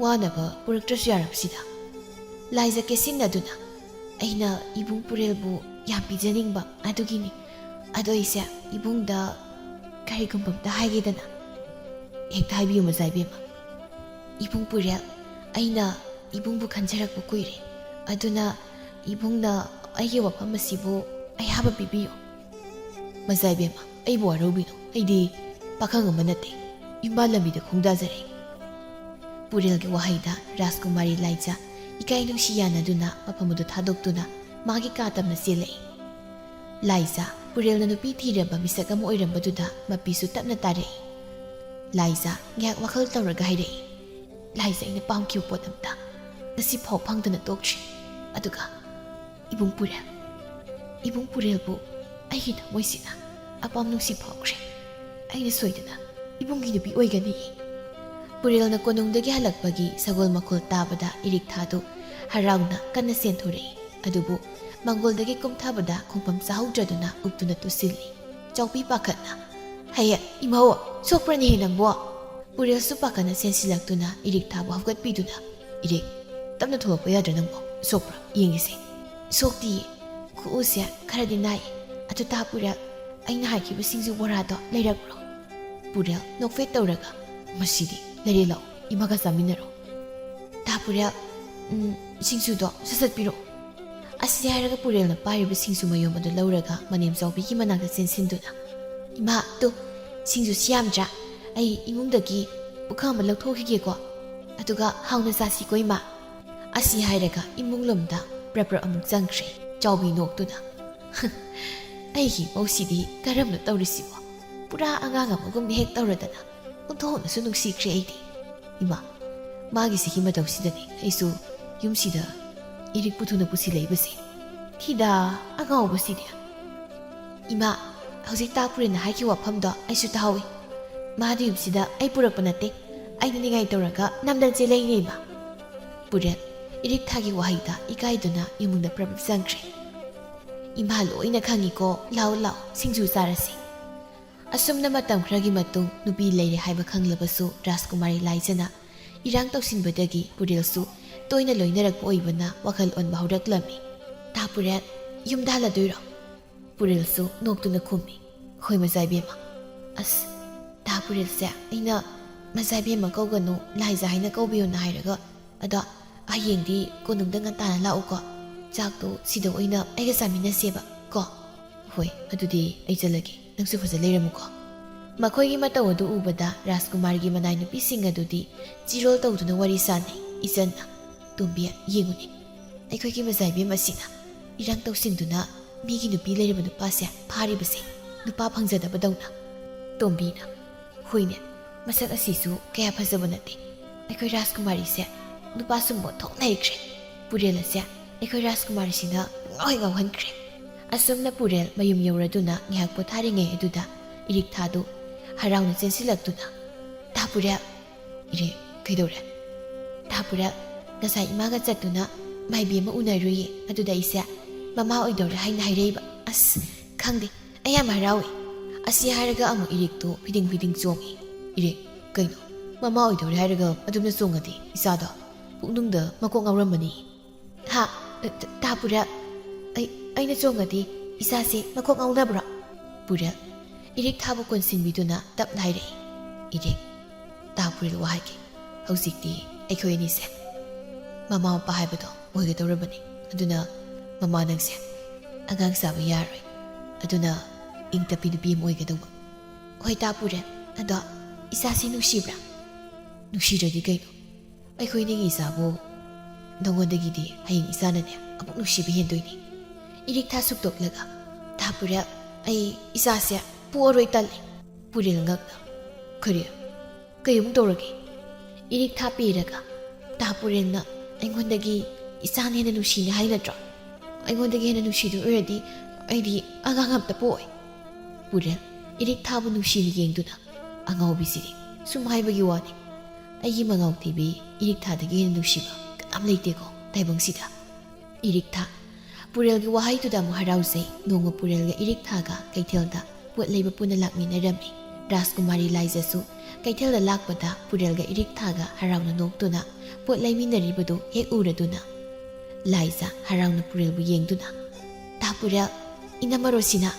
ꯋꯥꯅꯕ ꯄꯨꯔꯛꯇ꯭ꯔꯁꯨ ꯌꯥꯔꯕꯁꯤꯗ"꯫ ꯂꯥꯏꯖ ꯀꯦꯁꯤꯟꯅꯗꯨꯅ, "ꯑꯩꯅ ꯏꯕꯨꯡ ꯄꯨꯔꯦꯜꯕꯨ ꯌꯥꯝ ꯄꯤꯖꯅꯤꯡꯕ ꯑꯗꯨꯒꯤꯅꯤ꯫ ꯑꯗꯣ ꯑꯩꯁꯦ ꯏꯕꯨꯡꯗ ꯀꯔꯤꯒꯨꯝꯕ ꯑꯝꯇ ꯍꯥꯏꯒꯦꯗꯅ"꯫ "ꯍꯦꯛꯇ ꯍꯥꯏꯕꯤꯌꯨ, ꯃꯖꯥꯏꯕꯦꯝꯃ"꯫ "ꯏꯕꯨꯡ ꯄꯨꯔꯦꯜ, ꯑꯩꯅ ꯏꯕꯨꯡꯕꯨ ꯈꯟꯖꯔꯛꯄ ꯀꯨꯏꯔꯦ, ꯑꯗꯨꯅ ꯏꯕꯨꯡꯅ ꯑꯩꯒꯤ ꯋꯥꯐꯝ ꯑꯁꯤꯕꯨ ꯑꯌꯥꯕ ꯄꯤꯕꯤꯌꯨ"꯫ "ꯃꯖꯥꯏꯕꯦꯝꯃ, ꯑꯩꯕꯨ ꯋꯥꯔꯧꯕꯤꯅꯨ, ꯑꯩꯗꯤ ꯄꯥꯈꯪ ꯑꯃ ꯅꯠꯇꯦ, ꯌꯨꯝꯕꯥꯜ ꯂꯝꯕꯤꯗ ꯈꯣꯡꯗꯥꯖꯔꯦ"꯫ ꯄꯨꯔꯦꯜꯒꯤ ꯋꯥꯍꯩꯗ ꯔꯥꯖꯀꯨꯃꯥꯔꯤ ꯂꯥꯏꯖ ꯏꯀꯥꯏ ꯅꯨꯡꯁꯤ ꯌꯥꯅꯗꯨꯅ ꯃꯐꯝ ꯑꯗꯨ ꯊꯥꯗꯣꯛꯇꯨꯅ ꯃꯥꯒꯤ ꯀꯥ ꯇꯝꯅ ꯆꯦꯜꯂꯛꯏ꯫ ꯂꯥꯏꯖ, ꯄꯨꯔꯦꯜꯅ ꯅꯨꯄꯤ ꯊꯤꯔꯕ ꯃꯤꯁꯛ ꯑꯃ ꯑꯣꯏꯔꯝꯕꯗꯨꯗ ꯃꯄꯤꯁꯨ ꯇꯞꯅ ꯇꯥꯔꯛꯏ꯫ ꯂꯥꯏꯖ ꯉꯥꯏꯍꯥꯛ ꯋꯥꯈꯜ ꯇꯧꯔꯒ ꯍꯥꯏꯔꯛꯏ, "ꯂꯥꯏꯖ, ꯑꯩꯅ ꯄꯥꯝꯈꯤꯕ ꯄꯣꯠ ꯑꯝꯇ ꯉꯁꯤ ꯐꯥꯎ ꯐꯪꯗꯅ ꯇꯣꯛꯇ꯭ꯔꯤ꯫ ꯑꯗꯨꯒ ꯏꯕꯨꯡ ꯄꯨꯔꯦꯜ, ꯏꯕꯨꯡ ꯄꯨꯔꯦꯜꯕꯨ ꯑꯩꯒꯤ ꯊꯃꯣꯏꯁꯤꯅ ꯑꯄꯥꯝ ꯅꯨꯡꯁꯤ ꯐꯥꯎꯈ꯭ꯔꯦ꯫ ꯑꯩꯅ ꯁꯣꯏꯗꯅ ꯏꯕꯨꯡꯒꯤ ꯅꯨꯄꯤ ꯑꯣꯏꯒꯅꯤ"꯫ ꯄꯨꯔꯦꯜꯅ ꯀꯣꯅꯨꯡꯗꯒꯤ ꯍꯜꯂꯛꯄꯒꯤ ꯁꯒꯣꯜ ꯃꯈꯣꯜ ꯇꯥꯕꯗ ꯏꯔꯤꯛꯊꯥꯗꯨ ꯍꯔꯥꯎꯅ ꯀꯟꯅ ꯆꯦꯟꯊꯣꯔꯛꯏ꯫ ꯑꯗꯨꯕꯨ ꯃꯪꯒꯣꯜꯗꯒꯤ ꯀꯨꯝꯊꯕꯗ ꯈꯣꯡꯐꯝ ꯆꯥꯍꯧꯗ꯭ꯔꯗꯨꯅ ꯎꯞꯇꯨꯅ ꯇꯨꯁꯤꯜꯂꯤ꯫ ꯆꯥꯎꯕꯤ ꯄꯥꯈꯠꯅ, "ꯍꯌꯦ, ꯏꯃꯧ, ꯁꯣꯛꯄ꯭ꯔꯅꯦꯍꯦ ꯅꯪꯕꯣ?" ꯄꯨꯔꯦꯜꯁꯨ ꯄꯥꯈꯠꯅ ꯆꯦꯟꯁꯤꯜꯂꯛꯇꯨꯅ ꯏꯔꯤꯛꯊꯥꯕꯨ ꯍꯧꯒꯠꯄꯤꯗꯨꯅ, "ꯏꯔꯤꯛ, ꯇꯞꯅ ꯊꯣꯛꯂꯛꯄ ꯌꯥꯗ꯭ꯔꯥ ꯅꯪꯕꯣ? ꯁꯣꯛꯄ꯭ꯔꯥ? ꯌꯦꯡꯒꯦꯁꯦ"꯫ "ꯁꯣꯛꯇꯤꯌꯦ, ꯈꯨꯎꯁꯦ ꯈꯔꯗꯤ ꯅꯥꯏ꯫ ꯑꯗꯨ ꯇꯥ ꯄꯨꯔꯦꯜ, ꯑꯩꯅ ꯍꯥꯏꯈꯤꯕ ꯁꯤꯡꯖꯨ ꯕꯣꯔꯥꯗꯣ ꯂꯩꯔꯛꯄ꯭ꯔꯣ?" ꯄꯨꯔꯦꯜ ꯅꯣꯛꯐꯦꯠ ꯇꯧꯔꯒ, "ꯃꯁꯤꯗꯤ, ꯂꯩꯔꯦ, ꯂꯥꯛꯑꯣ, ꯏꯃꯥꯒ ꯆꯥꯃꯤꯟꯅꯔꯣ"꯫ "ꯇꯥ ꯄꯨꯔꯦꯜ, ꯎꯝ, ꯁꯤꯡꯖꯨꯗꯣ ꯁꯠ ꯁꯠ ꯄꯤꯔꯛꯑꯣ"꯫ ꯑꯁꯤ ꯍꯥꯏꯔꯒ ꯄꯨꯔꯦꯜꯅ ꯄꯥꯏꯔꯤꯕ ꯁꯤꯡꯖꯨ ꯃꯌꯣꯝ ꯑꯗꯨ ꯂꯧꯔꯒ ꯃꯅꯦꯝ ꯆꯥꯎꯕꯤꯒꯤ ꯃꯅꯥꯛꯇ ꯆꯦꯟꯁꯤꯟꯗꯨꯅ, "ꯏꯃꯥ, ꯇꯨ, ꯁꯤꯡꯖꯨꯁꯤ ꯌꯥꯝꯗ꯭ꯔꯥ? ꯑꯩ ꯏꯃꯨꯡꯗꯒꯤ ꯄꯨꯈꯝ ꯑꯃ ꯂꯧꯊꯣꯛꯈꯤꯒꯦꯀꯣ, ꯑꯗꯨꯒ ꯍꯥꯎꯅ ꯆꯥꯁꯤꯀꯣ ꯏꯃꯥ꯫ ꯑꯁꯤ ꯍꯥꯏꯔꯒ ꯏꯃꯨꯡ ꯂꯣꯝꯗ ꯄ꯭ꯔꯞ ꯄ꯭ꯔꯞ ꯑꯃꯨꯛ ꯆꯪꯈ꯭ꯔꯦ ꯆꯥꯎꯕꯤ ꯅꯣꯛꯇꯨꯅ꯫ ꯑꯩꯒꯤ ꯃꯧꯁꯤꯗꯤ ꯀꯔꯝꯅ ꯇꯧꯔꯤꯁꯤꯕꯣ? ꯄꯨꯔꯥ ꯑꯉꯥꯡ ꯑꯃꯒꯨꯝꯅ ꯍꯦꯛ ꯇꯧꯔꯗꯅ꯫ ꯑꯣꯟꯊꯣꯛꯅꯁꯨ ꯅꯨꯡꯁꯤꯈ꯭ꯔꯦ ꯑꯩꯗꯤ꯫ ꯏꯃꯥ, ꯃꯥꯒꯤ ꯁꯤꯒꯤ ꯃꯇꯧꯁꯤꯗꯅꯦ ꯑꯩꯁꯨ ꯌꯨꯝꯁꯤꯗ ꯏꯔꯤꯛ ꯄꯨꯊꯨꯅ ꯄꯨꯁꯤꯜꯂꯛꯏꯕꯁꯦ꯫ ꯊꯤꯗ, ꯑꯉꯥꯎꯕꯁꯤꯗꯤ꯫ ꯏꯃꯥ, ꯍꯧꯖꯤꯛ ꯇꯥ ꯄꯨꯔꯦꯟꯅ ꯍꯥꯏꯈꯤꯕ ꯋꯥꯐꯝꯗꯣ ꯑꯩꯁꯨ ꯇꯥꯍꯧꯏ꯫ ꯃꯥꯗꯤ ꯌꯨꯝꯁꯤꯗ ꯑꯩ ꯄꯨꯔꯛꯄ ꯅꯠꯇꯦ, ꯑꯩꯅ ꯅꯤꯡꯉꯥꯏ ꯇꯧꯔꯒ ꯅꯝꯗꯅ ꯆꯦꯜꯂꯛꯏꯅꯦ ꯏꯃꯥ꯫ ꯄꯨꯔꯦꯟ, ꯏꯔꯤꯛ ꯊꯥꯒꯤ ꯋꯥꯍꯩꯗ ꯏꯀꯥꯏꯗꯨꯅ ꯏꯃꯨꯡꯗ ꯄ꯭ꯔꯞ ꯄ꯭ꯔꯞ ꯆꯪꯈ꯭ꯔꯦ꯫ ꯏꯃꯥ ꯂꯣꯏꯅ ꯈꯪꯉꯤꯀꯣ, ꯂꯥꯎ ꯂꯥꯎ ꯁꯤꯡꯖꯨ ꯆꯥꯔꯁꯤ꯫ ꯑꯁꯨꯝꯅ ꯃꯇꯝ ꯈꯔꯒꯤ ꯃꯇꯨꯡ ꯅꯨꯄꯤ ꯂꯩꯔꯦ ꯍꯥꯏꯕ ꯈꯪꯂꯕꯁꯨ ꯔꯥꯖꯀꯨꯃꯥꯔꯤ ꯂꯥꯏꯖꯅ ꯏꯔꯥꯡ ꯇꯧꯁꯤꯟꯕꯗꯒꯤ ꯄꯨꯔꯦꯜꯁꯨ ꯇꯣꯏꯅ ꯂꯣꯏꯅꯔꯛꯄ ꯑꯣꯏꯕꯅ ꯋꯥꯈꯜ ꯑꯣꯟꯕ ꯍꯧꯔꯛꯂꯝꯃꯤ꯫ "ꯇꯥ ꯄꯨꯔꯦꯜ, ꯌꯨꯝꯗ ꯍꯜꯂꯗꯣꯏꯔꯣ?" ꯄꯨꯔꯦꯜꯁꯨ ꯅꯣꯛꯇꯨꯅ ꯈꯨꯝꯃꯤ, "ꯍꯣꯏ ꯃꯆꯥ ꯏꯕꯦꯝꯃ꯫ ꯑꯁ, ꯇꯥ ꯄꯨꯔꯦꯜꯁꯦ ꯑꯩꯅ ꯃꯆꯥ ꯏꯕꯦꯝꯃ ꯀꯧꯒꯅꯨ, ꯂꯥꯏꯖ ꯍꯥꯏꯅ ꯀꯧꯕꯤꯌꯣꯅ ꯍꯥꯏꯔꯒ, ꯑꯗꯣ ꯍꯌꯦꯡꯗꯤ ꯀꯣꯅꯨꯡꯗ ꯉꯟꯇꯥꯅ ꯂꯥꯛꯎꯀꯣ꯫ ꯆꯥꯛꯇꯣ ꯁꯤꯗ ꯑꯣꯏꯅ ꯑꯩꯒ ꯆꯥꯃꯤꯟꯅꯁꯦꯕ ꯀꯣ꯫" "ꯍꯣꯏ, ꯑꯗꯨꯗꯤ ꯑꯩ ꯆꯠꯂꯒꯦ, ꯅꯪꯁꯨ ꯐꯖ ꯂꯩꯔꯝꯃꯨꯀꯣ꯫" ꯃꯈꯣꯏꯒꯤ ꯃꯇꯧ ꯑꯗꯨ ꯎꯕꯗ ꯔꯥꯖꯀꯨꯃꯥꯔꯒꯤ ꯃꯅꯥꯏ ꯅꯨꯄꯤꯁꯤꯡ ꯑꯗꯨꯗꯤ ꯆꯤꯔꯣꯜ ꯇꯧꯗꯨꯅ ꯋꯥꯔꯤ ꯁꯥꯅꯩ꯫ ꯏꯆꯟꯅ, "ꯇꯣꯝꯕꯤ, ꯌꯦꯡꯉꯨꯅꯦ, ꯑꯩꯈꯣꯏꯒꯤ ꯃꯆꯥ ꯏꯕꯦꯝ ꯑꯁꯤꯅ ꯏꯔꯥꯡ ꯇꯧꯁꯤꯟꯗꯨꯅ ꯃꯤꯒꯤ ꯅꯨꯄꯤ ꯂꯩꯔꯕ ꯅꯨꯄꯥꯁꯦ ꯐꯥꯔꯤꯕꯁꯦ, ꯅꯨꯄꯥ ꯐꯪꯖꯗꯕꯗꯧꯅ꯫" ꯇꯣꯝꯕꯤꯅ, "ꯍꯣꯏꯅꯦ, ꯃꯁꯛ ꯑꯁꯤꯁꯨ ꯀꯌꯥ ꯐꯖꯕ ꯅꯠꯇꯦ꯫ ꯑꯩꯈꯣꯏ ꯔꯥꯖꯀꯨꯃꯥꯔꯤꯁꯦ ꯅꯨꯄꯥ ꯁꯨꯝꯕ ꯑꯣꯟꯊꯣꯛꯅ ꯍꯩꯈ꯭ꯔꯦ꯫ ꯄꯨꯔꯦꯜ ꯑꯁꯦ ꯑꯩꯈꯣꯏ ꯔꯥꯖꯀꯨꯃꯥꯔꯤꯁꯤꯅ ꯄꯨꯡꯉꯥꯎ ꯍꯦꯛ ꯉꯥꯎꯍꯟꯈ꯭ꯔꯦ꯫" ꯑꯁꯨꯝꯅ ꯄꯨꯔꯦꯜ ꯃꯌꯨꯝ ꯌꯧꯔꯗꯨꯅ ꯉꯥꯏꯍꯥꯛ ꯄꯣꯊꯥꯔꯤꯉꯩ ꯑꯗꯨꯗ ꯏꯔꯤꯛꯊꯥꯗꯨ ꯍꯔꯥꯎꯅ ꯆꯦꯟꯁꯤꯜꯂꯛꯇꯨꯅ, "ꯇꯥ ꯄꯨꯔꯦꯜ!" "ꯏꯔꯦ, ꯀꯩꯗꯧꯔꯦ?" "ꯇꯥ ꯄꯨꯔꯦꯜ, ꯉꯁꯥꯏ ꯏꯃꯥꯒ ꯆꯠꯇꯨꯅ ꯃꯥꯏꯕꯤ ꯑꯃ ꯎꯅꯔꯨꯏꯌꯦ꯫ ꯑꯗꯨꯗ ꯑꯩꯁꯦ ꯃꯃꯥ ꯑꯣꯏꯗꯧꯔꯦ ꯍꯥꯏꯅ ꯍꯥꯏꯔꯛꯏꯕ꯫ ꯑꯁ, ꯈꯪꯗꯦ, ꯑꯩ ꯌꯥꯝ ꯍꯔꯥꯎꯏ꯫" ꯑꯁꯤ ꯍꯥꯏꯔꯒ ꯑꯃꯨꯛ ꯏꯔꯤꯛꯇꯨ ꯐꯤꯗꯤꯡ ꯐꯤꯗꯤꯡ ꯆꯣꯡꯉꯤ꯫ "ꯏꯔꯤꯛ, ꯀꯩꯅꯣ? ꯃꯃꯥ ꯑꯣꯏꯗꯧꯔꯦ ꯍꯥꯏꯔꯒ ꯑꯗꯨꯝꯅ ꯆꯣꯡꯉꯗꯤ ꯏꯆꯥꯗꯣ ꯄꯨꯛꯅꯨꯡꯗ ꯃꯀꯣꯛ ꯉꯥꯎꯔꯝꯃꯅꯤ꯫" "ꯍꯥ? ꯇ-, ꯇꯥ ꯄꯨꯔꯦꯜ, ꯑꯩ, ꯑꯩꯅ ꯆꯣꯡꯉꯗꯤ ꯏꯆꯥꯁꯦ ꯃꯀꯣꯛ ꯉꯥꯎꯅꯕ꯭ꯔꯣ?" ꯄꯨꯔꯦꯜ ꯏꯔꯤꯛ ꯊꯥꯕ ꯀꯣꯟꯁꯤꯟꯕꯤꯗꯨꯅ ꯇꯞꯅ ꯍꯥꯏꯔꯛꯏ꯫ "ꯏꯔꯤꯛ, ꯇꯥ ꯄꯨꯔꯦꯜ, ꯋꯥ ꯍꯥꯏꯒꯦ꯫ ꯍꯧꯖꯤꯛꯇꯤ ꯑꯩꯈꯣꯏ ꯑꯅꯤꯁꯦ ꯃꯃꯥ ꯃꯄꯥ ꯍꯥꯏꯕꯗꯣ ꯑꯣꯏꯒꯗꯧꯔꯕꯅꯤ꯫ ꯑꯗꯨꯅ ꯃꯃꯥ ꯅꯪꯁꯦ ꯑꯉꯥꯡ ꯆꯥꯕ ꯌꯥꯔꯣꯏ꯫ ꯑꯗꯨꯅ ꯏꯪ ꯇꯞꯄꯤ ꯅꯨꯄꯤ ꯑꯃ ꯑꯣꯏꯒꯗꯧꯕ꯫" "ꯍꯣꯏ ꯇꯥ ꯄꯨꯔꯦꯜ, ꯑꯗꯣ ꯏꯆꯥꯁꯤ ꯅꯨꯡꯁꯤꯕ꯭ꯔꯥ? ꯅꯨꯡꯁꯤꯗ꯭ꯔꯗꯤ ꯀꯩꯅꯣ? ꯑꯩꯈꯣꯏ ꯅꯪꯒꯤ ꯏꯆꯥꯕꯨ ꯅꯉꯣꯟꯗꯒꯤꯗꯤ ꯍꯌꯦꯡ ꯏꯆꯥꯅꯅꯦ ꯑꯃꯨꯛ ꯅꯨꯡꯁꯤꯕ ꯍꯦꯟꯗꯣꯏꯅꯤ꯫ ꯏꯔꯤꯛꯊꯥ ꯁꯨꯛꯇꯣꯛꯂꯒ, "ꯇꯥ ꯄꯨꯔꯦꯜ, ꯑꯩ ꯏꯆꯥꯁꯦ ꯄꯣꯛꯑꯔꯣꯏ, ꯇꯜꯂꯦ꯫" ꯄꯨꯔꯦꯜ ꯉꯛꯅ, "ꯀꯔꯤ? ꯀꯔꯤꯃꯨꯛ ꯇꯧꯔꯒꯦ?" ꯏꯔꯤꯛꯊꯥ ꯄꯤꯔꯒ, "ꯇꯥ ꯄꯨꯔꯦꯜꯅ ꯑꯩꯉꯣꯟꯗꯒꯤ ꯏꯆꯥꯅ ꯍꯦꯟꯅ ꯅꯨꯡꯁꯤꯅꯤ ꯍꯥꯏ ꯅꯠꯇ꯭ꯔꯣ? ꯑꯩꯉꯣꯟꯗꯒꯤ ꯍꯦꯟꯅ ꯅꯨꯡꯁꯤꯗꯣꯏ ꯑꯣꯏꯔꯗꯤ ꯑꯩꯗꯤ ꯑꯉꯥꯡ ꯑꯝꯇ ꯄꯣꯛꯑꯣꯏ꯫" ꯄꯨꯔꯦꯜ ꯏꯔꯤꯛꯊꯥꯕꯨ ꯅꯨꯡꯁꯤꯅ ꯌꯦꯡꯗꯨꯅ, "ꯑꯉꯥꯎꯕꯤꯁꯤꯗꯤ ꯁꯨꯝ ꯍꯥꯏꯕꯒꯤ ꯋꯥꯅꯤ꯫ ꯑꯩꯒꯤ ꯃꯉꯥꯎ ꯊꯤꯕꯤ ꯏꯔꯤꯛꯊꯥꯗꯒꯤ ꯍꯦꯟꯅ ꯅꯨꯡꯁꯤꯕ ꯀꯅꯥꯝ ꯂꯩꯇꯦꯀꯣ ꯇꯥꯏꯕꯪꯁꯤꯗ꯫" ꯏꯔꯤꯛꯊꯥ ꯄꯨꯔꯦꯜꯒꯤ ꯋꯥꯍꯩꯗꯨꯗ ꯑꯃꯨꯛ ꯍꯔꯥꯎꯖꯩ꯫ ꯅꯣꯡꯃ ꯄꯨꯔꯦꯜꯒ ꯏꯔꯤꯛꯊꯥꯒ ꯀꯩꯊꯦꯜꯗ ꯄꯣꯠ ꯂꯩꯕ ꯄꯨꯟꯅ ꯂꯥꯛꯃꯤꯟꯅꯔꯝꯃꯤ꯫ ꯔꯥꯖꯀꯨꯃꯥꯔꯤ ꯂꯥꯏꯖꯁꯨ ꯀꯩꯊꯦꯜꯗ ꯂꯥꯛꯄꯗ ꯄꯨꯔꯦꯜꯒ ꯏꯔꯤꯛꯊꯥꯒ ꯍꯔꯥꯎꯅ ꯅꯣꯛꯇꯨꯅ ꯄꯣꯠ ꯂꯩꯃꯤꯟꯅꯔꯤꯕꯗꯨ ꯍꯦꯛ ꯎꯔꯗꯨꯅ, ꯂꯥꯏꯖ ꯍꯔꯥꯎꯅ ꯄꯨꯔꯦꯜꯕꯨ ꯌꯦꯡꯗꯨꯅ, "ꯇꯥ ꯄꯨꯔꯦꯜ, ꯏꯅꯝꯃ ꯔꯣꯁꯤꯅꯥ!"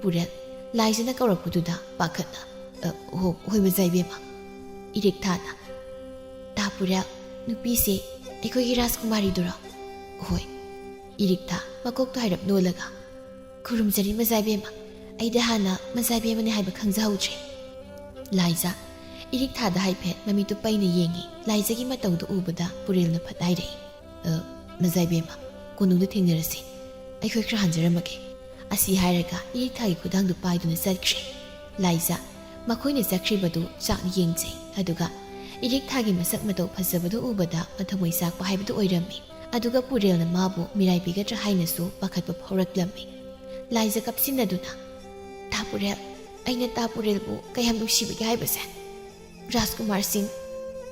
ꯄꯨꯔꯦꯜ ꯂꯥꯏꯖꯅ ꯀꯧꯔꯛꯄꯗꯨꯗ ꯄꯥꯈꯠꯅ, "ꯑ, ꯍꯣ, ꯍꯣꯏ, ꯃꯖꯥ ꯏꯕꯦꯝꯃ꯫" ꯏꯔꯤꯛꯊꯥꯅ, "ꯇꯥ ꯄꯨꯔꯦꯜ, ꯅꯨꯄꯤꯁꯦ ꯑꯩꯈꯣꯏꯒꯤ ꯔꯥꯖꯀꯨꯃꯥꯔꯤꯗꯨꯔꯣ?" "ꯍꯣꯏ꯫" ꯏꯔꯤꯛꯊꯥ ꯃꯀꯣꯛꯇꯣ ꯍꯥꯏꯔꯞ ꯅꯣꯜꯂꯒ, "ꯈꯨꯔꯨꯝꯖꯔꯤ ꯃꯖꯥ ꯏꯕꯦꯝꯃ, ꯑꯩꯗꯤ ꯍꯥꯟꯅ ꯃꯖꯥ ꯏꯕꯦꯝꯃꯅꯤ ꯍꯥꯏꯕ ꯈꯪꯖꯍꯧꯗ꯭ꯔꯦ꯫" ꯂꯥꯏꯖ ꯏꯔꯤꯛꯊꯥꯗ ꯍꯥꯏꯐꯦꯠ ꯃꯃꯤꯠꯇꯨ ꯄꯩꯅ ꯌꯦꯡꯉꯤ꯫ ꯂꯥꯏꯖꯒꯤ ꯃꯇꯧꯗꯨ ꯎꯕꯗ ꯄꯨꯔꯦꯜꯅ ꯐꯠ ꯍꯥꯏꯔꯛꯏ, "ꯑ, ꯃꯖꯥ ꯏꯕꯦꯝꯃ, ꯀꯣꯅꯨꯡꯗ ꯊꯦꯡꯅꯔꯁꯤ꯫ ꯑꯩꯈꯣꯏ ꯈꯔ ꯍꯟꯖꯔꯝꯃꯒꯦ꯫" ꯑꯁꯤ ꯍꯥꯏꯔꯒ ꯏꯔꯤꯛꯊꯥꯒꯤ ꯈꯨꯗꯥꯡꯗꯨ ꯄꯥꯏꯗꯨꯅ ꯆꯠꯈ꯭ꯔꯦ꯫ ꯂꯥꯏꯖ ꯃꯈꯣꯏꯅ ꯆꯠꯈ꯭ꯔꯤꯕꯗꯨ ꯆꯥꯛꯅ ꯌꯦꯡꯖꯩ꯫ ꯑꯗꯨꯒ ꯏꯔꯤꯛꯊꯥꯒꯤ ꯃꯁꯛ ꯃꯇꯧ ꯐꯖꯕꯗꯨ ꯎꯕꯗ ꯃꯊꯃꯣꯏ ꯆꯥꯛꯄ ꯍꯥꯏꯕꯗꯨ ꯑꯣꯏꯔꯝꯃꯤ꯫ ꯑꯗꯨꯒ ꯄꯨꯔꯦꯜꯅ ꯃꯥꯕꯨ ꯃꯤꯔꯥꯏꯕꯤꯒꯗ꯭ꯔꯥ ꯍꯥꯏꯅꯁꯨ ꯄꯥꯈꯠꯄ ꯐꯥꯎꯔꯛꯂꯝꯃꯤ꯫ ꯂꯥꯏꯖ ꯀꯞꯁꯤꯟꯅꯗꯨꯅ, "ꯇꯥ ꯄꯨꯔꯦꯜ, ꯑꯩꯅ ꯇꯥ ꯄꯨꯔꯦꯜꯕꯨ ꯀꯌꯥꯝ ꯅꯨꯡꯁꯤꯕꯒꯦ ꯍꯥꯏꯕꯁꯦ꯫ ꯔꯥꯖꯀꯨꯃꯥꯔ ꯁꯤꯡ,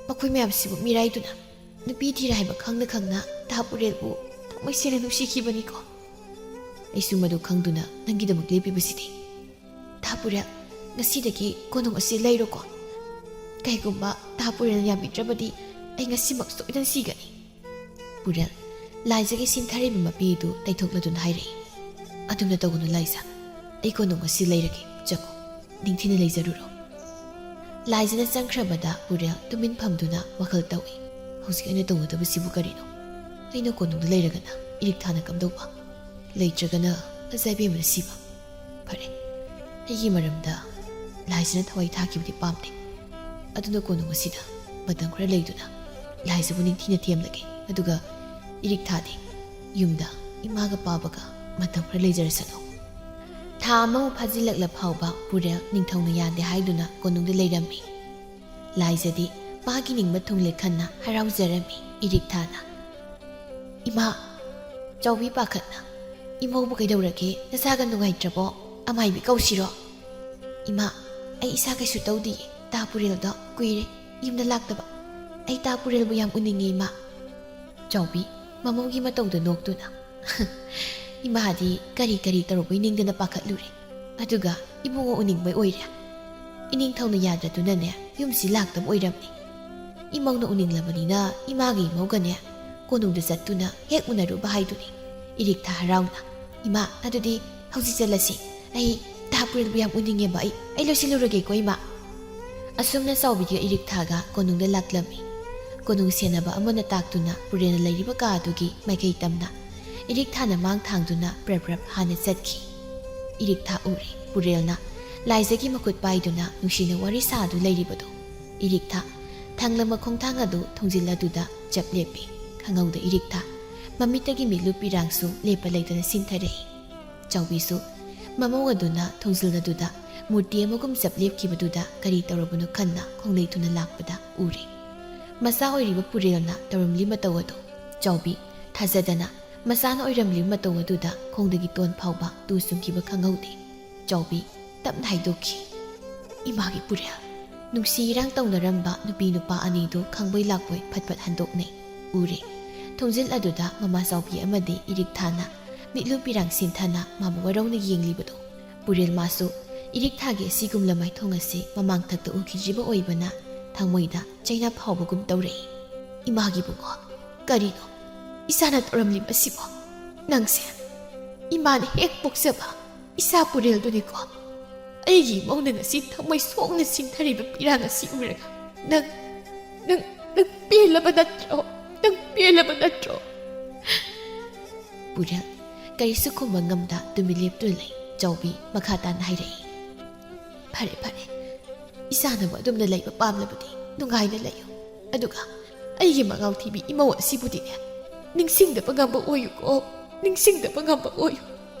ꯃꯈꯣꯏ ꯃꯌꯥꯝꯁꯤꯕꯨ ꯃꯤꯔꯥꯏꯗꯨꯅ ꯅꯨꯄꯤ ꯊꯤꯔꯦ ꯍꯥꯏꯕ ꯈꯪꯅ ꯈꯪꯅ ꯇꯥ ꯄꯨꯔꯦꯜꯕꯨ ꯊꯃꯣꯏ ꯁꯦꯡꯅ ꯅꯨꯡꯁꯤꯈꯤꯕꯅꯤꯀꯣ꯫ ꯑꯩꯁꯨ ꯃꯗꯨ ꯈꯪꯗꯨꯅ ꯅꯪꯒꯤꯗꯃꯛ ꯂꯦꯞꯄꯤꯕꯁꯤꯗꯤ꯫ ꯇꯥ ꯄꯨꯔꯦꯜ, ꯉꯁꯤꯗꯒꯤ ꯀꯣꯅꯨꯡ ꯑꯁꯤ ꯂꯩꯔꯣꯀꯣ꯫ ꯀꯩꯒꯨꯝꯕ ꯇꯥ ꯄꯨꯔꯦꯜꯅ ꯌꯥꯕꯤꯗ꯭ꯔꯕꯗꯤ ꯑꯩ ꯉꯁꯤꯃꯛ ꯁꯣꯏꯗꯅ ꯁꯤꯒꯅꯤ꯫" ꯄꯨꯔꯦꯜ ꯂꯥꯏꯖꯒꯤ ꯁꯤꯟꯊꯔꯤꯕ ꯃꯄꯤꯗꯨ ꯇꯩꯊꯣꯛꯂꯗꯨꯅ ꯍꯥꯏꯔꯛꯏ, "ꯑꯗꯨꯝꯅ ꯇꯧꯒꯅꯨ ꯂꯥꯏꯖ, ꯑꯩ ꯀꯣꯅꯨꯡ ꯑꯁꯤ ꯂꯩꯔꯒꯦ, ꯆꯪꯉꯨ, ꯅꯤꯡꯊꯤꯅ ꯂꯩꯖꯔꯨꯔꯣ꯫" ꯂꯥꯏꯖꯅ ꯆꯪꯈ꯭ꯔꯕꯗ ꯄꯨꯔꯦꯜ ꯇꯨꯃꯤꯟ ꯐꯝꯗꯨꯅ ꯋꯥꯈꯜ ꯇꯧꯏ꯫ "ꯍꯧꯖꯤꯛ ꯑꯩꯅ ꯇꯧꯒꯗꯕꯁꯤꯕꯨ ꯀꯔꯤꯅꯣ? ꯑꯩꯅ ꯀꯣꯅꯨꯡꯗ ꯂꯩꯔꯒꯅ ꯏꯔꯤꯛꯊꯥꯅ ꯀꯝꯗꯧꯕ? ꯂꯩꯇ꯭ꯔꯒꯅ ꯃꯖꯥ ꯏꯕꯦꯝꯃꯅ ꯁꯤꯕ? ꯐꯔꯦ, ꯑꯩꯒꯤ ꯃꯔꯝꯗ ꯂꯥꯏꯖꯅ ꯊꯋꯥꯏ ꯊꯥꯈꯤꯕꯗꯤ ꯄꯥꯝꯗꯦ꯫ ꯑꯗꯨꯅ ꯀꯣꯅꯨꯡ ꯑꯁꯤꯗ ꯃꯇꯝ ꯈꯔ ꯂꯩꯗꯨꯅ ꯂꯥꯏꯖꯕꯨ ꯅꯤꯡꯊꯤꯅ ꯊꯦꯝꯂꯒꯦ꯫ ꯑꯗꯨꯒ ꯏꯔꯤꯛ ꯊꯥꯗꯤ ꯌꯨꯝꯗ ꯏꯃꯥꯒ ꯄꯥꯕꯒ ꯃꯇꯝ ꯈꯔ ꯂꯩꯖꯔꯁꯅꯨ꯫ ꯊꯥ ꯑꯃꯃꯨꯛ ꯐꯥꯖꯤꯜꯂꯛꯂ ꯐꯥꯎꯕ ꯄꯨꯔꯦꯜ ꯅꯤꯡꯊꯧꯅ ꯌꯥꯗꯦ ꯍꯥꯏꯗꯨꯅ ꯀꯣꯅꯨꯡꯗ ꯂꯩꯔꯝꯃꯤ꯫ ꯂꯥꯏꯖꯗꯤ ꯃꯥꯒꯤ ꯅꯤꯡꯕ ꯊꯨꯡꯂꯦ ꯈꯟꯅ ꯍꯔꯥꯎꯖꯔꯝꯃꯤ꯫ ꯏꯔꯤꯛ ꯊꯥꯅ, "ꯏꯃꯥ!" ꯆꯥꯎꯕꯤ ꯄꯥꯈꯠꯅ, "ꯏꯃꯧꯕꯨ ꯀꯩꯗꯧꯔꯒꯦ? ꯅꯁꯥꯒ ꯅꯨꯡꯉꯥꯏꯇ꯭ꯔꯕꯣ? ꯑꯃꯥꯏꯕꯤ ꯀꯧꯁꯤꯔꯣ?" "ꯏꯃꯥ, ꯑꯩ ꯏꯁꯥ ꯀꯩꯁꯨ ꯇꯧꯗꯤꯌꯦ꯫ ꯇꯥ ꯄꯨꯔꯦꯜꯗꯣ ꯀꯨꯏꯔꯦ ꯌꯨꯝꯗ ꯂꯥꯛꯇꯕ꯫ ꯑꯩ ꯇꯥ ꯄꯨꯔꯦꯜꯕꯨ ꯌꯥꯝ ꯎꯅꯤꯡꯉꯦ, ꯏꯃꯥ꯫" ꯆꯥꯎꯕꯤ ꯃꯃꯧꯒꯤ ꯃꯇꯧꯗ ꯅꯣꯛꯇꯨꯅ, "ꯏꯃꯥꯗꯤ ꯀꯔꯤ ꯀꯔꯤ ꯇꯧꯔꯨꯕꯩ ꯅꯤꯡꯗꯅ ꯄꯥꯈꯠꯂꯨꯔꯦ꯫ ꯑꯗꯨꯒ ꯏꯕꯨꯡꯉꯣ ꯎꯅꯤꯡꯕꯩ ꯑꯣꯏꯔꯦ꯫ ꯏꯅꯤꯡꯊꯧꯅ ꯌꯥꯗ꯭ꯔꯗꯨꯅꯅꯦ ꯌꯨꯝꯁꯤ ꯂꯥꯛꯇꯕ ꯑꯣꯏꯔꯝꯅꯤ꯫ ꯏꯃꯧꯅ ꯎꯅꯤꯡꯂꯕꯅꯤꯅ ꯏꯃꯥꯒꯤ ꯏꯃꯧꯒꯅꯦ ꯀꯣꯅꯨꯡꯗ ꯆꯠꯇꯨꯅ ꯍꯦꯛ ꯎꯅꯔꯨꯕ ꯍꯥꯏꯗꯨꯅꯤ꯫" ꯏꯔꯤꯛ ꯊꯥ ꯍꯔꯥꯎꯅ, "ꯏꯃꯥ, ꯑꯗꯨꯗꯤ ꯍꯧꯖꯤꯛ ꯆꯠꯂꯁꯤ꯫ ꯑꯩ ꯇꯥ ꯄꯨꯔꯦꯜꯕꯨ ꯌꯥꯝ ꯎꯅꯤꯡꯉꯦꯕ꯫ ꯑꯩ, ꯑꯩ ꯂꯣꯏꯁꯤꯜꯂꯨꯔꯒꯦꯀꯣ, ꯏꯃꯥ꯫" ꯑꯁꯨꯝꯅ ꯆꯥꯎꯕꯤꯒ ꯏꯔꯤꯛ ꯊꯥꯒ ꯀꯣꯅꯨꯡꯗ ꯂꯥꯛꯂꯝꯃꯤ꯫ ꯀꯣꯅꯨꯡ ꯁꯦꯟꯅꯕ ꯑꯃꯅ ꯇꯥꯛꯇꯨꯅ ꯄꯨꯔꯦꯜꯅ ꯂꯩꯔꯤꯕ ꯀꯥ ꯑꯗꯨꯒꯤ ꯃꯥꯏꯀꯩ ꯇꯝꯅ ꯏꯔꯤꯛ ꯊꯥꯅ ꯃꯥꯡ ꯊꯥꯡꯗꯨꯅ ꯄ꯭ꯔꯞ ꯄ꯭ꯔꯞ ꯍꯥꯟꯅ ꯆꯠꯈꯤ꯫ ꯏꯔꯤꯛ ꯊꯥ ꯎꯔꯦ ꯄꯨꯔꯦꯜꯅ ꯂꯥꯏꯖꯒꯤ ꯃꯈꯨꯠ ꯄꯥꯏꯗꯨꯅ ꯅꯨꯡꯁꯤꯅ ꯋꯥꯔꯤ ꯁꯥꯗꯨ ꯂꯩꯔꯤꯕꯗꯨ꯫ ꯏꯔꯤꯛ ꯊꯥ ꯊꯥꯡꯂꯝꯕ ꯈꯣꯡꯊꯥꯡ ꯑꯗꯨ ꯊꯣꯡꯖꯤꯜ ꯑꯗꯨꯗ ꯆꯞ ꯂꯦꯞꯄꯤ꯫ ꯈꯪꯍꯧꯗ ꯏꯔꯤꯛ ꯊꯥ ꯃꯃꯤꯠꯇꯒꯤ ꯃꯤꯠꯂꯨ ꯄꯤꯔꯥꯡꯁꯨ ꯂꯦꯞꯄ ꯂꯩꯇꯅ ꯁꯤꯟꯊꯔꯛꯏ꯫ ꯆꯥꯎꯕꯤꯁꯨ ꯃꯃꯧ ꯑꯗꯨꯅ ꯊꯣꯡꯖꯤꯜ ꯑꯗꯨꯗ ꯃꯨꯔꯇꯤ ꯑꯃꯒꯨꯝ ꯆꯞ ꯂꯦꯞꯈꯤꯕꯗꯨꯗ ꯀꯔꯤ ꯇꯧꯔꯕꯅꯣ ꯈꯟꯅ ꯈꯣꯡꯂꯩ ꯊꯨꯅ ꯂꯥꯛꯄꯗ ꯎꯔꯦ꯫ ꯃꯆꯥ ꯑꯣꯏꯔꯤꯕ ꯄꯨꯔꯦꯜꯅ ꯇꯧꯔꯝꯂꯤ ꯃꯇꯧ ꯑꯗꯨ꯫ ꯆꯥꯎꯕꯤ ꯊꯥꯖꯗꯅ ꯃꯆꯥꯅ ꯑꯣꯏꯔꯝꯂꯤꯕ ꯃꯇꯧ ꯑꯗꯨꯗ ꯈꯣꯡꯗꯒꯤ ꯇꯣꯟ ꯐꯥꯎꯕ ꯇꯨ ꯆꯨꯡꯈꯤꯕ ꯈꯪꯍꯧꯗꯦ꯫ ꯆꯥꯎꯕꯤ ꯇꯞꯅ ꯍꯥꯏꯗꯣꯛꯈꯤ, "ꯏꯃꯥꯒꯤ ꯄꯨꯔꯦꯜ꯫" ꯅꯨꯡꯁꯤ ꯏꯔꯥꯡ ꯇꯧꯅꯔꯝꯕ ꯅꯨꯄꯤ ꯅꯨꯄꯥ ꯑꯅꯤꯗꯨ ꯈꯪꯕꯣꯏ ꯂꯥꯛꯄꯣꯏ ꯐꯠ ꯐꯠ ꯍꯟꯗꯣꯛꯅꯩ꯫ ꯎꯔꯦ, ꯊꯣꯡꯖꯤꯜ ꯑꯗꯨꯗ ꯃꯃꯥ ꯆꯥꯎꯕꯤ ꯑꯃꯗꯤ ꯏꯔꯤꯛ ꯊꯥꯅ ꯃꯤꯠꯂꯨ ꯄꯤꯔꯥꯡ ꯁꯤꯟꯊꯅ ꯃꯥꯕꯨ ꯋꯥꯔꯧꯅ ꯌꯦꯡꯂꯤꯕꯗꯨ꯫ ꯄꯨꯔꯦꯜ ꯃꯥꯁꯨ ꯏꯔꯤꯛ ꯊꯥꯒꯤ ꯑꯁꯤꯒꯨꯝꯂ ꯃꯥꯏꯊꯣꯡ ꯑꯁꯤ ꯃꯃꯥꯡꯊꯛꯇ ꯎꯈꯤꯗ꯭ꯔꯤꯕ ꯑꯣꯏꯕꯅ ꯊꯃꯣꯏꯗ ꯆꯩꯅ ꯐꯥꯎꯕꯒꯨꯝ ꯇꯧꯔꯛꯏ꯫ "ꯏꯃꯥꯒꯤ ꯕꯨꯡꯉꯣ, ꯀꯔꯤꯅꯣ ꯏꯆꯥꯅ ꯇꯧꯔꯝꯂꯤꯕ ꯑꯁꯤꯕꯣ? ꯅꯪꯁꯦ ꯏꯃꯥꯅ ꯍꯦꯛ ꯄꯣꯛꯆꯕ ꯏꯆꯥ ꯄꯨꯔꯦꯜꯗꯨꯅꯤꯀꯣ꯫ ꯑꯩꯒꯤ ꯏꯃꯧꯅ ꯉꯁꯤ ꯊꯃꯣꯏ ꯁꯣꯛꯅ ꯁꯤꯡꯊꯔꯤꯕ ꯄꯤꯔꯥꯡ ꯑꯁꯤ ꯎꯔꯒ ꯅꯪ, ꯅꯪ, ꯅꯪ ꯄꯦꯜꯂꯕ ꯅꯠꯇ꯭ꯔꯣ? ꯅꯪ ꯄꯦꯜꯂꯕ ꯅꯠꯇ꯭ꯔꯣ?" ꯄꯨꯔꯦꯜ ꯀꯔꯤꯁꯨ ꯈꯨꯝꯕ ꯉꯝꯗ ꯇꯨꯃꯤꯟ ꯂꯦꯞꯇꯨꯅ ꯂꯩ꯫ ꯆꯥꯎꯕꯤ ꯃꯈꯥ ꯇꯥꯅ ꯍꯥꯏꯔꯛꯏ, "ꯐꯔꯦ, ꯐꯔꯦ, ꯏꯆꯥꯅꯕꯨ ꯑꯗꯨꯝꯅ ꯂꯩꯕ ꯄꯥꯝꯂꯕꯗꯤ ꯅꯨꯡꯉꯥꯏꯅ ꯂꯩꯌꯨ꯫ ꯑꯗꯨꯒ ꯑꯩꯒꯤ ꯃꯉꯥꯎ ꯊꯤꯕꯤ ꯏꯃꯧ ꯑꯁꯤꯕꯨꯗꯤꯅꯦ, ꯅꯤꯡꯁꯤꯡꯗꯕ ꯉꯝꯕ ꯑꯣꯏꯌꯨꯀꯣ, ꯅꯤꯡꯁꯤꯡꯗꯕ ꯉꯝꯕ ꯑꯣꯏꯌꯨ"꯫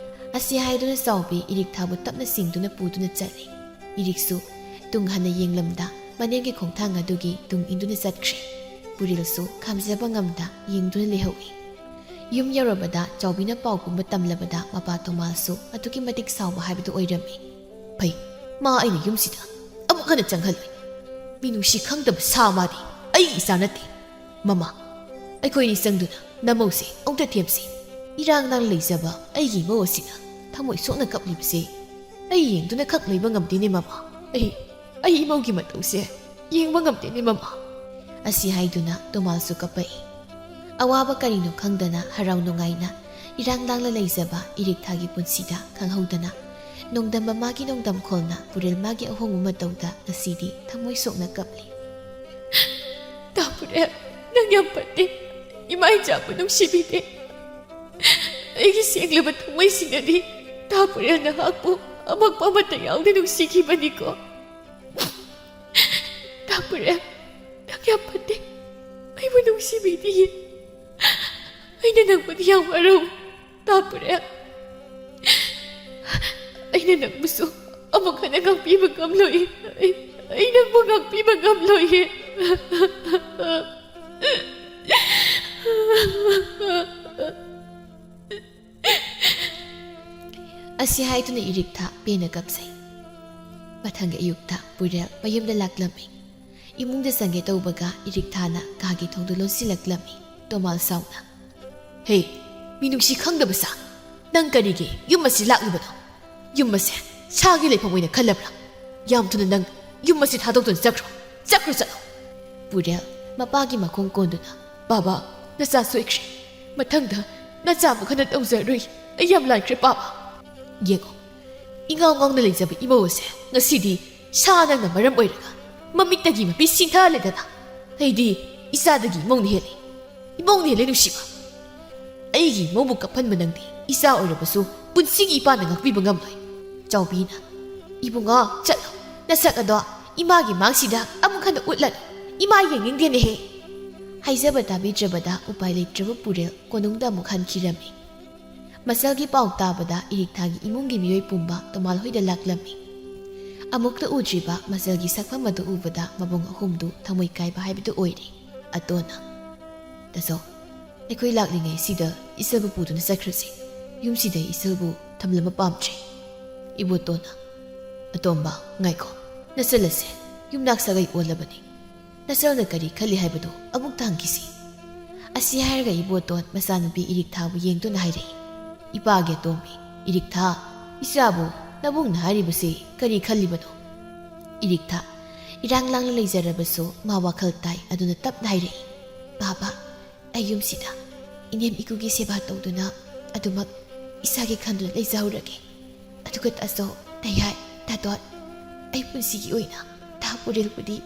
ꯑꯁꯤ ꯍꯥꯏꯗꯨꯅ ꯆꯥꯎꯕꯤ ꯏꯔꯤꯛꯊꯥꯕꯨ ꯇꯞꯅ ꯆꯤꯡꯗꯨꯅ ꯄꯨꯗꯨꯅ ꯆꯠꯂꯤ꯫ ꯏꯔꯤꯛꯁꯨ ꯇꯨꯡ ꯍꯟꯅ ꯌꯦꯡꯂꯝꯗ ꯃꯅꯦꯝꯒꯤ ꯈꯣꯡꯊꯥꯡ ꯑꯗꯨꯒꯤ ꯇꯨꯡ ꯏꯟꯗꯨꯅ ꯆꯠꯈ꯭ꯔꯦ꯫ ꯄꯨꯔꯦꯜꯁꯨ ꯈꯥꯝꯖꯕ ꯉꯝꯗ ꯌꯦꯡꯗꯨꯅ ꯂꯩꯍꯧꯏ꯫ ꯌꯨꯝ ꯌꯧꯔꯕꯗ ꯆꯥꯎꯕꯤꯅ ꯄꯥꯎ ꯄꯨꯝꯕ ꯇꯝꯂꯕꯗ ꯃꯄꯥ ꯇꯣꯃꯥꯜꯁꯨ ꯑꯗꯨꯛꯀꯤ ꯃꯇꯤꯛ ꯁꯥꯎꯕ ꯍꯥꯏꯕꯗꯨ ꯑꯣꯏꯔꯝꯃꯤ꯫ "ꯐꯩ, ꯃꯥ ꯑꯩꯅ ꯌꯨꯝꯁꯤꯗ ꯑꯃꯨꯛ ꯍꯟꯅ ꯆꯪꯍꯜꯂꯣꯏ꯫ ꯃꯤꯅꯨꯡꯁꯤ ꯈꯪꯗꯕ ꯁꯥ ꯃꯥꯗꯤ꯫ ꯑꯩꯒꯤ ꯏꯆꯥ ꯅꯠꯇꯦ꯫ ꯃꯃꯥ, ꯑꯩꯈꯣꯏꯅꯤ ꯆꯪꯗꯨꯅ ꯅꯃꯧꯁꯦ ꯑꯃꯨꯛꯇ ꯊꯦꯝꯁꯤ꯫ ꯏꯔꯥꯡ ꯂꯥꯡ ꯂꯩꯖꯕ ꯑꯩꯒꯤ ꯏꯃꯧ ꯑꯁꯤꯅ ꯊꯃꯣꯏ ꯁꯣꯛꯅ ꯀꯞꯂꯤꯕꯁꯦ ꯑꯩ ꯌꯦꯡꯗꯨꯅ ꯈꯛ ꯂꯩꯕ ꯉꯝꯗꯦꯅꯦ ꯃꯃꯥ꯫ ꯑꯩ, ꯑꯩ ꯏꯃꯧꯒꯤ ꯃꯇꯧꯁꯦ ꯌꯦꯡꯕ ꯉꯝꯗꯦꯅꯦ ꯃꯃꯥ"꯫ ꯑꯁꯤ ꯍꯥꯏꯗꯨꯅ ꯇꯣꯃꯥꯜꯁꯨ ꯀꯞꯄꯛꯏ꯫ ꯑꯋꯥꯕ ꯀꯔꯤꯅꯣ ꯈꯪꯗꯅ ꯍꯔꯥꯎ ꯅꯨꯡꯉꯥꯏꯅ ꯏꯔꯥꯡ ꯂꯥꯡꯂ ꯂꯩꯖꯕ ꯏꯔꯤꯛꯊꯥꯒꯤ ꯄꯨꯟꯁꯤꯗ ꯈꯪꯍꯧꯗꯅ ꯅꯣꯡꯗꯝꯕ ꯃꯥꯒꯤ ꯅꯣꯡꯗꯝꯈꯣꯜꯅ ꯄꯨꯔꯦꯜ ꯃꯥꯒꯤ ꯑꯍꯣꯡꯕ ꯃꯇꯧꯗ ꯉꯁꯤꯗꯤ ꯊꯃꯣꯏ ꯁꯣꯛꯅ ꯀꯞꯂꯤ꯫ "ꯇꯥ ꯄꯨꯔꯦꯜ, ꯅꯪ ꯌꯥꯝ ꯐꯠꯇꯦ꯫ ꯏꯃꯥ ꯏꯆꯥꯕꯨ ꯅꯨꯡꯁꯤꯕꯤꯗꯦ꯫ ꯑꯩꯒꯤ ꯁꯦꯡꯂꯕ ꯊꯃꯣꯏꯁꯤꯅꯗꯤ ꯇꯥ ꯄꯨꯔꯦꯜ ꯅꯍꯥꯛꯄꯨ ꯑꯃꯛꯄ ꯑꯃꯠꯇ ꯌꯥꯎꯗꯦ ꯅꯨꯡꯁꯤꯈꯤꯕꯅꯤꯀꯣ꯫ ꯇꯥ ꯄꯨꯔꯦꯜ, ꯅꯪ ꯌꯥꯝ ꯐꯠꯇꯦ꯫ ꯑꯩꯕꯨ ꯅꯨꯡꯁꯤꯕꯤꯗꯤꯌꯦ꯫ ꯑꯩꯅ ꯅꯪꯕꯨꯗꯤ ꯌꯥꯝ ꯋꯥꯔꯧꯏ, ꯇꯥ ꯄꯨꯔꯦꯜ꯫ ꯑꯩꯅ ꯅꯪꯕꯨꯁꯨ ꯑꯃꯨꯛ ꯍꯟꯅ ꯉꯥꯛꯄꯤꯕ ꯉꯝꯂꯣꯏ꯫ ꯑꯩ, ꯑꯩ ꯅꯪꯕꯨ ꯉꯥꯛꯄꯤꯕ ꯉꯝꯂꯣꯏꯌꯦ"꯫ ꯑꯁꯤ ꯍꯥꯏꯗꯨꯅ ꯏꯔꯤꯛꯊꯥ ꯄꯦꯟꯅ ꯀꯞꯆꯩ꯫ ꯃꯊꯪꯒꯤ ꯑꯌꯨꯛꯇ ꯄꯨꯔꯦꯜ ꯃꯌꯨꯝꯗ ꯂꯥꯛꯂꯝꯃꯤ꯫ ꯏꯃꯨꯡꯗ ꯆꯪꯒꯦ ꯇꯧꯕꯒ ꯏꯔꯤꯛꯊꯥꯅ ꯀꯥꯒꯤ ꯊꯣꯡꯗꯨ ꯂꯣꯟꯁꯤꯜꯂꯛꯂꯝꯃꯤ꯫ ꯇꯣꯃꯥꯜ ꯁꯥꯎꯅ, "ꯍꯦ, ꯃꯤꯅꯨꯡꯁꯤ ꯈꯪꯗꯕ ꯁꯥ, ꯅꯪ ꯀꯔꯤꯒꯤ ꯌꯨꯝ ꯑꯁꯤ ꯂꯥꯛꯂꯤꯕꯅꯣ? ꯌꯨꯝ ꯑꯁꯦ ꯁꯥꯒꯤ ꯂꯩꯐꯝ ꯑꯣꯏꯅ ꯈꯜꯂꯕ꯭ꯔꯥ? ꯌꯥꯝ ꯊꯨꯅ ꯅꯪ ꯌꯨꯝ ꯑꯁꯤ ꯊꯥꯗꯣꯛꯇꯨꯅ ꯆꯠꯈ꯭ꯔꯣ, ꯆꯠꯈ꯭ꯔꯣ, ꯆꯠꯂꯣ"꯫ ꯄꯨꯔꯦꯜ ꯃꯄꯥꯒꯤ ꯃꯈꯣꯡ ꯀꯣꯟꯗꯨꯅ, "ꯕꯥꯕꯥ, ꯅꯆꯥ ꯁꯣꯏꯈ꯭ꯔꯦ꯫ ꯃꯊꯪꯗ ꯅꯆꯥ ꯑꯃꯨꯛ ꯍꯟꯅ ꯇꯧꯖꯔꯣꯏ꯫ ꯑꯩ ꯌꯥꯝ ꯂꯥꯟꯈ꯭ꯔꯦ, ꯄꯥꯕ꯫ ꯌꯦꯡꯉꯣ, ꯏꯉꯥꯎ ꯉꯥꯎꯅ ꯂꯩꯖꯕ ꯏꯃꯧ ꯑꯁꯦ ꯉꯁꯤꯗꯤ ꯁꯥ ꯅꯪꯅ ꯃꯔꯝ ꯑꯣꯏꯔꯒ ꯃꯃꯤꯠꯇꯒꯤ ꯃꯄꯤ ꯁꯤꯡꯊꯍꯜꯂꯦꯗꯅ꯫ ꯑꯩꯗꯤ ꯏꯆꯥꯗꯒꯤ ꯏꯃꯧꯅ ꯍꯦꯜꯂꯤ꯫ ꯏꯃꯧꯅ ꯍꯦꯜꯂꯤ ꯅꯨꯡꯁꯤꯕ꯫ ꯑꯩꯒꯤ ꯏꯃꯧꯕꯨ ꯀꯞꯍꯟꯕ ꯅꯪꯗꯤ ꯏꯆꯥ ꯑꯣꯏꯔꯕꯁꯨ ꯄꯨꯟꯁꯤꯒꯤ ꯏꯄꯥꯅ ꯉꯥꯛꯄꯤꯕ ꯉꯝꯂꯣꯏ"꯫ ꯆꯥꯎꯕꯤꯅ, "ꯏꯕꯨꯡꯉꯥ, ꯆꯠꯂꯣ, "ꯅꯁꯛ ꯑꯗꯣ ꯏꯃꯥꯒꯤ ꯃꯥꯡꯁꯤꯗ ꯑꯃꯨꯛ ꯍꯟꯅ ꯎꯠꯂꯅꯨ꯫ ꯏꯃꯥ ꯌꯦꯡꯅꯤꯡꯗꯦꯅꯦꯍꯦ!" ꯍꯥꯏꯖꯕ ꯇꯥꯕꯤꯗ꯭ꯔꯕꯗ ꯎꯄꯥꯏ ꯂꯩꯇ꯭ꯔꯕ ꯄꯨꯔꯦꯜ ꯀꯣꯅꯨꯡꯗ ꯑꯃꯨꯛ ꯍꯟꯈꯤꯔꯝꯃꯤ꯫ ꯃꯆꯜꯒꯤ ꯄꯥꯎ ꯇꯥꯕꯗ ꯏꯔꯤꯛꯊꯥꯒꯤ ꯏꯃꯨꯡꯒꯤ ꯃꯤꯑꯣꯏ ꯄꯨꯝꯕ ꯇꯣꯃꯥꯜ ꯍꯣꯏꯗ ꯂꯥꯛꯂꯝꯃꯤ꯫ ꯑꯃꯨꯛꯇ ꯎꯗ꯭ꯔꯤꯕ ꯃꯆꯜꯒꯤ ꯁꯛꯐꯝ ꯑꯗꯨ ꯎꯕꯗ ꯃꯕꯨꯡ ꯑꯍꯨꯝꯗꯨ ꯊꯃꯣꯏ ꯀꯥꯏꯕ ꯍꯥꯏꯕꯗꯨ ꯑꯣꯏꯔꯦ꯫ ꯑꯇꯣꯟꯅ, "ꯇꯥꯆꯧ, ꯑꯩꯈꯣꯏ ꯂꯥꯛꯂꯤꯉꯩꯁꯤꯗ ꯏꯆꯜꯕꯨ ꯄꯨꯗꯨꯅ ꯆꯠꯈ꯭ꯔꯁꯤ꯫ ꯌꯨꯝꯁꯤꯗ ꯏꯆꯜꯕꯨ ꯊꯝꯂꯝꯕ ꯄꯥꯝꯗ꯭ꯔꯦ꯫" ꯏꯕꯣꯇꯣꯟꯅ, "ꯑꯇꯣꯝꯕ, ꯉꯥꯏꯈꯣ꯫ ꯅꯆꯜ ꯑꯁꯦ ꯌꯨꯝꯅꯥꯛ ꯁꯥꯒꯩ ꯑꯣꯜꯂꯕꯅꯤ꯫ ꯅꯆꯜꯅ ꯀꯔꯤ ꯈꯜꯂꯤ ꯍꯥꯏꯕꯗꯨ ꯑꯃꯨꯛꯇ ꯍꯪꯈꯤꯁꯤ꯫" ꯑꯁꯤ ꯍꯥꯏꯔꯒ ꯏꯕꯣꯇꯣꯟ ꯃꯆꯥꯅꯨꯄꯤ ꯏꯔꯤꯛꯊꯥꯕꯨ ꯌꯦꯡꯗꯨꯅ ꯍꯥꯏꯔꯛꯏ, "ꯏꯄꯥꯒꯤ ꯑꯇꯣꯝꯕꯤ, ꯏꯔꯤꯛꯊꯥ, ꯏꯆꯥꯕꯨ ꯅꯕꯨꯡꯅ ꯍꯥꯏꯔꯤꯕꯁꯤ ꯀꯔꯤ ꯈꯜꯂꯤꯕꯅꯣ?" ꯏꯔꯤꯛꯊꯥ, ꯏꯔꯥꯡ ꯂꯥꯡꯅ ꯂꯩꯖꯔꯕꯁꯨ ꯃꯥ ꯋꯥꯈꯜ ꯇꯥꯏ, ꯑꯗꯨꯅ ꯇꯞꯅ ꯍꯥꯏꯔꯛꯏ, "ꯕꯥꯕꯥ, ꯑꯩ ꯌꯨꯝꯁꯤꯗ ꯏꯅꯦꯝ ꯏꯀꯨꯒꯤ ꯁꯦꯕꯥ ꯇꯧꯗꯨꯅ ꯑꯗꯨꯃꯛ ꯏꯁꯥꯒꯤ ꯈꯟꯗꯨꯅ ꯂꯩꯖꯍꯧꯔꯒꯦ꯫ ꯑꯗꯨꯒ ꯇꯥꯆꯧ, ꯇꯌꯥꯏ, ꯇꯥꯇꯣꯟ, ꯑꯩ ꯄꯨꯟꯁꯤꯒꯤ ꯑꯣꯏꯅ ꯗꯥ ꯄꯨꯔꯦꯜꯕꯨꯗꯤ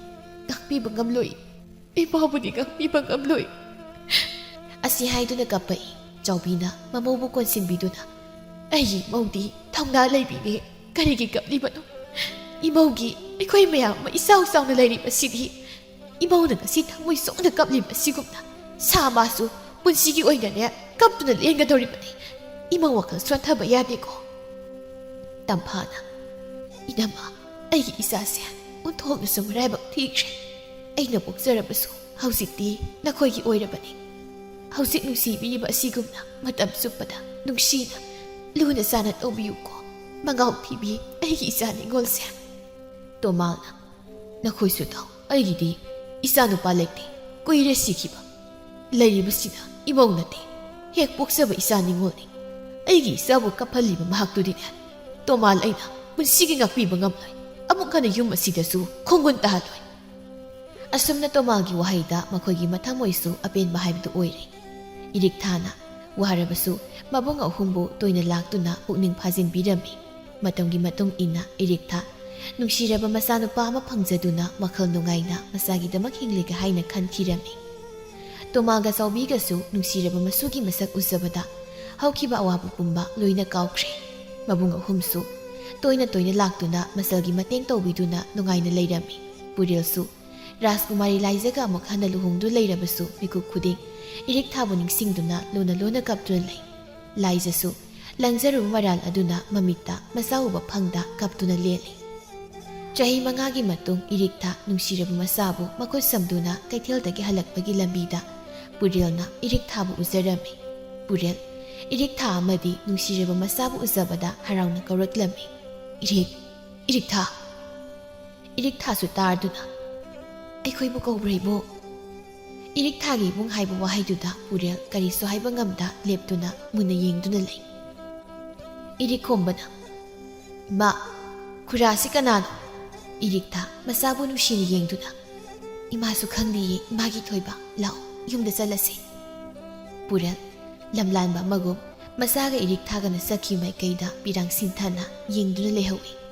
ꯉꯥꯛꯄꯤꯕ ꯉꯝꯂꯣꯏ, ꯏꯃꯥꯕꯨꯗꯤ ꯉꯥꯛꯄꯤꯕ ꯉꯝꯂꯣꯏ꯫" ꯑꯁꯤ ꯍꯥꯏꯗꯨꯅ ꯀꯞꯄꯛꯏ꯫ ꯆꯥꯎꯕꯤꯅ ꯃꯃꯧꯕꯨ ꯀꯣꯟꯁꯤꯟꯕꯤꯗꯨꯅ, "ꯑꯩꯒꯤ ꯏꯃꯧꯗꯤ ꯊꯧꯅꯥ ꯂꯩꯕꯤꯅꯦ, ꯀꯔꯤꯒꯤ ꯀꯞꯂꯤꯕꯅꯣ? ꯏꯃꯧꯒꯤ ꯑꯩꯈꯣꯏ ꯃꯌꯥꯝ ꯑꯃ ꯏꯆꯥꯎ ꯆꯥꯎꯅ ꯂꯩꯔꯤꯕꯁꯤꯗꯤ, ꯏꯃꯧꯅ ꯉꯁꯤ ꯊꯃꯣꯏ ꯁꯣꯛꯅ ꯀꯞꯂꯤꯕ ꯑꯁꯤꯒꯨꯝꯅ ꯁꯥ ꯃꯥꯁꯨ ꯄꯨꯟꯁꯤꯒꯤ ꯑꯣꯏꯅꯅꯦ ꯀꯞꯇꯨꯅ ꯂꯦꯟꯒꯗꯧꯔꯤꯕꯅꯤ꯫ ꯏꯃꯧ ꯋꯥꯈꯜ ꯁꯣꯟꯊꯕ ꯌꯥꯗꯦꯀꯣ꯫" ꯇꯝꯐꯥꯅ, "ꯏꯅꯝꯃ, ꯑꯩꯒꯤ ꯏꯆꯥꯁꯦ ꯑꯣꯟꯊꯣꯛꯅꯁꯨ ꯃꯔꯥꯏꯕꯛ ꯊꯤꯈ꯭ꯔꯦ꯫ ꯑꯩꯅ ꯄꯣꯛꯆꯔꯕꯁꯨ ꯍꯧꯖꯤꯛꯇꯤ ꯅꯈꯣꯏꯒꯤ ꯑꯣꯏꯔꯕꯅꯤ꯫ ꯍꯧꯖꯤꯛ ꯅꯨꯡꯁꯤꯕꯤꯔꯤꯕ ꯑꯁꯤꯒꯨꯝꯅ ꯃꯇꯝ ꯆꯨꯞꯄꯗ ꯅꯨꯡꯁꯤꯅ, ꯂꯨꯅ ꯆꯥꯟꯅ ꯇꯧꯕꯤꯌꯨꯀꯣ, ꯃꯉꯥꯎ ꯊꯤꯕꯤ ꯑꯩꯒꯤ ꯏꯆꯥ ꯅꯤꯉꯣꯜꯁꯦ꯫" ꯇꯣꯃꯥꯜꯅ, "ꯅꯈꯣꯏꯁꯨ ꯇꯥꯎ, ꯑꯩꯒꯤꯗꯤ ꯏꯆꯥ ꯅꯨꯄꯥ ꯂꯩꯇꯦ, ꯀꯨꯏꯔꯦ ꯁꯤꯈꯤꯕ꯫ ꯂꯩꯔꯤꯕꯁꯤꯅ ꯏꯃꯧ ꯅꯠꯇꯦ, ꯍꯦꯛ ꯄꯣꯛꯆꯕ ꯏꯆꯥ ꯅꯤꯉꯣꯜꯅꯤ꯫ ꯑꯩꯒꯤ ꯏꯆꯥꯕꯨ ꯀꯞꯍꯜꯂꯤꯕ ꯃꯍꯥꯛꯇꯨꯗꯤꯅꯦ, ꯇꯣꯃꯥꯜ ꯑꯩꯅ ꯄꯨꯟꯁꯤꯒꯤ ꯉꯥꯛꯄꯤꯕ ꯉꯝꯂꯣꯏ꯫ ꯑꯃꯨꯛ ꯍꯟꯅ ꯌꯨꯝ ꯑꯁꯤꯗꯁꯨ ꯈꯣꯡꯒꯨꯟ ꯇꯥꯍꯜꯂꯣꯏ꯫" ꯑꯁꯨꯝꯅ ꯇꯣꯃꯥꯜꯒꯤ ꯋꯥꯍꯩꯗ ꯃꯈꯣꯏꯒꯤ ꯃꯊꯃꯣꯏꯁꯨ ꯑꯄꯦꯟꯕ ꯍꯥꯏꯕꯗꯨ ꯑꯣꯏꯔꯦ꯫ ꯏꯔꯤꯛꯊꯥꯅ ꯋꯥꯔꯕꯁꯨ ꯃꯕꯨꯡ ꯑꯍꯨꯝꯕꯨ ꯇꯣꯏꯅ ꯂꯥꯛꯇꯨꯅ ꯄꯨꯛꯅꯤꯡ ꯐꯥꯖꯤꯟꯕꯤꯔꯝꯃꯤ꯫ ꯃꯇꯝꯒꯤ ꯃꯇꯨꯡ ꯏꯟꯅ ꯏꯔꯤꯛꯊꯥ ꯅꯨꯡꯁꯤꯔꯕ ꯃꯆꯥꯅꯨꯄꯥ ꯑꯃ ꯐꯪꯖꯗꯨꯅ ꯋꯥꯈꯜ ꯅꯨꯡꯉꯥꯏꯅ ꯃꯆꯥꯒꯤꯗꯃꯛ ꯍꯤꯡꯂꯒꯦ ꯍꯥꯏꯅ ꯈꯟꯈꯤꯔꯝꯃꯤ꯫ ꯇꯣꯃꯥꯒ ꯆꯥꯎꯕꯤꯒꯁꯨ ꯅꯨꯡꯁꯤꯔꯕ ꯃꯁꯨꯒꯤ ꯃꯁꯛ ꯎꯖꯕꯗ ꯍꯧꯈꯤꯕ ꯑꯋꯥꯕ ꯄꯨꯝꯕ ꯂꯣꯏꯅ ꯀꯥꯎꯈ꯭ꯔꯦ꯫ ꯃꯕꯨꯡ ꯑꯍꯨꯝꯁꯨ ꯇꯣꯏꯅ ꯇꯣꯏꯅ ꯂꯥꯛꯇꯨꯅ ꯃꯆꯜꯒꯤ ꯃꯇꯦꯡ ꯇꯧꯕꯤꯗꯨꯅ ꯅꯨꯡꯉꯥꯏꯅ ꯂꯩꯔꯝꯃꯤ꯫ ꯄꯨꯔꯦꯜꯁꯨ ꯔꯥꯖꯀꯨꯃꯥꯔꯤ ꯂꯥꯏꯖꯒ ꯑꯃꯨꯛ ꯍꯟꯅ ꯂꯨꯍꯣꯡꯗꯨꯅ ꯂꯩꯔꯕꯁꯨ ꯃꯤꯀꯨꯞ ꯈꯨꯗꯤꯡ ꯏꯔꯤꯛꯊꯥꯕꯨ ꯅꯤꯡꯁꯤꯡꯗꯨꯅ ꯂꯨꯅ ꯂꯨꯅ ꯀꯞꯇꯨꯅ ꯂꯩ꯫ ꯂꯥꯏꯖꯁꯨ ꯂꯪꯖꯔꯨꯕ ꯃꯔꯥꯜ ꯑꯗꯨꯅ ꯃꯃꯤꯠꯇ ꯃꯆꯥ ꯎꯕ ꯐꯪꯗ ꯀꯞꯇꯨꯅ ꯂꯦꯜꯂꯤ꯫ ꯆꯍꯤ ꯃꯉꯥꯒꯤ ꯃꯇꯨꯡ ꯏꯔꯤꯛꯊꯥ ꯅꯨꯡꯁꯤꯔꯕ ꯃꯆꯥꯕꯨ ꯃꯈꯨꯠ ꯁꯝꯗꯨꯅ ꯀꯩꯊꯦꯜꯗꯒꯤ ꯍꯜꯂꯛꯄꯒꯤ ꯂꯝꯕꯤꯗ ꯄꯨꯔꯦꯜꯅ ꯏꯔꯤꯛꯊꯥꯕꯨ ꯎꯖꯔꯝꯃꯤ꯫ ꯄꯨꯔꯦꯜ, ꯏꯔꯤꯛꯊꯥ ꯑꯃꯗꯤ ꯅꯨꯡꯁꯤꯔꯕ ꯃꯆꯥꯕꯨ ꯎꯖꯕꯗ ꯍꯔꯥꯎꯅ ꯀꯧꯔꯛꯂꯝꯃꯤ꯫ "ꯏꯔꯤꯛ, ꯏꯔꯤꯛꯊꯥ!" ꯏꯔꯤꯛꯊꯥꯁꯨ ꯇꯥꯔꯗꯨꯅ, "ꯑꯩꯈꯣꯏꯕꯨ ꯀꯧꯕ꯭ꯔꯥ, ꯏꯕꯣꯛ?" ꯏꯔꯤꯛꯊꯥꯒꯤ ꯏꯕꯨꯡ ꯍꯥꯏꯕ ꯋꯥꯍꯩꯗꯨꯗ ꯄꯨꯔꯦꯜ ꯀꯔꯤꯁꯨ ꯍꯥꯏꯕ ꯉꯝꯗ ꯂꯦꯞꯇꯨꯅ ꯃꯨꯟꯅ ꯌꯦꯡꯗꯨꯅ ꯂꯩ꯫ ꯏꯔꯤꯛꯈꯣꯝꯕꯅ, "ꯏꯃꯥ, ꯈꯨꯔꯥꯁꯤ ꯀꯅꯥꯅꯣ?" ꯏꯔꯤꯛꯊꯥ ꯃꯆꯥꯕꯨ ꯅꯨꯡꯁꯤꯅ ꯌꯦꯡꯗꯨꯅ, "ꯏꯃꯥꯁꯨ ꯈꯪꯗꯤꯌꯦ, ꯏꯃꯥꯒꯤ ꯊꯣꯏꯕ꯫ ꯂꯥꯛꯑꯣ, ꯌꯨꯝꯗ ꯆꯠꯂꯁꯤ꯫" ꯄꯨꯔꯦꯜ ꯂꯝꯂꯥꯟꯕ ꯑꯃꯒꯨꯝ ꯃꯆꯥꯒ ꯏꯔꯤꯛꯊꯥꯒꯅ ꯆꯠꯈꯤ ꯃꯥꯏꯀꯩꯗ ꯄꯤꯔꯥꯡ ꯁꯤꯟꯊꯅ ꯌꯦꯡꯗꯨꯅ ꯂꯩꯍꯧꯏ꯫